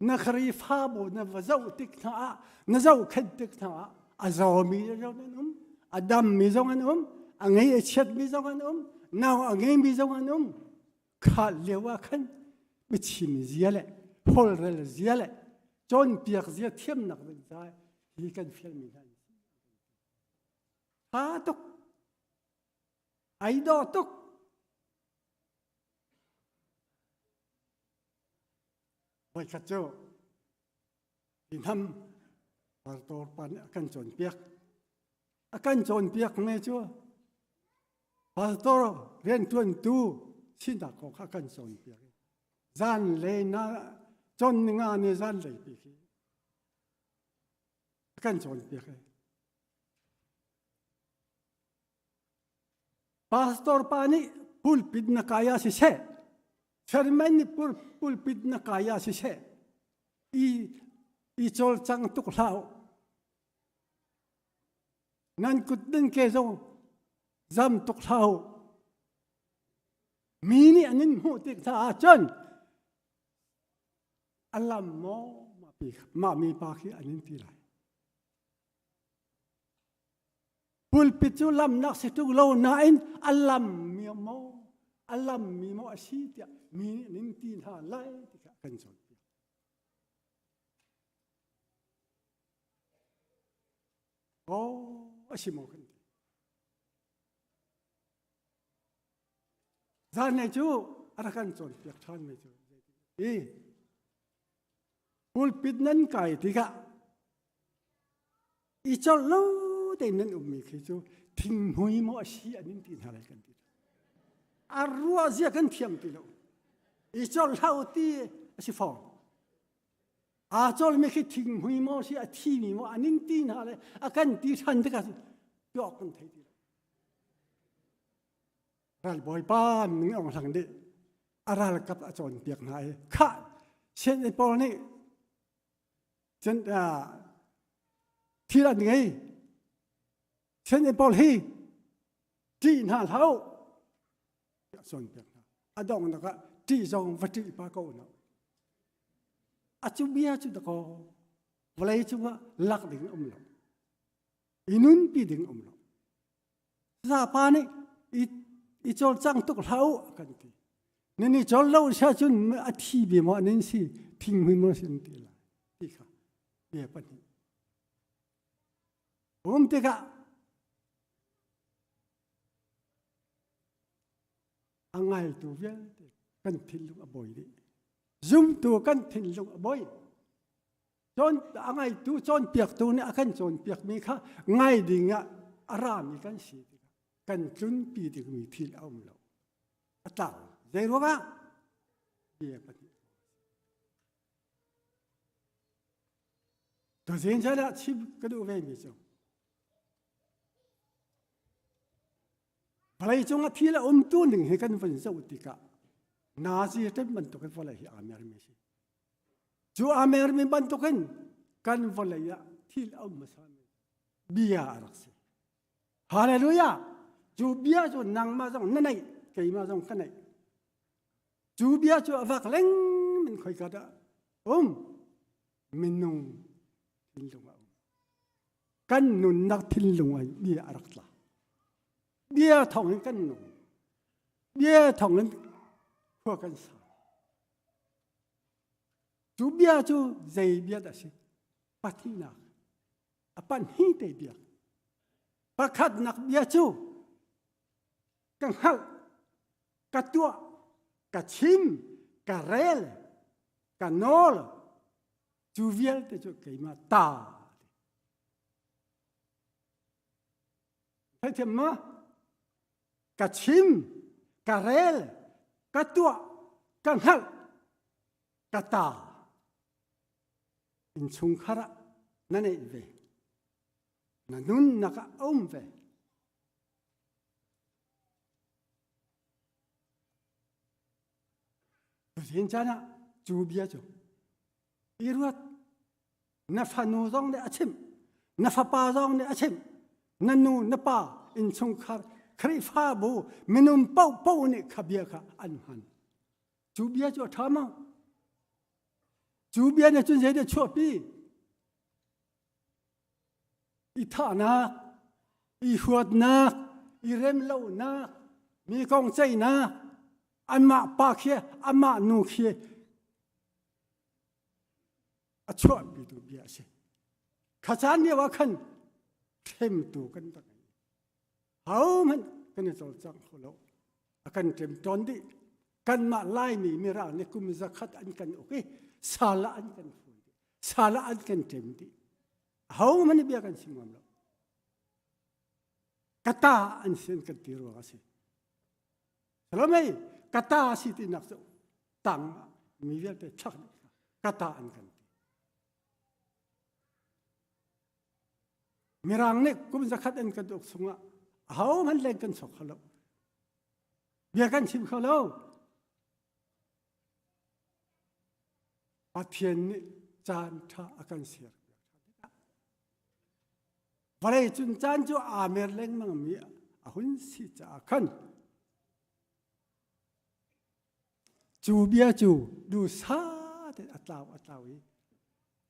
na Khrihfabu na va zoh tik hna ah na zohkhenh tik hna ah a zawmi zong an um a dammi zong an um a ngei a chiatmi zong an um nau a ngeimi zong an um kha lio ah khan biachim zia le holrel zia le cawnpiak zia thiamnak ding ca hi kan fialmi hna an si. Tha tuk ai dawh tuk Voikhat cu hnam pastor pa nih a kan cawnpiak. A kan cawnpiak me cu pastor rianṭuantu sinak kong kha a kan cawnpiak. Zan le na cawn ninga ni zan lei pi khi a kan cawnpiak. Pastor pa nih pulpit na kai ah siseh, chairman nih pulpit na kai ah siseh, i, i cawlcang tuk hlah u. Nan kut nan ke zong zam tuk hlah u. Mi nih an in hmuh tik hna ahcun a lam maw mah mi pa khi an in ti lai. Pulpit cu lamnak si ṭung lo nain a lam mi maw a lam mi maw a si tiah mi nih an in ti hna lai ti kha kan cawnpiak. Oh, a si maw kan ti. Zanlei cu a rak kan cawnpiak ṭhan mi cu i pulpit nan kai tikah i colh lo tein nan ummi khi cu thinghmui maw a si an in ti hna lai kan ti. A ruah zia kan thiam ti lo. I colh hlah u ti a si fawn. Aa colmi khi thinghmui maw si a thimi maw an in ti hna le a kan ti ṭhan tikah tuah kan thei ti lo. Ralbawipa ning ong hlang dih a ralkap a cawnpiak hna i khah sian pawl nih cun thil an ngei sian pawl hi ṭih hna hlah u a cawnpiak hna a donghnak ah ṭih zong va ṭih pa ko hna a cu bia cu dakaw vawlei cungah lak ding um lo i nunpi ding um lo Zapa nih i, i cawlcang tuk hlah u a kan ti. Nan i cawl lo sia cun a thi bi maw nan si thinghmui maw sin ti lai ti kha bia pahnih. Um tikah a ngaitu vialte kan thinlung a bawi dih. Zumtu kan thinlung a bawi. Cawn a ngaitu cawnpiaktu nih a kan cawnpiakmi kha ngai ding ah a rami kan si tikah kan tlunpi dingmi thil a um lo. A tlau. Zei ruangah? Bia pahnih. Tuzing chan ah chim ka duh ve mi cu vawlei cung ah thil a umtu ning hi kan van zoh tikah Nazi ṭem bantuk in vawlei hi aa mermi si. Cu aa mermi bantukin kan vawlei ah thil a um hmasami bia a rak si. Hallelujah! Cu bia cu nangmah zong na neih, keimah zong ka neih. Cu bia cu a vak lengmang khoika dah um minung thinlung ah um. Kan nunnak thinlung ah bia a rak tla. Bia thawng in kan nung. Bia thawng in khua kan sa. Cu bia cu zei bia dah si? Pathihnak. A pahnih te bia. Pakhatnak bia cu ka hngalh, ka tuah, ka chim, ka rel, ka nawl. Cu vialte cu keimah ta. Theithiam ma? Ka chim, ka rel, ka tuah, ka hngalh, ka ta. Innchungkhar ah na neih ve. Na nunnak ah a um ve. Tuzing caan ah cu bia cu i ruat na fanu zong nih a chimh na fapa zong nih a chimh na nu na pa innchungkhar Khrihfabu minung paohpaoh nih kha bia kha an hman cu bia cu a ṭha maw cu bia nih cun zeidah chuahpi i thahnak i huatnak i remlonak mi kong ceihnak anmah pa khi amah nu khi a chuahpitu bia a si. Kha caan lio ah khan hremtu kan rak ngei. Hohmanh kan i cawlcang kho lo. A kan ṭem tawn dih. Kanmah Laimi Mirang nih kum zakhat an kan uk i sal ah an kan hruai dih. Sal ah an kan ṭem dih. Ahohmanh bia kan chim ngam lo. Ka ta an si an kan ti ruang a si. Salomei ka ta si tinak cu tang mi vialte chak dih ka ta an kan ti. Mirang nih kum zakhat an kan uk chungah ahohmanh leng kan sok kho lo. Bia kan chim kho lo. Pathian nih caan ṭha a kan ser. Vawlei cun caan cu aa mer lengmang mi a hun si caah khan cu bia cu duhsah tein a tlau a tlau i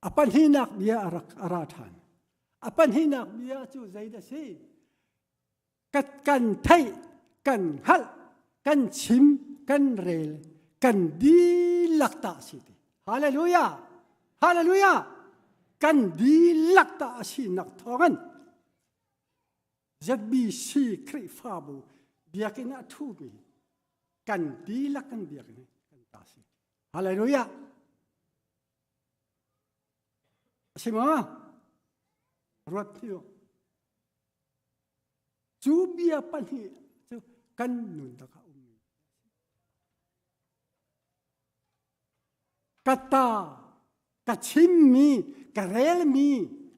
a pahnihnak bia a rak a ra ṭhan. A pahnihnak bia cu zeidah a si? Ka kan theih, kan hngalh, kan chim, kan rel, kan dihlak ta a si ti. Hallelujah! Hallelujah! Kan dihlak ta a sinak thawngin ZBC Khrihfabu biakinn ah ṭhumi kan dihlak kan biakinn kan ta si. Hallelujah! A si maw? Ruat hni u. Cu bia pahnih cu kan nun tak ah ummi. Ka ta, ka chimmi, ka relmi,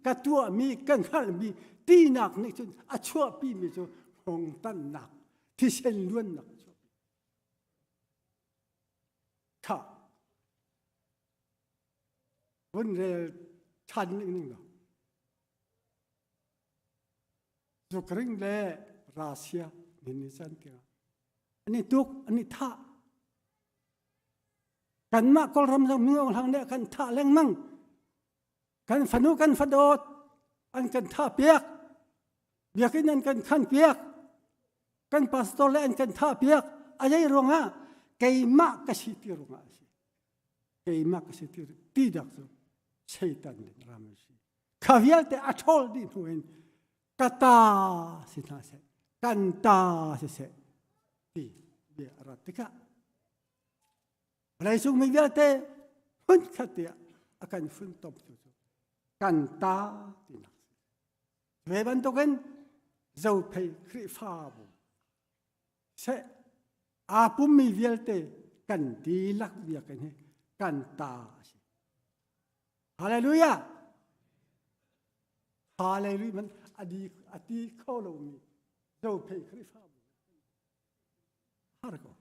ka tuahmi, ka hngalhmi tinak nih cun a chuahpimi cu hngawngtannak, thisen luannak a chuahpi. Tha. Vun rel ṭhan ning ning lo. Ukraine le Russia nin ni can tiang an i tuk an i thah kanmah Kawlram zong minung hlang nih kan thah lengmang kan fanu kan fadawt an kan thah piak biakinn an kan khan piak kan pastor le an kan thah piak a zei ruangah keimah ka si ti ruangah a si keimah ka si ti ti dak cu Satan nih ram a si kha vialte a ṭhawl dih hnu in ka ta si hna seh kan ta si seh ti bia a rat tikah vawleicung mi vialte hmun khat tiah a kan funtomtu cu kan ta tinak si ve bantukin zophei Khrihfabu seh aa pummi vialte kan dihlak biakinn hi kan ta a si Hallelujah! Hallelujah man adi ati kho lomi zophei Khrihfabu har ko.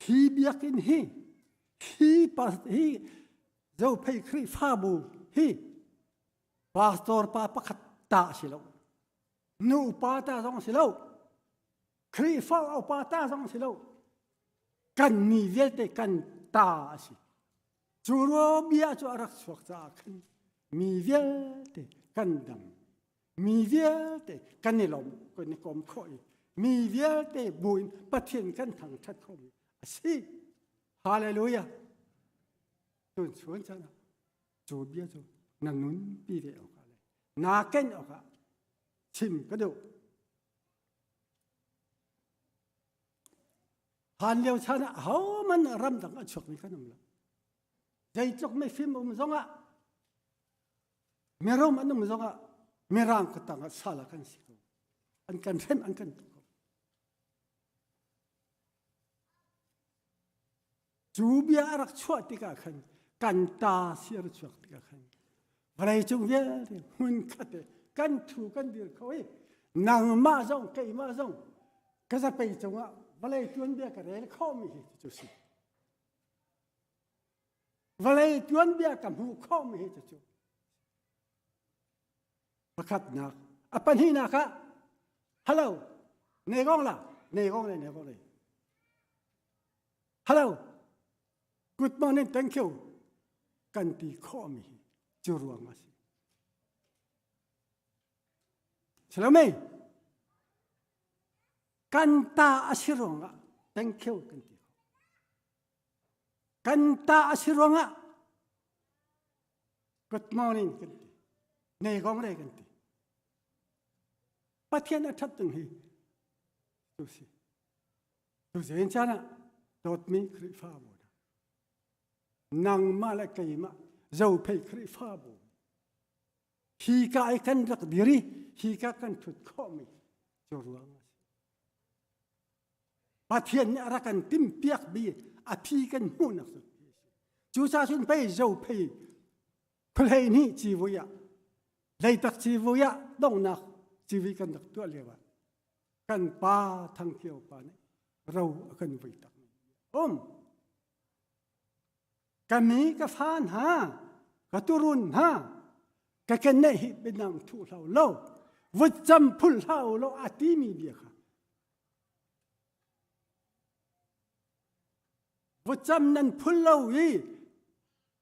Hi biakinn hi hi pas hi zophei Khrihfabu hi pastor pa pakhat ta si lo. Nu upa ta zong si lo. Khrihfa upa ta zong si lo. Kan mi vialte kan ta a si. Cu ruo bia cu a rak chuak caah khan mi vialte kan dam. Mi vialte kan i lawm, kan i kom khawh i mi vialte buin Pathian kan thangṭhat khomi a si. Hallelujah. Tun chun chan ah cu bia cu na nunpi ve awk ah le naa ken awk ah chim ka duh. Hlan lio chan ah ahohmanh ramdang a chuakmi kan um lo. Zeitluk mifim um zongah mirum an um zongah mirang kutang ah sal ah kan si ko. An kan hrem an kan tuk ko. Cu bia a rak chuah tikah khan kan ta si a rak chuak tikah khan vawleicung vialte hmun khat i kan thu kan dir kho i nangmah zong keimah zong ka zapei cungah vawlei tuanbia ka rel khawhmi hi cu si. Vawlei tuanbia ka hmuh khawhmi hi cu pakhatnak a pahnihnak ah hello ne gong la ne gong le ne gong le hello good morning thank you kan ti khawhmi hi cu ruang a si Salome kan ta a si ruangah thank you kan ti khawh kan ta a si ruangah Good morning kan ti. Nei gong le kan ti. Pathian a ṭhat tung hi tu si. Tu zein caan ah dawtmi Khrihfabu hna nangmah le keimah zophei Khrihfabu hi ka i kan rak dir i hi ka kan ṭhut khawhmi cu ruang a si. Pathian nih a rak kan timhpiak bi a phi kan hmuhnak cu cucaah cun pei zophei khuhlei nih civui ah leitak civui ah donghnak civui kan rak tuah lio ah kan pa Thangkio pa nih ro a kan vui tak um. Ka mi ka fa hna, ka turun hna, ka keneh hi bianang thu hlau lo, vutcam phul hlah u law a timi bia kha. Vutcam nan phul lo i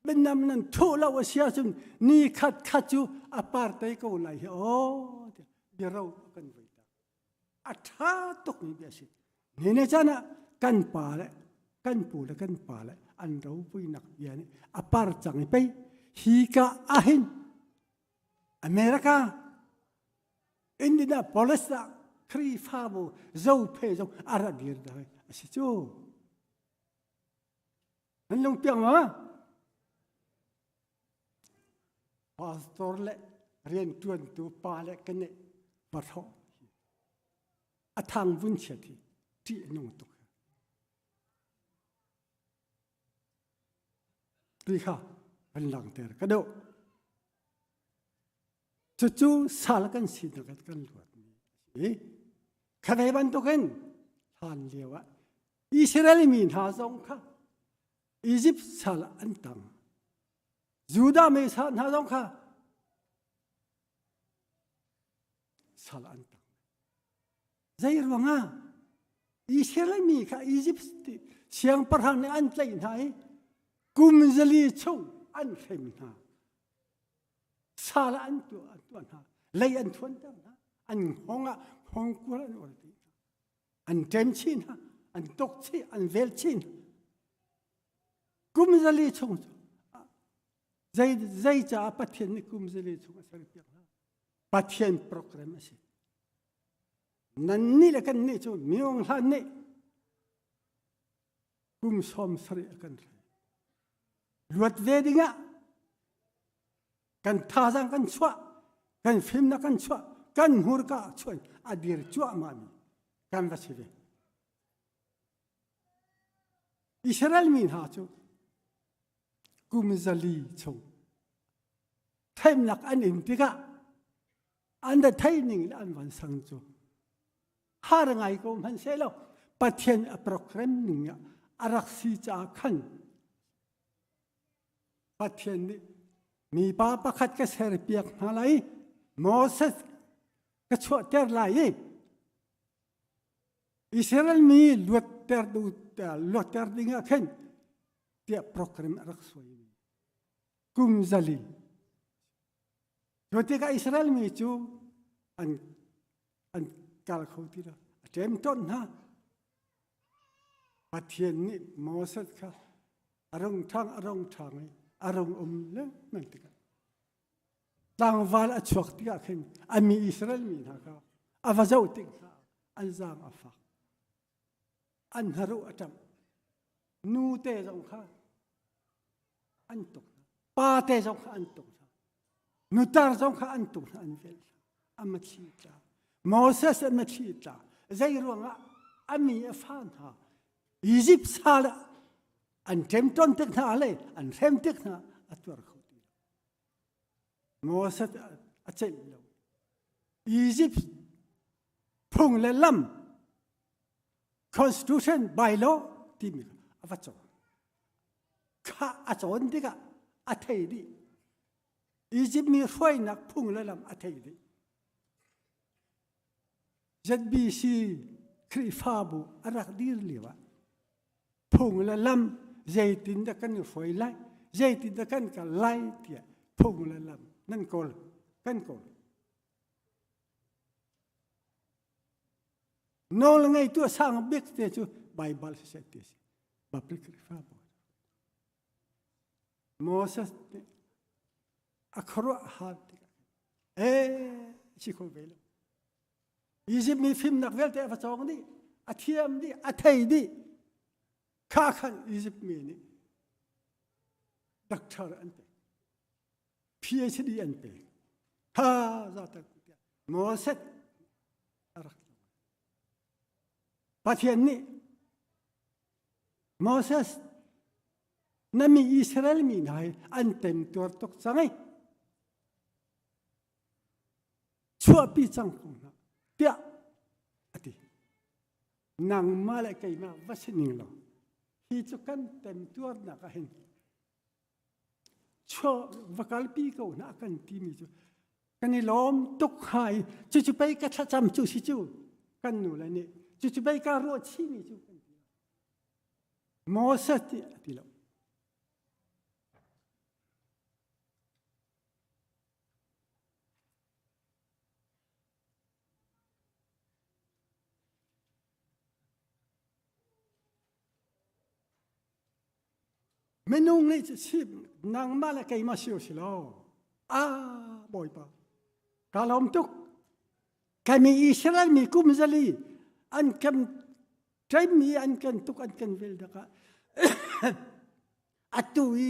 bianam nan thuh lo a si ahcun ni khat khat cu a par te ko lai hi aw bia ro a kan voi ta. A ṭha tukmi bia si. Ni ne caan ah kan pa le kan pu le kan pa le an ropuinak bia nih a par cang i pei hi ka ahin America Indianapolis ah Khrihfabu zophe zong a rak dir da a si cu. Nan lung piang ma? Pastor le riantuantu pa le kan nih va a thang vun chiat hi ṭih a nung tuk. Ti kha van langhter ka duh. Cucu sal kan sinak in kan luatmi a si. Kha ve bantukin hlan lio ah Israel mi hna zong kha Egypt sal an tang. Judah mi hna zong kha sal an tang. Zei ruangah Israel mi kha Egypt siangpahrang nih an tlaih hna i kum zali chung an hrem hna. Sal an tuah an tuah hna. Lei an thuanter hna. An hngawng ah hngawngkual an ur dih hna. An ṭem chin hna. An tuk chih, an vel chin. Kum zali chung cu zei zei caah Pathian nih kum zali chung a serpiak hna. Pathian program a si. Nannih le kannih cu miung hlan nih kum sawm sarih a kan hrem. Luat ve dingah kan thazaang kan chuah, kan fimnak kan chuah, kan hmurka chuah a dir cuahmah mi kan va si ve. Israel mi hna cu kum zali chung theimnak an in tikah an da thei ning le an van sang cu har ngai ko hmanh seh law Pathian a program ning ah a rak si caah khan Pathian nih mipa pakhat ka ser piak hna lai Moses ka chuahter lai i Israel mi luatter du luatter ding ah khin tiah program a rak suai mi kum zali Cu tikah Israel mi cu an an kal kho ti lo. A ṭemṭawnh hna. Pathian nih Moses kha a rung ṭhang a rung ṭhang i a rung um lengmang tikah tlangval a chuak tikah khin a mi Israel mi hna kha a va zoh tik hna an zaang a fak. An hnaruh a ṭamh. Nu te zong kha an tuk hna. Pa te zong kha an tuk hna. Nutar zong kha an tuk hna an velh hna. A mathli tla. Moses a mathli tla. Zei ruangah a mi a fa hna Egypt sal ah an ṭemṭon tik hna le an hrem tik hna a tuar kho ti lo. Moses a celh lo. Egypt phung le lam constitution by law timi a va cawn. Kha a cawn tikah a thei dih. Egypt mi hruainak phung le lam a thei dih. ZBC Khrihfabu a rak dir lio ah phung le lam zeitin dah kan i hruai lai, zeitin dah kan kal lai tiah phung le lam nan kawl, kan kawl. Nawl ngeitu a sang bik te cu Baibal siseh ti a si. Baptist Khrihfabu. Moses nih a khuaruah har tikah ee si kho ve lo. Egypt mi fimnak vialte a va cawng dih, a thiam dih, a thei dih. Kha khan Egypt mi nih doctor an pek. PhD an pek. Ha za tak Moses a rak Pathian nih Moses na mi Israel mi hna hi an temtuar tuk cang i chuahpi cang ko hna tiah a ti. Nangmah le keimah va si ning law hi cu kan temtuarnak ah hin. Chuah va kalpi ko hna kan timi cu kan i lawm tuk hnga i cucu pei ka thlacam cu si cu kan nu le nih cucu pei ka ruah chihmi cu kan ti. Moses ti a ti lo. Minung nih si nangmah le keimah si si lo. Ah Bawipa ka lawm tuk. Kami Israel mi kum zali an kan ṭaimi an kan tuk an kan vel dakah atu i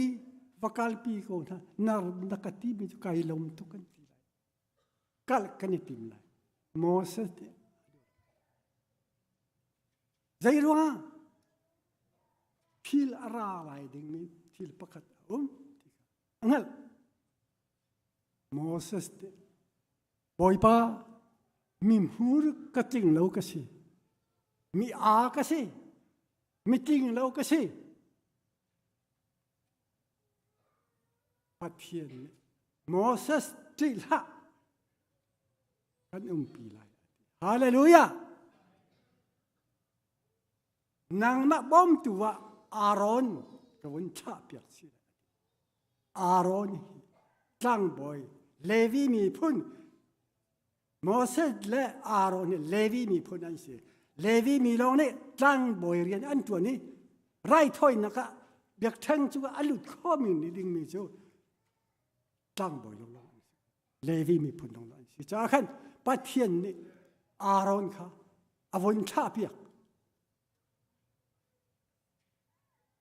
va kalpi ko hna nar na ka ti mi cu kai lawm tuk kan ti lai. Kal kan i tim lai. Moses nih Zei ruangah thil a ra lai dingmi thil pakhat a um ti kha a hngalh. Moses nih Bawipa mi hmur ka tling lo ka si mi aa ka si mi tling lo ka si Pathian nih Moses ṭih hlah kan umpi lai. Hallelujah! Nangmah bawmtu ah Aaron ka vun thlah piak si lai. Aaron hi tlangbawi Levi miphun Moses le Aaron hi Levi miphun an si. Levi mi lawng nih tlangbawi rian an ṭuan i raithawinak ah biakṭheng cu a lut khomi ni dingmi cu tlangbawi lawnglawng an si. Levi miphun lawng an si. Caah khan Pathian nih Aaron kha a von thlah piak.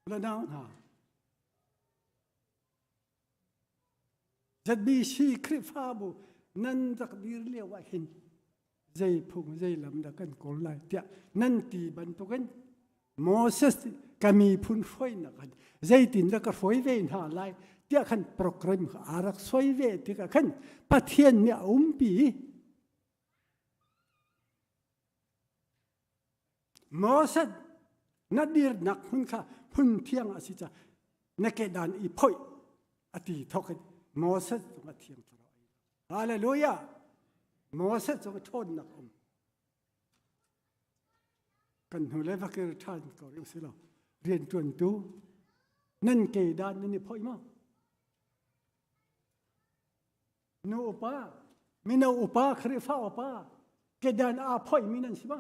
Le nau hna ZBC Khrihfabu nan rak dir lio ah hin zei phung zei lam dah kan kawl lai tiah nan ti bantukin Moses ka miphun hruainak khan zeitin dah ka hruai ve hna lai tiah khan program kha aa rak suai ve tikah khan Pathian nih a umpi. Moses na dirnak hmun kha hmun thiang a si ca na kedan i phoih a ti thawk in Moses zong a thiang thlarau Hallelujah! Moses zong a ṭhawnnak um. Kan hnu le va kir ṭhan ko rih si lo. Rianṭuantu nan kedan nan i phoih maw? Nu upa, mino upa, Khrihfa upa, kedan aa phoihmi nan si ma?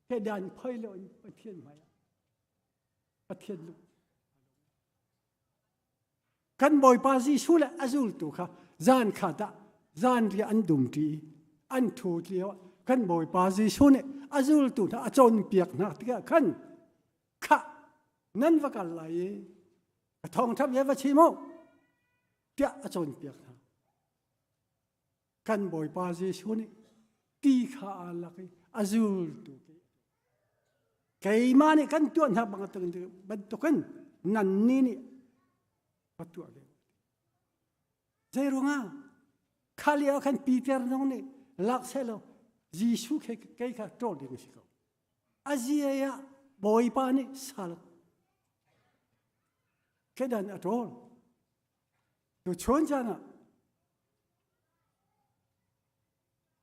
Kedan phoi lo in Pathian hmai ah Pathian lung kan Bawipa Jesuh le a zultu kha zan khat ah zan ri an dumṭi i an ṭhut lio ah kan Bawipa Jesuh nih a zultu hna a cawnpiak hna tikah khan khah nan va kal lai i ka thawngṭha bia va chim u tiah a cawnpiak hna. Kan Bawipa Jesuh nih ti kha aa lak i a zultu keimah nih kan tuah hna bantukin nannih nih va tuah ve. Zei ruangah kha lio khan Peter zong nih lak seh law Jesuh kei kha ṭawl ding a si ko. A zia ah Bawipa nih sal kedan a ṭawl. Tu chun caan ah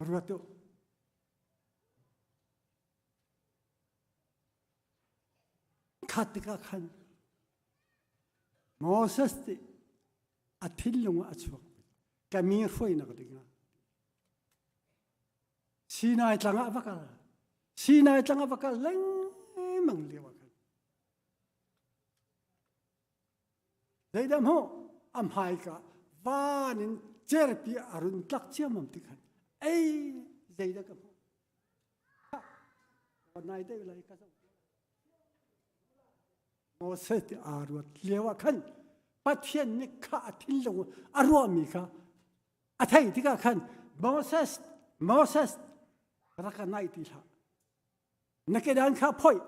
ruat u. Khat tikah khan Moses nih a thinlung ah a chuak ka mi hruainak dingah Sinai tlang ah va kal Sinai tlang ah va kal lengmang lio ah khan zeidah hmuh a hmaika van in cerpi a run tlak ciammam ti khan ei zeidah ka hmuh nai deuh lai ka zoh Moses ti aa ruat lio ah khan Pathian nih kha a thinlung a ruahmi kha a theih tikah khan Moses Moses rak ka naih ti hlah na kedan kha phoih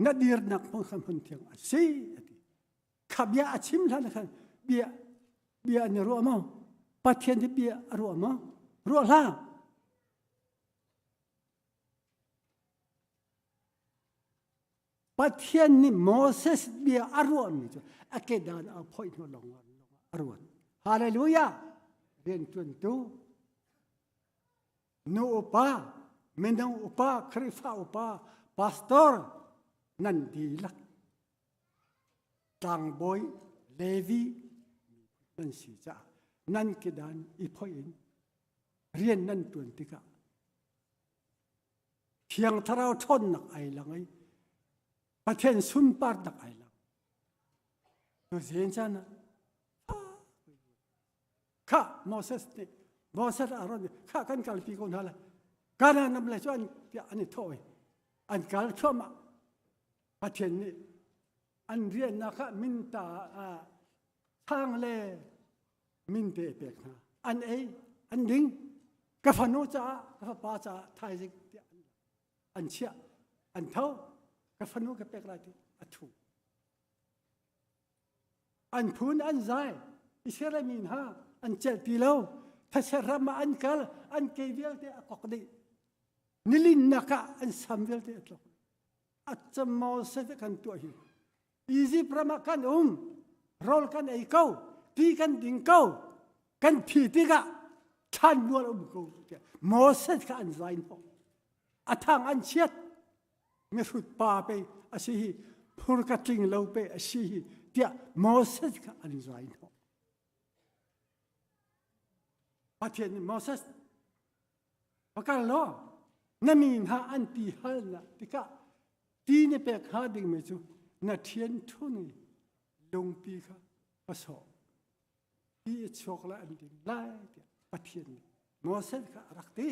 na dirnak hmun kha hmun thiang a si a ti kha bia a chim hlan khan bia bia an i ruah maw Pathian hi bia a ruah maw ruah hlah Pathian nih Moses bia a ruahmi cu a kedan a phoih hnu lawng lawng. a ruat. Hallelujah! Rianṭuantu nu upa, mino upa, Khrihfa upa, pastor nan dihlak tlangbawi Levi nan si caah nan kedan i phoih in rian nan ṭuan tikah Thiang Thlarau ṭhawnnak ai lang i Pathian sunparnak ai lang. Tu zen caan ah kha Moses nih Moses Aaron nih kha kan kalpi ko hna lai. Kanaan ram lei cu an tiah an i thawh i an kal thluahmah. Pathian nih an riannak ah minta ah chang le minte a pek hna. An ei, an ding. Ka fanu caah, ka fapa caah thaizing tiah an chiah. An tho, ka fanu ka pek lai ti a thu. An phun an zai. Israel mi hna an celh ti lo. These ram ah an kal, an ke vialte a kok dih. Nilinnak ah an sam vialte a tlok. A Moses kan tuah hi. Egypt ram ah kan um, rawl kan ei ko, ti kan ding ko, kan thi tikah thlan mual um ko. Moses kha an zai hnawh. A thang an chiat. Mihrut pa pe a si hi, phur ka tling lo pe a si hi, tiah Moses kha an zai hnawh. Pathian nih Moses va kal law na mi hna an ti halnak tikah ti na pek hnga dingmi cu na ṭhian ṭhun i lungpi kha va sawh ti a chuak lai an ding lai tiah Pathian nih Moses kha a rak ti.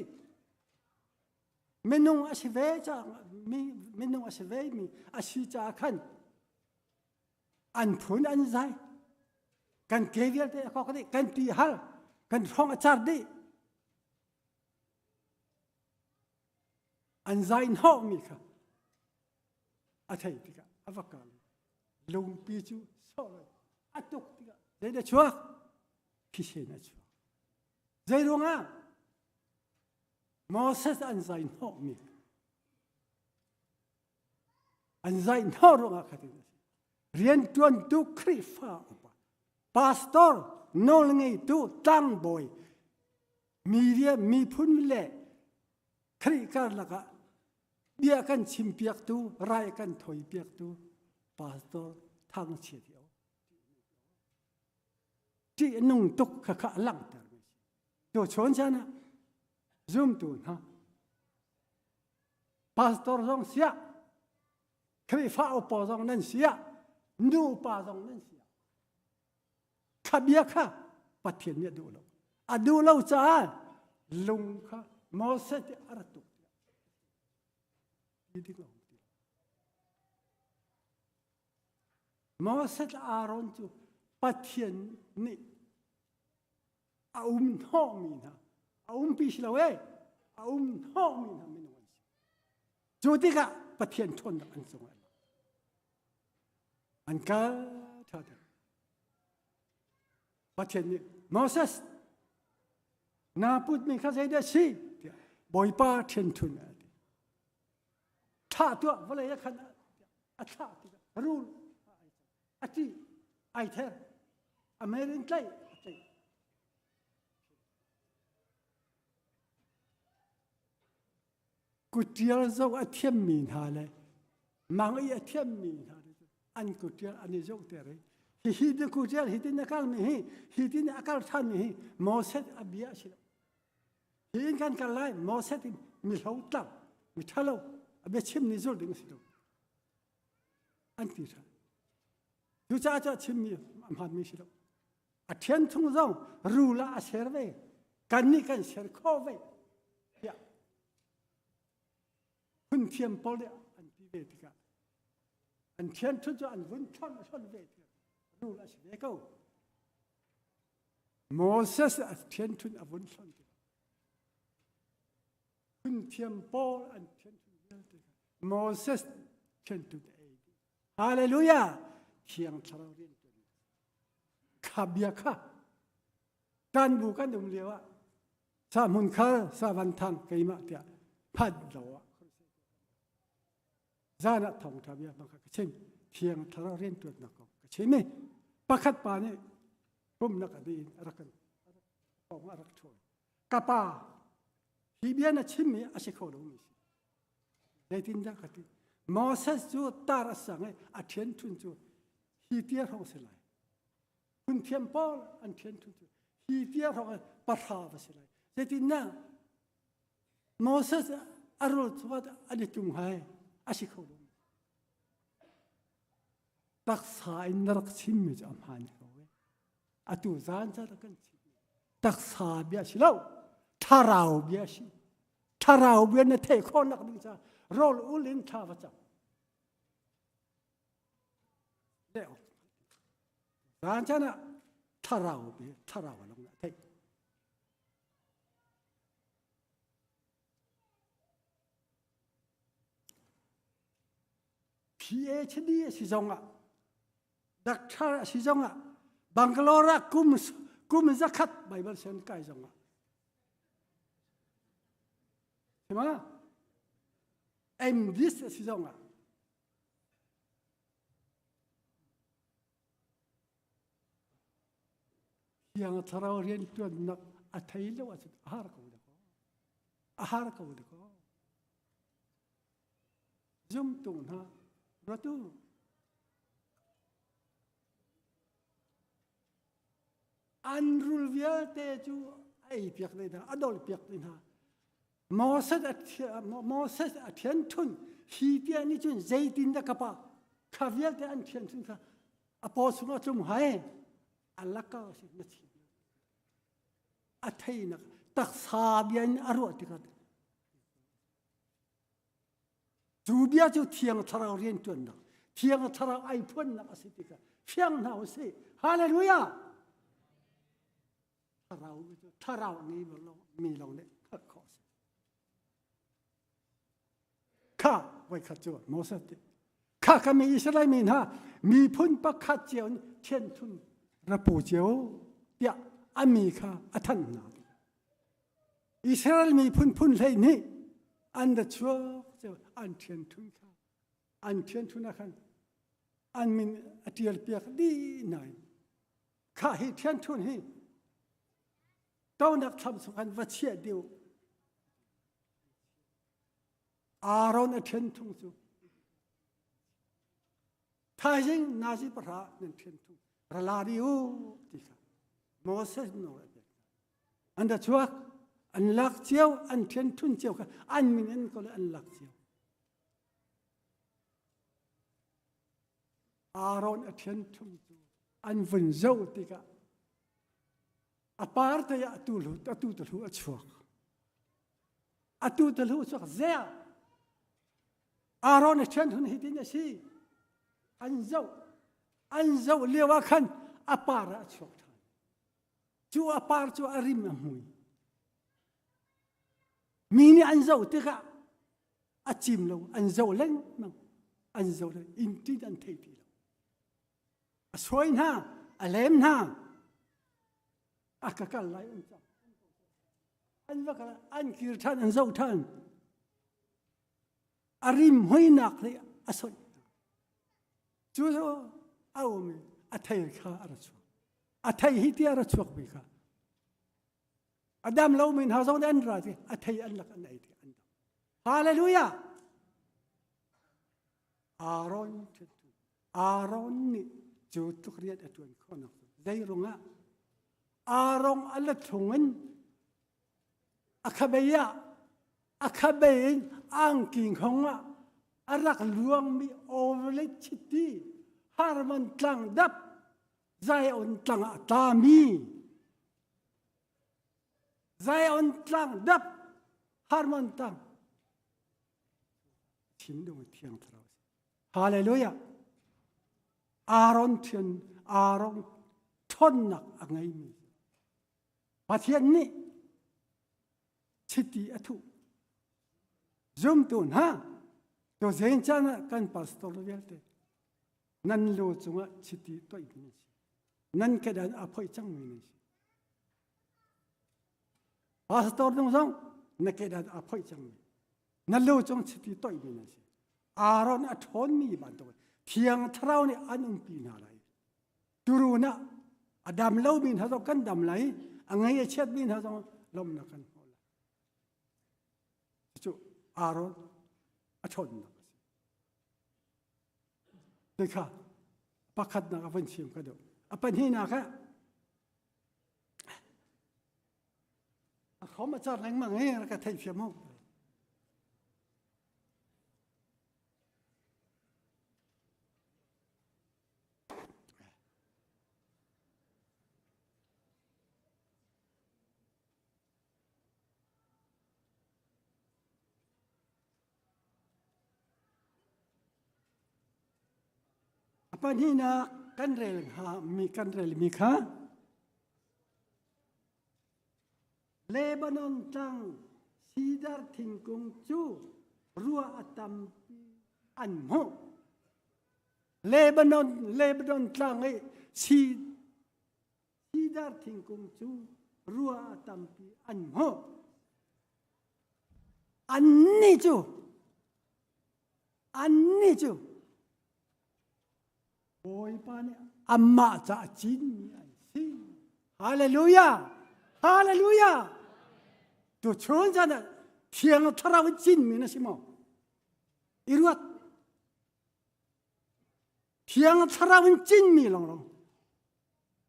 Minung a si ve caah minung a si ve mi a si caah khan an phun an zai kan ke vialte a kok dih kan ti hal kan hrawng a car dih an zai hnawh mi kha a thei tikah a va kal lungpi cu sawh lo a tuk tikah zeidah chuak thisen a chuak zei ruangah Moses an zai hnawh mi an zai hnawh ruangah khatin a si riantuantu Khrihfa upa pastor nawlngeitu tlangbawi media miphun le Khrih karlak ah bia kan chimpiaktu rai kan thawipiaktu pastor thangchiat hi ṭih nung tuk kha kha a langhter mi si tu chawn chan ah zumtu hna pastor zong siah Khrihfa upa zong nan siah nu upa zong nan siah kha bia kha Pathian nih a duh lo a duh lo caah lung kha Moses nih a rak tuk ti ding a um ti Moses le Aaron cu Pathian nih a um hnawhmi hna a umpi si lo e a um hnawhmi hna minung an si cu tikah Pathian ṭhawnnak an cungah an kal ṭha Pathian nih Moses naa putmi kha zeidah a si tiah Bawipa ṭhianṭhun a ti thlah tuah vawlei a khan a thlah tikah rul a ṭih ai ther a mei in tlaih a tlaih Kutṭial zoh a thiammi hna le mang i a thiammi hna le an kutṭial an i zohter i hihi na kutṭial hitin a kalmi hi hitin a kal ṭhanmi hi Moses a bia a si lo. Hi in kan kal lai Moses in mi hlotlang mi ṭhalo a biachim nih zulh ding a si lo. An ti ṭhan. Cucaah cu a chimmi a hmaanmi si lo. A ṭhian chung zong rul ah a ser ve. Kannih kan ser khawh ve. Tiah phunthiam pawl nih an ti ve tikah an ṭhian ṭhun cu an vun ṭhon ṭhon ve tikah rul a si ve ko. Moses a ṭhian ṭhun a vun ṭhon tikah phunthiam pawl an ṭhian ṭhun vialte kha Moses ṭhian ṭhun a ei dih. Hallelujah! Thiang Thlarau rian ṭuan. Kha bia kha kan bu kan um lio ah sa hmun khal sa van thang keimah tiah phan lo ah zan ah thawngṭha bia bang kha ka chim. Thiang Thlarau rian ṭuannak kong ka chim i pakhat pa nih. Pumnak a din a rak kan pawng a rak ṭhawi. Ka pa, hi bia na chimmi a si kho lomi si. Zeitindah ka ti? Moses cu tar a sang i a ṭhian ṭhun cu hi tia hrawng si lai. Phun thiam pawl an ṭhian ṭhun cu hi tia hrawng pahra va si lai. Zeitindah Moses a rul chuat an i tung hai a si kho lo. Taksa in na rak chimmi cu a hmaan ko e. Atu zan ca rak kan chim. Taksa bia si lo, thlarau bia si. Thlarau bia na theih khawh nak ding ca rawl ul in thla va cam. Zan chan ah thlarau bia, thlarau long na theih. PhD a si zongah doctor a si zongah Bangalore ah kum kum zakhat Bible sen kai zongah Sima MDs a si zongah Thiang Thlarau rianṭuannak a thei lo ahcun a har ko dakaw. A har ko dakaw. Zumtu hna ruat u. An rul vialte cu a ei piak dih hna, a dolh piak dih hna. Moses a Moses a thian thun hi tia nih cun zeitin dah ka pa kha vialte an thian thun kha a paw chungah tlum hai a laka si na chim a theinak taksa bia in a ruah tikah cu bia cu thiang thlarau rian tuannak thiang thlarau ai phuannak a si tikah fiang hna u sih hallelujah thlarau thlarau ngei mi lawng nih hngalh khawh a si Kha voikhat cu Moses ti kha ka mi Israel mi hna miphun pakhat cio in thianthun rapu cio tiah a mi kha a thanh hna. Israel miphun phun hlei nih an ra chuak cio an thianthun kha an thianthun ah khan an min a tial piak dih nain kha hi thianthun hi tonak thlam chung khan va chiah dih Aaron a ṭhen thung cu thaizing nazi pahra nan ṭhen thung rala di u ti kha Moses nawl a pek an ra chuak an lak cio an ṭhen thun cio kha an min in ko le an lak cio Aaron a ṭhen thung cu an vun zoh tikah a par te ah atu atu tu a chuak atu tu chuak zea Aaron a ṭhian hun hi tin a si an zoh an zoh lio ah khan a par ah a chuak ṭhan cu a par cu a rim a hmui mi nih an zoh tikah a cim lo an zoh lengmang an zoh leng inn tin an thei ti lo a suai hna a lem hna a ka kal lai an cang an va kal an kir ṭhan an zoh ṭhan a rim hoinak le a soih cu a um i a thei kha a ra chuak a thei hi ti a ra chuak mi kha a dam lo mi hna zong nih an ra ti a thei an lak an ei ti an dam hallelujah Aaron Aaron nih cu tluk rian a ṭuan khawhnak cu zei ruangah Aaron a la thlung in a khabei ah a khabei in angki hngong ah a rak luangmi overlay chiti Harmon tlang dap Zion tlang ah tlami Zion tlang dap Harmon tlang thinlung thiang thlarau Hallelujah Aaron thian Aaron ṭhawnnak a ngeimi Pathian nih chiti a thuh zumtu hna to zen caan ah kan pastor vialte nan lu cungah chiti toih mi nan si nan kedan a phoih cang mi nan si pastor dong zong na kedan a phoih cang mi na lu cung chiti toih mi nan si Aaron a ṭhawn mi bantuk thiang thlarau nih an umpi hna lai turun ah. A dam lomi hna zong kan dam lai. A ngei a chiatmi hna zong lawmhnak kan hmu lai. Cu Aaron a ṭhawnnak a si. Tikha pakhatnak a vun chim ka duh. A pahnihnak ah a khom a car lengmang i rak ka theih mu. A pahnihnak kan rel hnga mi kan relmi kha Lebanon tlang sidar thingkung cu ruah a tampi an hmuh. Lebanon Lebanon tlang i si sidar thingkung cu ruah a tampi an hmuh. Annih cu annih cu Bawipa nih amah ca cinmi an si. Hallelujah! Hallelujah! Tu chun zan ah thiang thlarau in cinmi na si maw? I ruat. Thiang thlarau in cinmi lawnglawng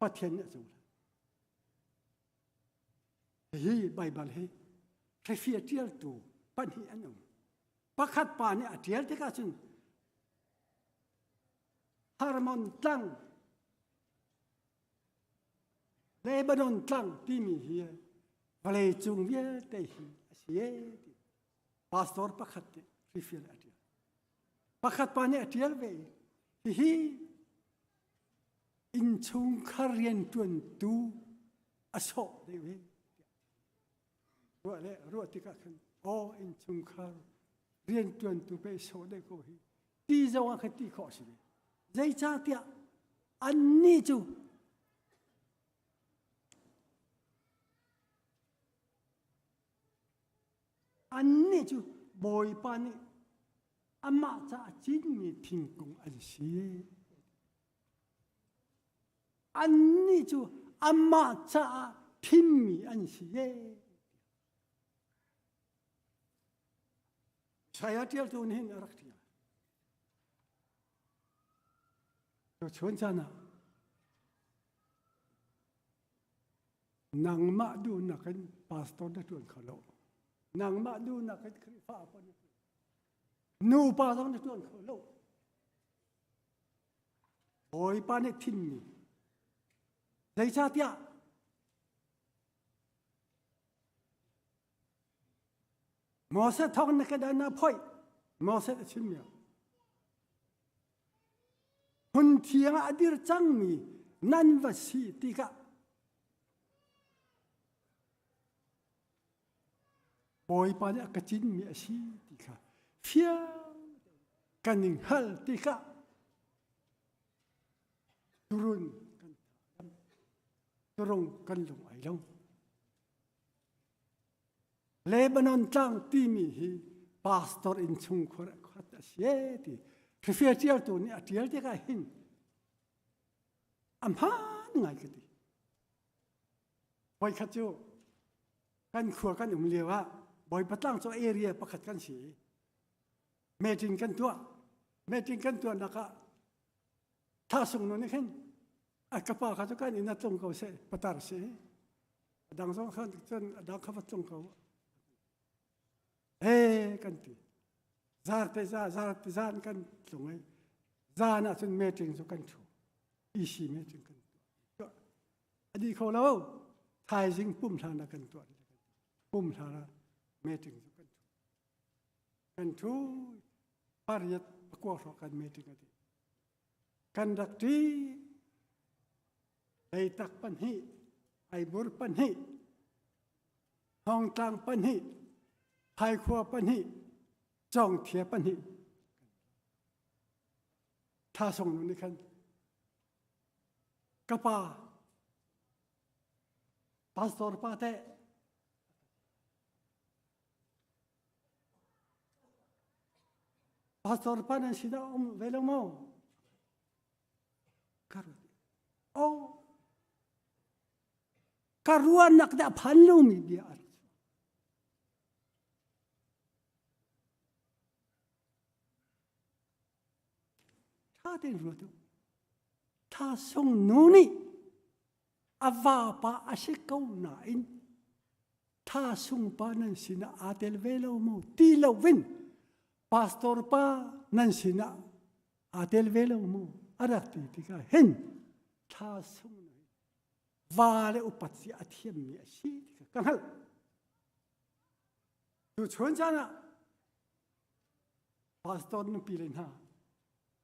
Pathian nih a cohlan. Hi Baibal hi hrefi a ṭialtu pahnih an um. Pakhat pa nih a ṭial tikah cun Hermon tlang, Lebanon tlang timi hi vawlei cung vialte hi a si e ti pastor pakhat nih hrifial a ṭial. Pakhat pa nih a ṭial ve i hihi innchungkhar rianṭuantu a sawh deuh hi ruah le ruah tikah khan aw innchungkhar rianṭuantu pei sawh deuh ko hi ti zong ah khan ti khawh a si ve zeicahtiah annih cu annih cu Bawipa nih amah caah cinmi thingkung an si. Annih cu amah caah thimmi an si e. Saya ṭialtu nih hin a rak ṭial. Cu chun caan ah nangmah duhnak in pastor na ṭuan kho lo. Nangmah duhnak in Khrihfa upa na ṭuan. Nupa zong na ṭuan kho lo. Bawipa nih thimmi zeicahtiah Moses thawng na kedan na phoih Moses a chimmi hmun thiang ah a dir cangmi nan va si tikah Bawipa nih a ka cinmi a si ti kha fiang kan in hngal tikah turun kan turung kan lung ai lo. Lebanon tlang timi hi pastor in chungkhur khat a si ti Hrifia tialtu nih a tial tikah hin a hmaan ngai ka ti. Voikhat cu kan khua kan um lio ah Bawipa tlang cu area pakhat kan si i meeting kan tuah. Meeting kan tuahnak ah thasung nu nih khin a ka pa kha cu kan inn ah tlung ko seh patar si a dang zong khan cun a dang kha va tlung ko he kan ti zar te za zar te zan kan tlung i zan ah cun meeting cu kan thu EC meeting kan tuah a dih kho lo thaizing pum hlan ah kan tuah pum hlan ah meeting cu kan thu kan thu pariat pakua hrawk kan meeting a ti kan rak ṭi leitak pahnih aibur pahnih hongtlang pahnih phaikhua pahnih cawngthia pahnih tha song nu nih khan ka pa pastor pa teh pastor pa nan sinah um ve lo maw ka ruat oh. Ka ruahnak dah phan lomi bia a rak chuak. Tha tein ruat u. Tha sung nu nih a vapa a si ko nain tha sung pa nan sinah aa tel ve lo maw ti lo in pastor pa nan sinah aa tel ve lo maw a rak ti tikah hin tha sung va le upat si a thiammi a si ti ka hngalh. Tu chun caan ah pastor nupi le hna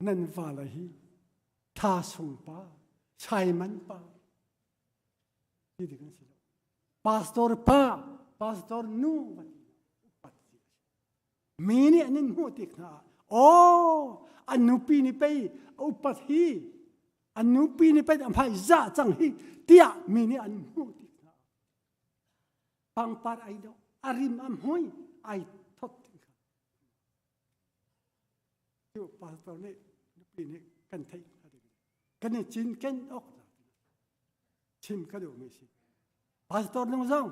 nan va le hi tha sung pa Simon pa ti ding an si lo. Pastor pa pastor nu upat si mi nih an in hmuh tik hna ah aw an nupi nih pei a upat hi an nupi nih pei a hmai zah cang hi tiah mi nih an hmuh tik hna pangpar ai do a rim a hmui ai thot ting kha cu pastor nih nupi nih kan theih kan i cinken awk chim ka duhmi si pastor nung zong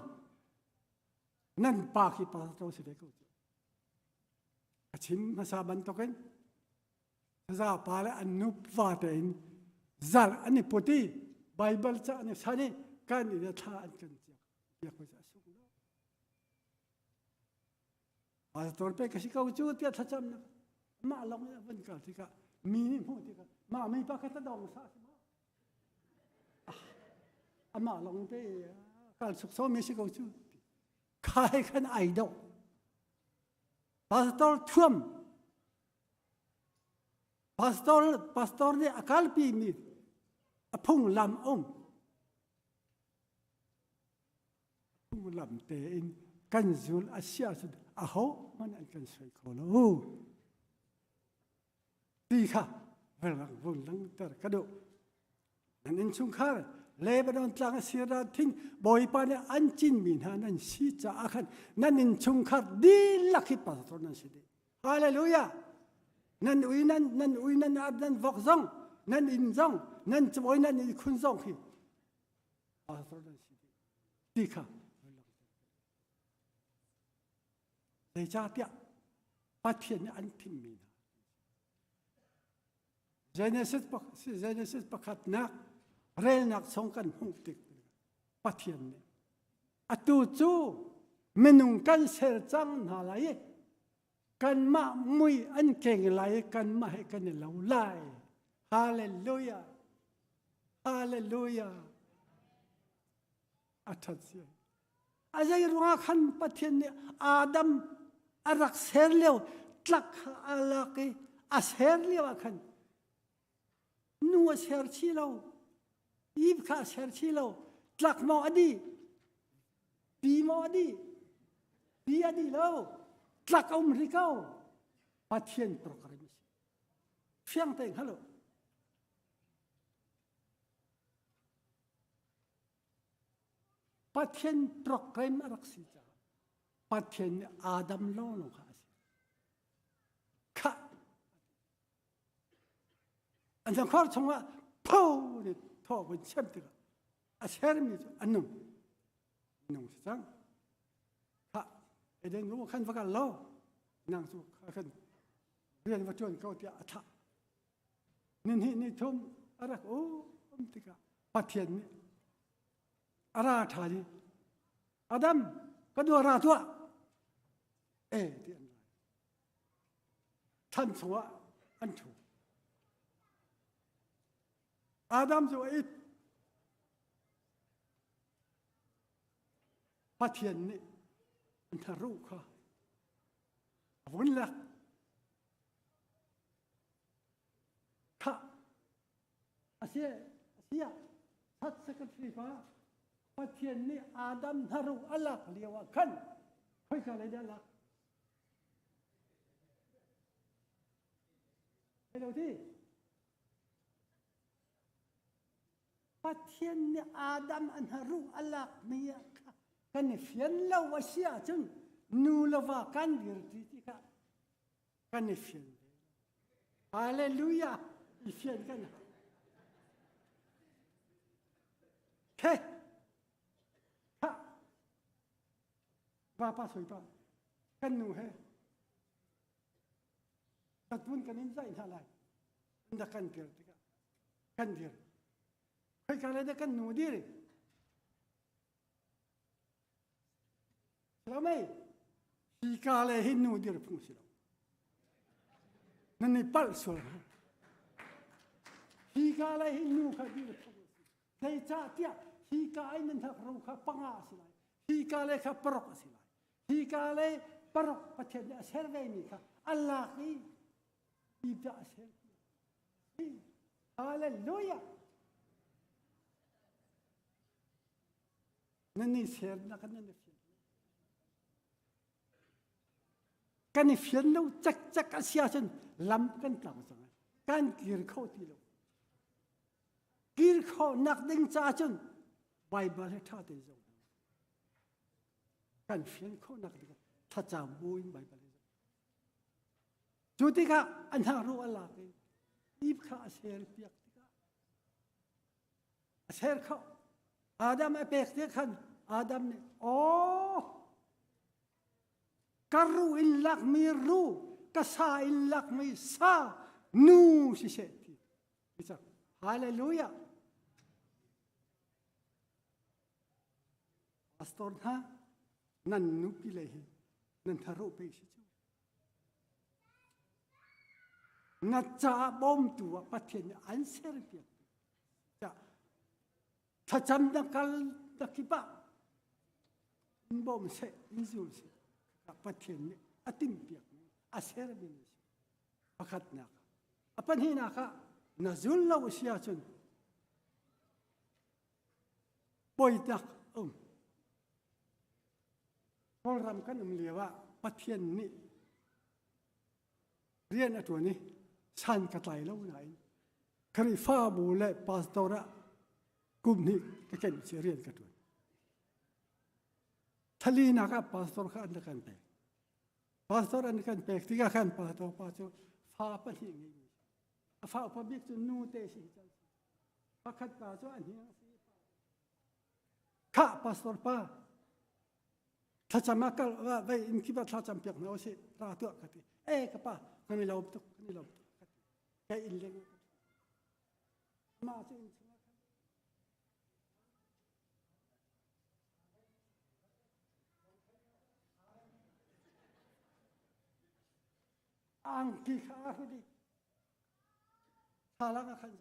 nan pa khi pastor si ve ko cu a chim hmasa bantukin saza pa le an nu va tein zal an i put i Bible ca an i san i kan i thla an kan ciak biak ko a sung lo pastor pe ka si ko cu tiah thlacam na mah long in van kal tikah mi nih hmuh tikah mah mi pa kha ta dong sa si ma amah long te kal suk so mi si ko cu khai khan ai do pastor thuam pastor pastor nih a kalpi mi a phunglam um phunglam tein kan zul a si ahcun aho hmanh an kan soi kho lo ti kha vun vun langhter ka duh nan innchungkhar Lebanon tlang a sir thing Bawipa nih an cinmi hna nan si caah khan nan innchungkhar dihlak hi pastor nan si dih Hallelujah nan ui nan nan ui nan ar nan vok zong nan inn zong nan cabawi nan ihkhun zong hi pastor nan si dih ti kha zeicahtiah Pathian nih an thimmi hna Genesis Genesis pakhatnak relnak chung kan hmuh tik Pathian nih atu cu minung kan ser cang hna lai i kanmah mui an keng lai i kanmah he kan i lo lai. Hallelujah. Hallelujah. A ṭhat si. A zei ruangah khan Pathian nih Adam a rak ser lio tlak kha a lak i a ser lio ah khan nu a ser chih lo Eve kha a ser chih lo tlak maw a dih ti maw a dih ti a dih lo tlak a um rih ko Pathian program a si fiang tein hngal u Pathian program a rak si caah Pathian nih Adam lawnglawng kha a si. Khah! An khor chungah pho nih thaw vun chem tikah a sermi cu a nung. Nung si cang. Khah! Eden rum khan va kal lo. Nang cu khan rian va ṭuan ko tiah a thlah. Nihnih ni thum a rak um tikah Pathian nih a ra ṭhan i Adam ka dua ra tuah e ti an lai. Thlan chungah an ṭhu. Adam cu a it. Pathian nih an ruh kha a vun lek. Khah a si a si ah Church Secretary pa Pathian nih Adam hnaruk a lak lio ah khan khoika lei dah a lak? Thei lo ti? Pathian nih Adam a hnaruk a lakmi ah kha kan i fian lo a si ahcun nu le va kan dirti ti kha kan i fian ve. Hallelujah! I fian kan hau. Okay. Vapa soi pa kan nu he tatpun kan in zaih hna lai. An da kan dir tikah kan dir. Khoika le dah kan nu dir? Lo mei? Hika le hi nu dir phung si lo. Nan i palh sual hna. Hika le hi nu kha dir phung a si. Zeicahtiah hika i nan hak ro kha panga a si lai. Hika le kha paruk a si lai. Hika le paruk Pathian nih a ser ve mi kha a lak i dah a ser. Hallelujah! Nan i sernak nan i fian. Kan i fian lo cakcak a si ahcun lam kan tlau cang. Kan kir kho ti lo. Kir khawh nak ding ca cun Bible he ṭha tein zoh. Kan fian khawh nak ding thlacam buin Bible he zoh. Cu tikah an hna ruah a lak i ip kha a ser piak tikah a ser kho. Adam a pek te khan Adam nih aw ka ru in lakmi ru ka sa in lakmi sa nu siseh ti Hallelujah. Pastor hna nan nupi le hi nan tharo pe si cu. Na ca bawmtu ah Pathian nih an ser piak. Thlacam na kal na kip ah in bawm seh, in zul seh. Pathian nih a timh piak mi, a ser mi si. Pakhatnak. A pahnihnak ah na zul lo a si ahcun poitak um. Kawlram kan um lio ah Pathian nih rian a ṭuan i san ka tlai lo nain Khrihfabu le pastor ah kum hnih ka ken si rian ka ṭuan. Thalinak ah pastor kha an kan pek. Pastor an kan pek tikah khan pastor pa cu fa pahnih ngeimi a fa upa bik cu nu te si cang pakhat pa cu a hniang si khah pastor pa thlacam ah kal vai in kiba thlacam piak hna usih ra tuah ka ti e ka pa kan i lawm tuk kan i lawm tuk ka ti kai in leng mah cu in chungah khan Angki kha a hrut i thlalang a khan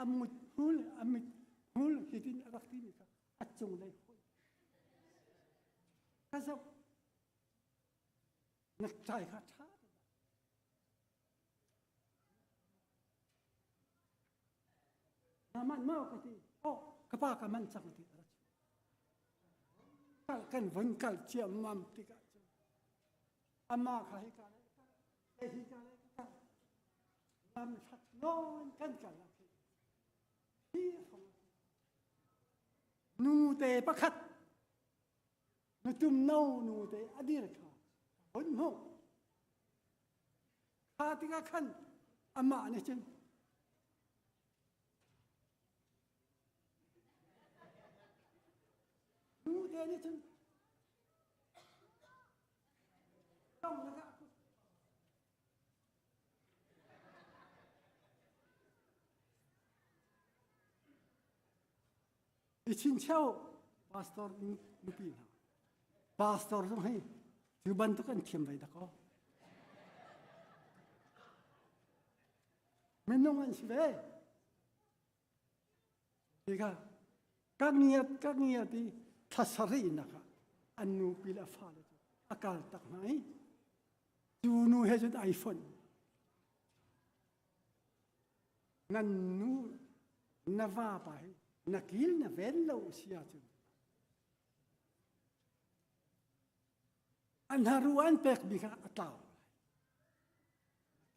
a mut hmul a mit hmul hitin a rak timi kha a cunglei hoi ka zoh nektai kha ṭha Na man maw ka ti. Oh, ka pa ka man cang ti. Kal kan vun kal ciammam tikah cun ama kha hi ka le ka hi ka le ka lam hlat nawn kan kal ah khin hi fong nu te pakhat nutum no nu te adir kha hun hmuh Kha tikah khan amah nih cun nu te nih cun tong lakah I chincheu pastor nupi hna pastor zong hi cu bantuk an thiam ve dakaw minung an si ve ti kha ka ngiat ka ngiat i thlasarih nak ah an nupi le a fale cu a kal tak hna i cu nu he cun ai fonh Nan nu na vapa hi na kil na ven lo si ahcun an haru an pek mi kha a tlau lai.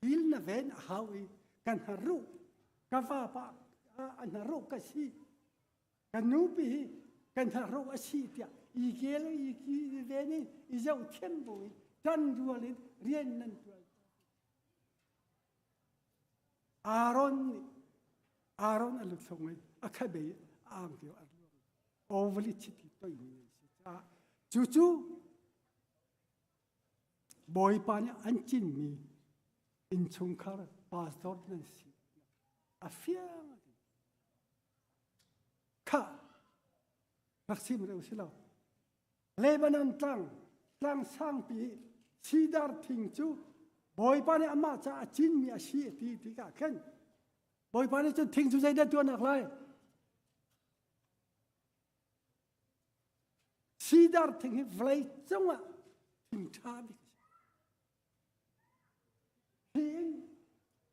Kil na ven a hau i kan haru ka vapa an haru ka si kan nupi hi kan haru a si tiah i kel i ki i ven i i zoh thiam bu in tan rual in rian nan tuan Aaron nih Aaron a lut chung i a khabei a angkio a luang. Ovali chiti toimi nan si caah cucu Bawipa nih an cinmi innchungkhar pastor nan si a fiang kha rak sim reu si lo Lebanon tlang tlang sangpi sidar thing cu Bawipa nih amah caah a cinmi a si ti tikah khan Bawipa nih cun thing cu zeidah tuahnak lai Sidar thing hi vawlei cungah thing ṭha bik a si. Hi in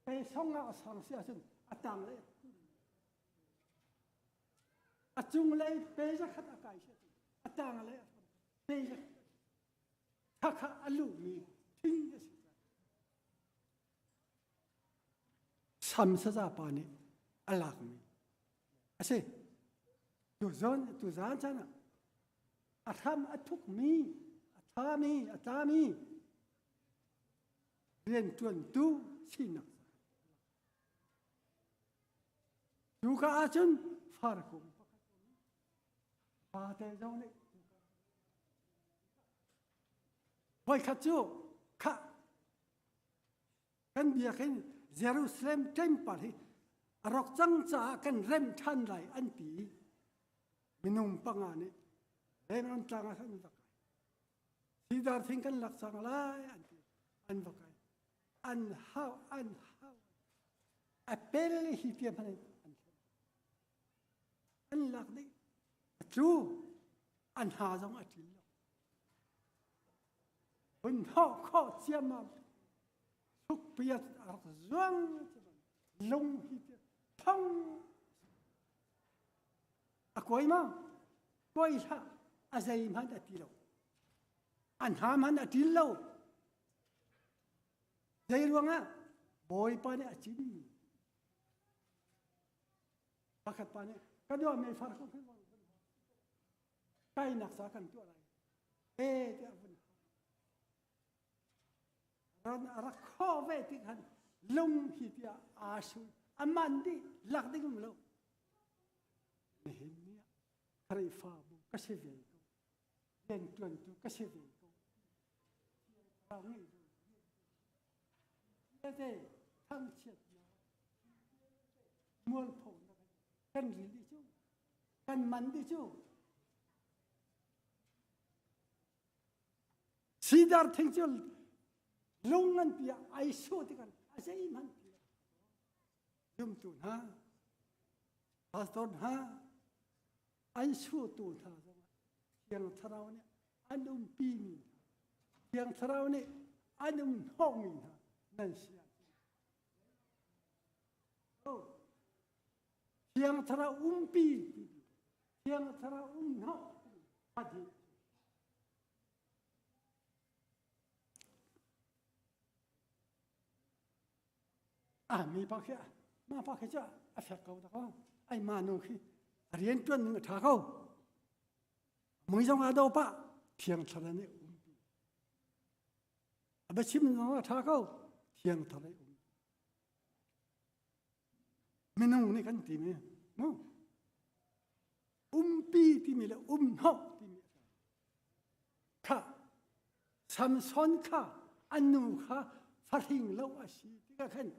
pe song ah a sang si ahcun a tang le a cunglei pe zakhat a kai si ahcun a tang le pe zakhat khakha a luhmi thing a si. Sam saza pa nih a lakmi a si. Tuzan tuzan chan ah a hram a thukmi, a thami, a tlami rianṭuantu sinak Cuka ahcun farkung pakhat um. Pate zong nih voikhat cu khah kan biakinn Jerusalem temple hi a rawk cang caah kan rem ṭhan lai an ti i minung panga nih Lebanon tlang ah khan an va kai. Sidar thing kan lak cang lai an ti an va kai. An hau an hau a pel hi tia hmanh an an lak dih a tlu an ha zong a ṭil lo. Hun hnawh khawh ciammam sukpiat a rak zuang lung hi thong a kuai ma kuai hlah a zei hmanh a ti lo a hna hmanh a ṭil lo zei ruangah bawipa nih a cinmi pakhat pa nih ka dua mei far ko kainak sa kan tuah lai e tiah vun ran a rak kho ve ti khan lung hi tiah aa su a man dih lak ding um lo nihin ni ah Khrihfabu ka si ve ko rian tuantu ka si ve ko thlarau ngei lo thangchiatnak mualphonak kan ril dih cu kan man dih cu Sidar thing cu lung ngan pi ah ai su tikhan a zeihmanh ti lo. Zumtu hna, pastor hna, an sutu hna zongah Thiang Thlarau nih an umpi mi hna, Thiang Thlarau nih an um hnawhmi hna nan si ahcun Thiang Thlarau umpi Thiang Thlarau um hnawh pahnih Ah mi pa khi ma pa khi cu a fek ko dak ai ma nu khi a rian tuan ning a tha ko mui zong a do pa thiang thlarau nih umpi a biachim zong a tha ko thiang thlarau um Minung nih kan timi mu umpi timi le umhnawh timi kha Samson kha an nu kha fahring lo a si tikah khan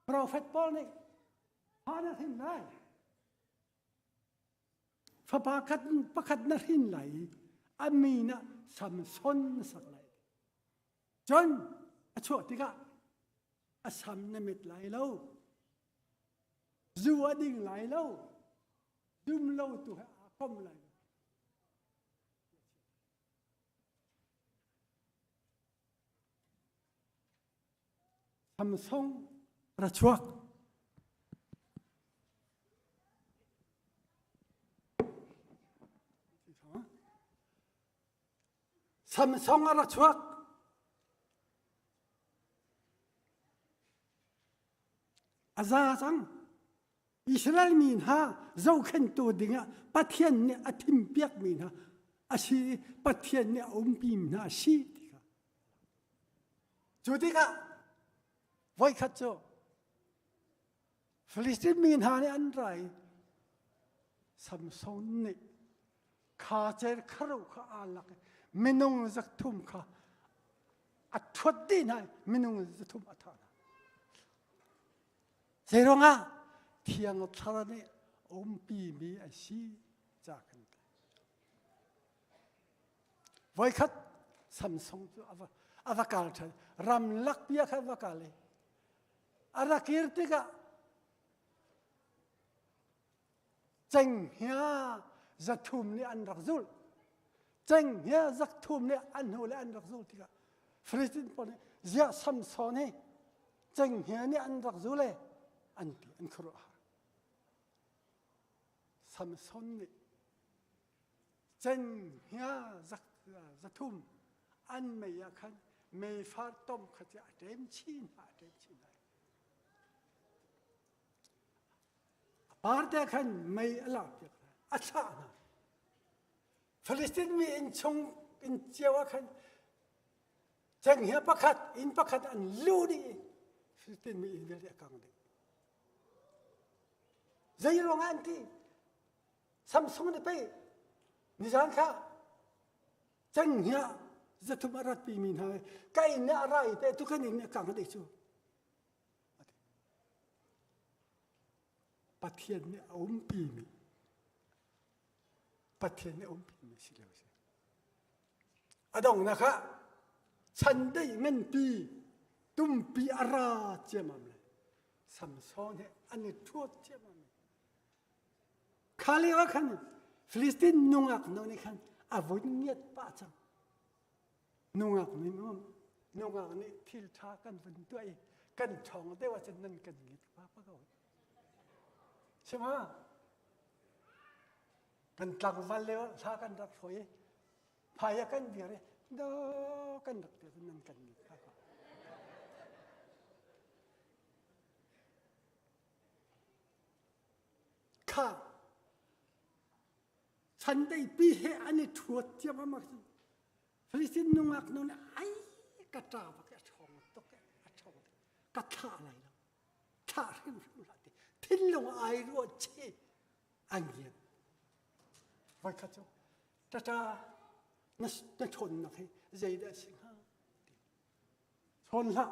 profet Paul nih fa na hrin lai fapa khat pakhat na hrin lai i a min ah Samson na sak lai cun a chuah tikah a sam na mit lai lo zu a ding lai lo dum lo tu he aa kom lai lo Samsung ra chuak Samsung a ra chuak. A za cang. Israel mi hna zohkhenhtu dingah Pathian nih a thimpiakmi hna a si i Pathian nih a umpi mi hna a si ti kha. Cu tikah voikhat cu Filistin mi hna nih an ra i. Samson nih kha cer kharu kha aa lak i minung zakthum kha a thuat dih hna i minung zathum a thah hna. Zeiruangah thiang thlarau nih umpi mi a si ca kan ti. Voikhat Samsung cu a va, a va kal ṭhan. Ramlak pi ah khan va kal i a rak kir tikah cenghngia zathum nih an rak zulh. Cenghngia zakthum nih an hnu le an rak zulh tikah Filistin pawl nih ziah Samson hi cenghngia nih an rak zul e an ti an khuaruahhar. Samson nih cenghngia zathum an mei ah khan meifar tom kha cu a ṭem chin hna a ṭem chin hna. A par te khan mei a lak piak hna a thlah hna. Filistin mi inn chung inn cio ah khan cenghngia pakhat inn pakhat an lu dih i Filistin mi inn vialte a kang dih. Zei ruangah an ti? Samsung nih pei nizan kha cenghngia zathum a ratpi mi hna ka inn nih a ra i pe tu kan inn nih a kang dih cu. Pathian nih a umpi mi Pathian nih a umpi mi si lo si. A donghnak ah chandei nganpi tumpi a ra ciamam le Samson he an i ṭhuat ciamam. Kha lio ah khan Filistin nungak nu nih khan a vun ngiat pah cang. Nungak nih um nungak nih thil ṭha kan vun tuah i kan ṭhawng deuh ahcun nan kan ngiat pah ko. Sima kan tlangval lio hla kan rak hruai i phai ah kan dir i do kan rak ti nan kan ngiat pah ko. Kha chandei pi he an i ṭhuat ciammam ah Filistin nungak nu nih ai ka ṭa bak a ṭhawng tuk a ṭhawng ka thlah lai lo thlah hrimhrim hlah ti thinlung ai ruah chi an ngiat voikhat cu ṭaṭa na na ṭhawnnak hi zeidah a si hnga chawn hlah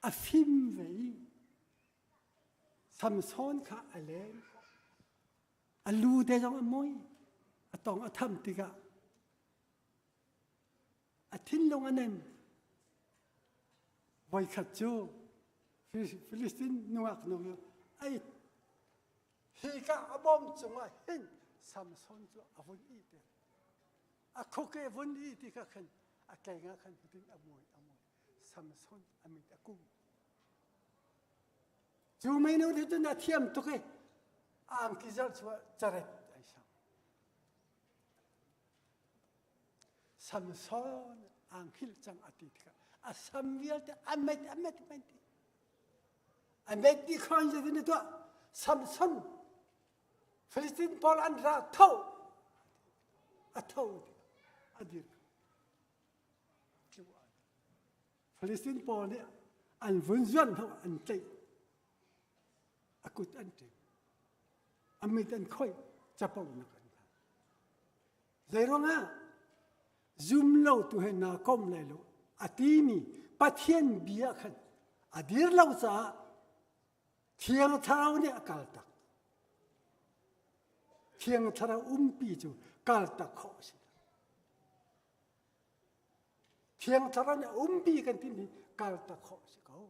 A fim ve i Samson kha a leng. A lu te zong a mui. A tong a tham tikah a thinlung a nem. Voikhat cu Filistin nungak nu cu ai hika a bawm cungah hin Samson cu a vun ih A khuk i vun i ti kha khan a keng ah khan hitin a muai a muai. Samson a mit a kum. Cu minu nih cun a thiam tuk i angki zarh cu caret ai sang. Samson ang hil cang a ti tikah a sam vialte a met a met met a met dih khan zeitin tuah Samson Filistin pawl an ra tho a tho a dir Filistin pawl nih an vun zuan hnu an tlaih a kut an ṭem a mit an khoih capo nak an hlan zeiruangah zum lo tu he naa kom lai lo a timi Pathian bia khan a dir lo caah Thiang Thlarau nih a kaltak. Thiang Thlarau umpi cu kaltak khawh a si. Thiang Thlarau nih a umpi kan timi kaltak khawh a si ko.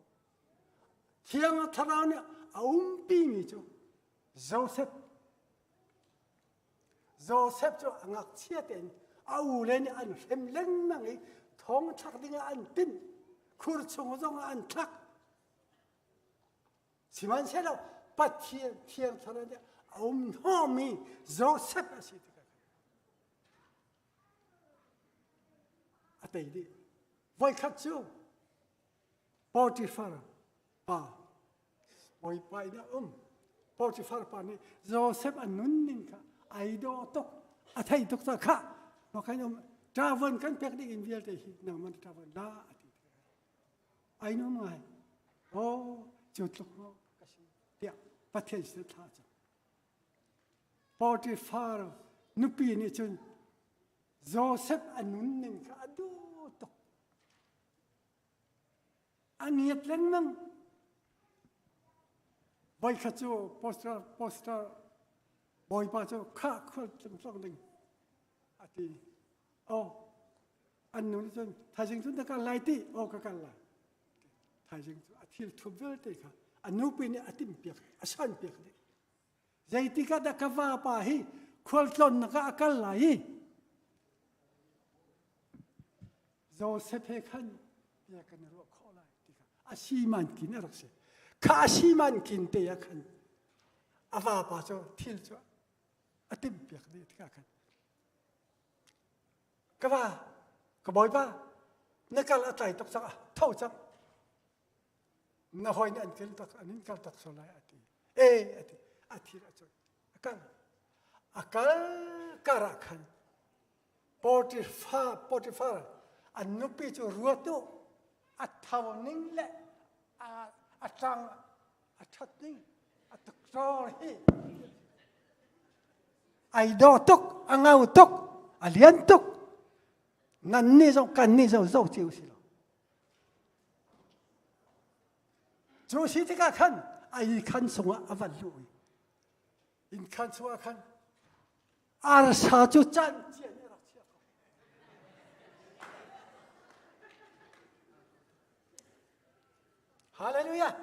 Thiang Thlarau nih a umpi mi cu Joseph Joseph cu a ngakchia tein a u le nih an hrem lengmang i thong thlak dingah an timh khur chung zongah an thlak Sihmanhsehlaw Pathian Thiang Thlarau nih a um hnawhmi Joseph a si tikah a tei dih. Voikhat cu Potiphar pa bawipa inn ah um. Potiphar pa nih Joseph a nunning kha ai dawh tuk, a thei tuk ca kha makhan um ṭavon kan pek ding in vialte hi nangmah ṭavon la a ti. Ai nuam ngai. Oh, cu tluk maw ka si tiah Pathian sin thla cam. Potiphar nupi nih cun Joseph a nunning kha a duh tuk. A ngiat lengmang. Voikhat cu poster poster bawipa cu kha khual tlung ding a ti. Oh, an nu nih cun thaizing cun na kal lai ti oh ka kal lai. Thaizing cu a thil thup vialte kha a nupi nih a timhpiak a sanpiak dih. Zeitik ah dah ka vapa hi khualtlawnnak ah a kal lai i Joseph he khan bia kan i ruah khawh lai ti kha a si man kin a rak si. Kha a si man kin te ah khan a vapa cu thil cu a timhpiak dih tikah khan ka va ka bawipa na kal a tlai tuk cang tho cang na hawi nih an kal tak an in kal tak sual lai a ti e a ti a thil a cun a kal a kal kar ah khan Potiphar Potiphar an nupi cu ruat u a tho ning le a a tang a that ning a tuktor hi ai dawh tuk a ngau tuk a lian tuk nan nih zong kan nih zong zoh cio si lo cu si tikah khan ai khan sungah a van luh i inn khan chungah khan arsa cu can cia nih rak chiah ko Hallelujah!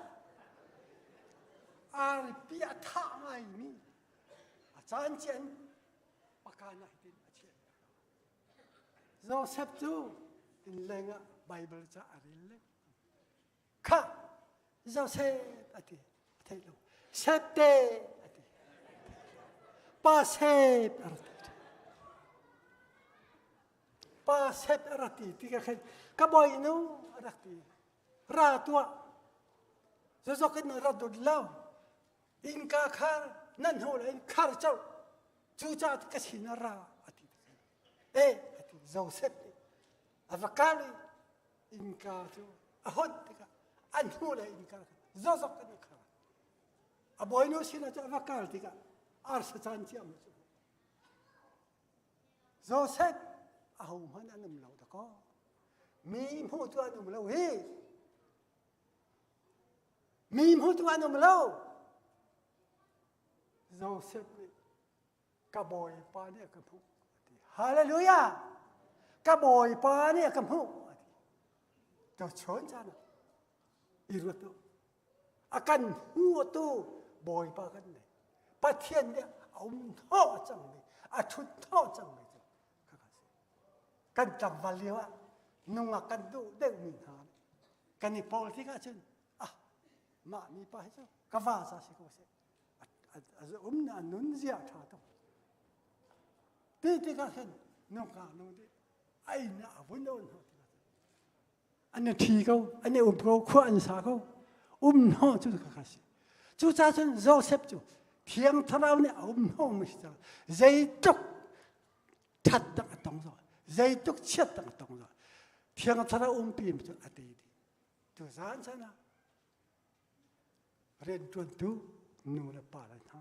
Arpi a thah ngaimi a caan cian pakan ah hitin a chiah. Joseph cu innleng ah Bible ca a rel le kha Joseph a ti a thei lo Sep te a ti pa Sep a rak ti Pa Sep a rak ti tikah khan ka bawinu a rak ti. Ra tuah. Zazok in ra dut lo. Innka khar nan hnu le in khar colh. Cucaah ka sin ah ra a ti. Eh a ti Joseph nih a va kal i innka cu a hon tikah an hnu le innka zazok in a khar. A bawinu sinah cu a va kal tikah arsa caan ciam cu Joseph ahohmanh an um lo dakaw. Mi hmuhtu an um lo hi. Mi hmuhtu an um lo. Joseph nih ka bawipa nih a ka hmuh a ti. Hallelujah! Ka bawipa nih a ka hmuh a ti. To chawn caan ah i ruat u. A kan hmutu Bawipa kan nei. Pathian nih a um hnawh cangmi, a ṭhut hnawh cangmi cu khakha si. Kan tlangval lio ah nungak kan duh deuhmi hna kan i pawl tikah cun ah mah mi pa hi cu ka va ca si ko seh. A um na nun zia ṭha tuk. Ti tikah khin nungak nu nih a inn ah a vun on hnawh tikah an i ṭhi ko an i um ko khua an sa ko um hnawh cu kha si cucaah cun Joseph cu thiang thlarau nih a um hnawh mi si caah zeitluk ṭhat tak a tong zong zeitluk chiat tak a tong zong thiang thlarau umpi mi cu a tei dih tu zan chan ah rianṭuantu nu le pa le hna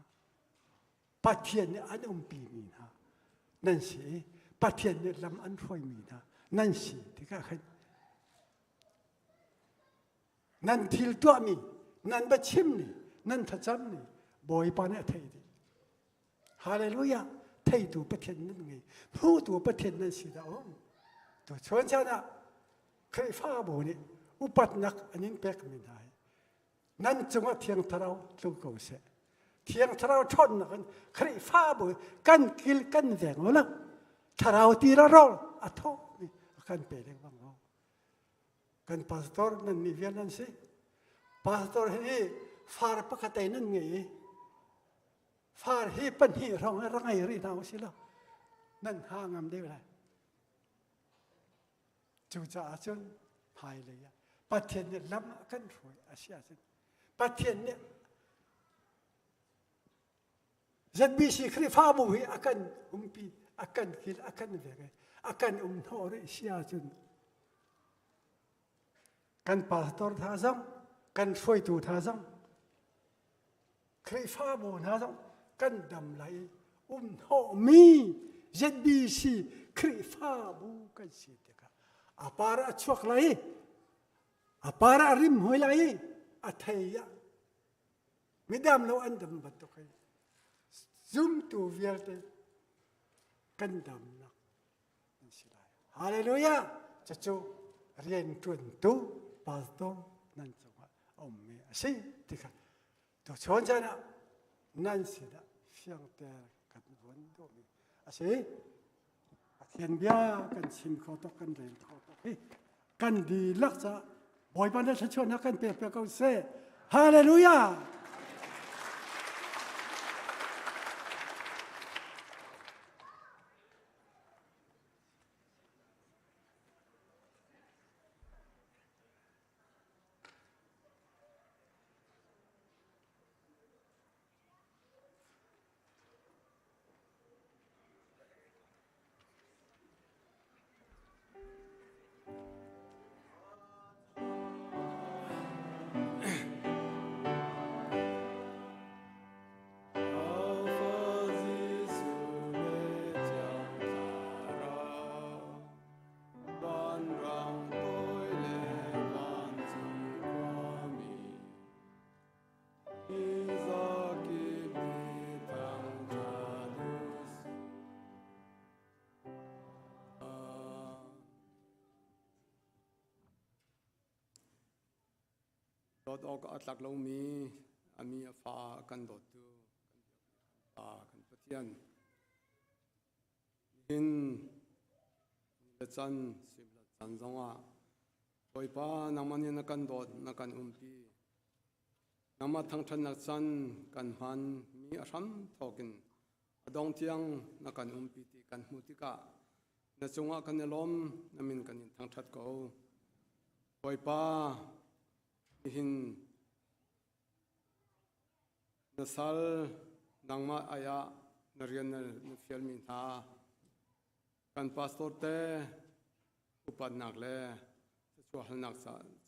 Pathian nih an umpi mi hna nan si i Pathian nih lam an hruaimi hna nan si tikah khan nan thil tuahmi nan biachimmi nan thlacammi Bawipa nih a theih dih. Hallelujah! Theitu Pathian nan ngei. Hmutu Pathian nan si dah um. Tu chuan chan ah Khrihfabu nih upatnak an in pekmi hna hi nan cungah Thiang Thlarau tlung ko seh. Thiang Thlarau ṭhawnnak in Khrihfabu kan kil kan veng lo Thlarau ti la rawl a thawmi a kan pe lengmang lo. Kan pastor nan nih vial nan si. Pastor hi far pakhat ei nan ngei i far hi pahnih hrawng ra ngei rih hna usih law nan ha ngam deuh lai. Cucaah cun hmailei ah Pathian nih lam a kan hruai a si ahcun Pathian nih ZBC Khrihfabu hi a kan umpi, a kan kil, a kan vek i a kan um hnawh rih si ahcun kan pastor hna zong. Kan hruaitu hna zong Khrihfabu hna zong kan dam lai i um hnawhmi ZBC Khrihfabu kan si tikah a par a chuak lai i a par a rim hoi lai i a thei ah midam lo an dam bantuk in zumtu vialte kan damnak an si lai. Hallelujah! Cucu rianṭuantu pastor nan cungah a ummi a si ti kha tuchun caan ah nan sinah fiangter kan vun duhmi a si. Pathian bia kan chim kho tuk kan rel kho tuk hi kan dihlak caah Bawipa na thluachuahnak kan pek piak ko seh. Hallelujah! Dawt awk a tlak lomi a mi a fa a kan dawttu kan Pa kan Pathian. Nihin ni le can sibla can zongah Bawipa nangmah nih na kan dawt na kan umpi. Nangmah thangṭhatnak can kan hman mi a hram thawkin a dong tiang na kan umpi ti kan hmuh tikah na cungah kan i lawm na min kan in thangṭhat ko. Bawipa nihin na sal nangmah ai ah na rian na fialmi hna kan pastor te upatnak le thluachuah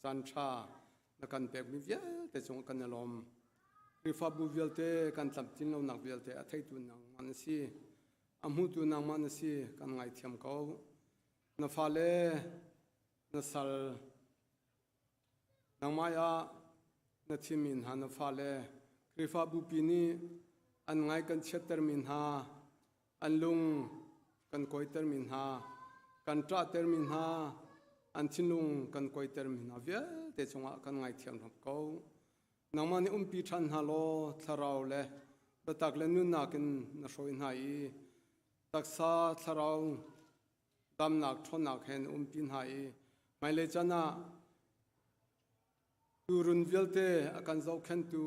caan ṭha na kan pekmi vialte cung kan i lawm. Khrihfabu vialte kan tlamtlin lonak vialte a theitu nangmah na si. A hmutu nangmah na si kan ngaithiam ko. Na fale na sal nangmah ah na thimmi hna na fale Khrihfabu pi nih an ngai kan chiattermi hna an lung kan kawitermi hna kan ṭahtermi hna an thinlung kan kawitermi hna vialte cungah kan ngaithiam hram ko nangmah nih umpi ṭhan hna law thlarau le biatak le nunnak in na hruai hna i taksa thlarau damnak ṭhawnnak he na umpi hna i hmailei caan ah Tuurun vialte a kan zohkhenhtu,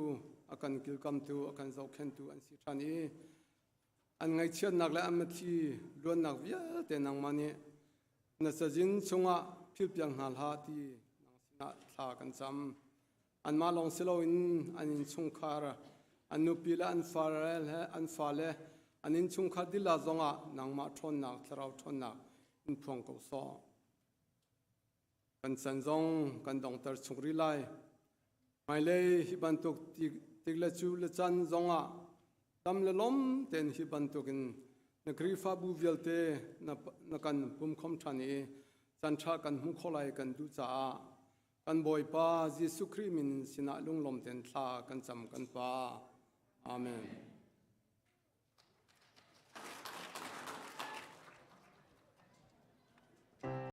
a kan kilkamtu, a kan zohkhenhtu an si ṭhan i an ngaihchiatnak le an mitthli luannak vialte nangmah nih na cazin chungah philhpiak hna hlah ti nang sinah thla kan cam. Anmah lawng si loin an innchungkhar, an nupi le an fale le an fale an innchungkhar dila zongah nangmah ṭhawnnak, thlarau ṭhawnnak in phuang ko sawh. Kan chan zong kan dongter chung rih lai. Hmailei hi bantuk tik le cu le can zongah tam le lom tein hi bantukin na Khrihfabu vialte na kan pumkhom ṭhan i canṭha kan hmu kho lai kan duh caah kan Bawipa Jesuh Khrih min sinah lunglawm tein thla kan cam kan Pa. Amen.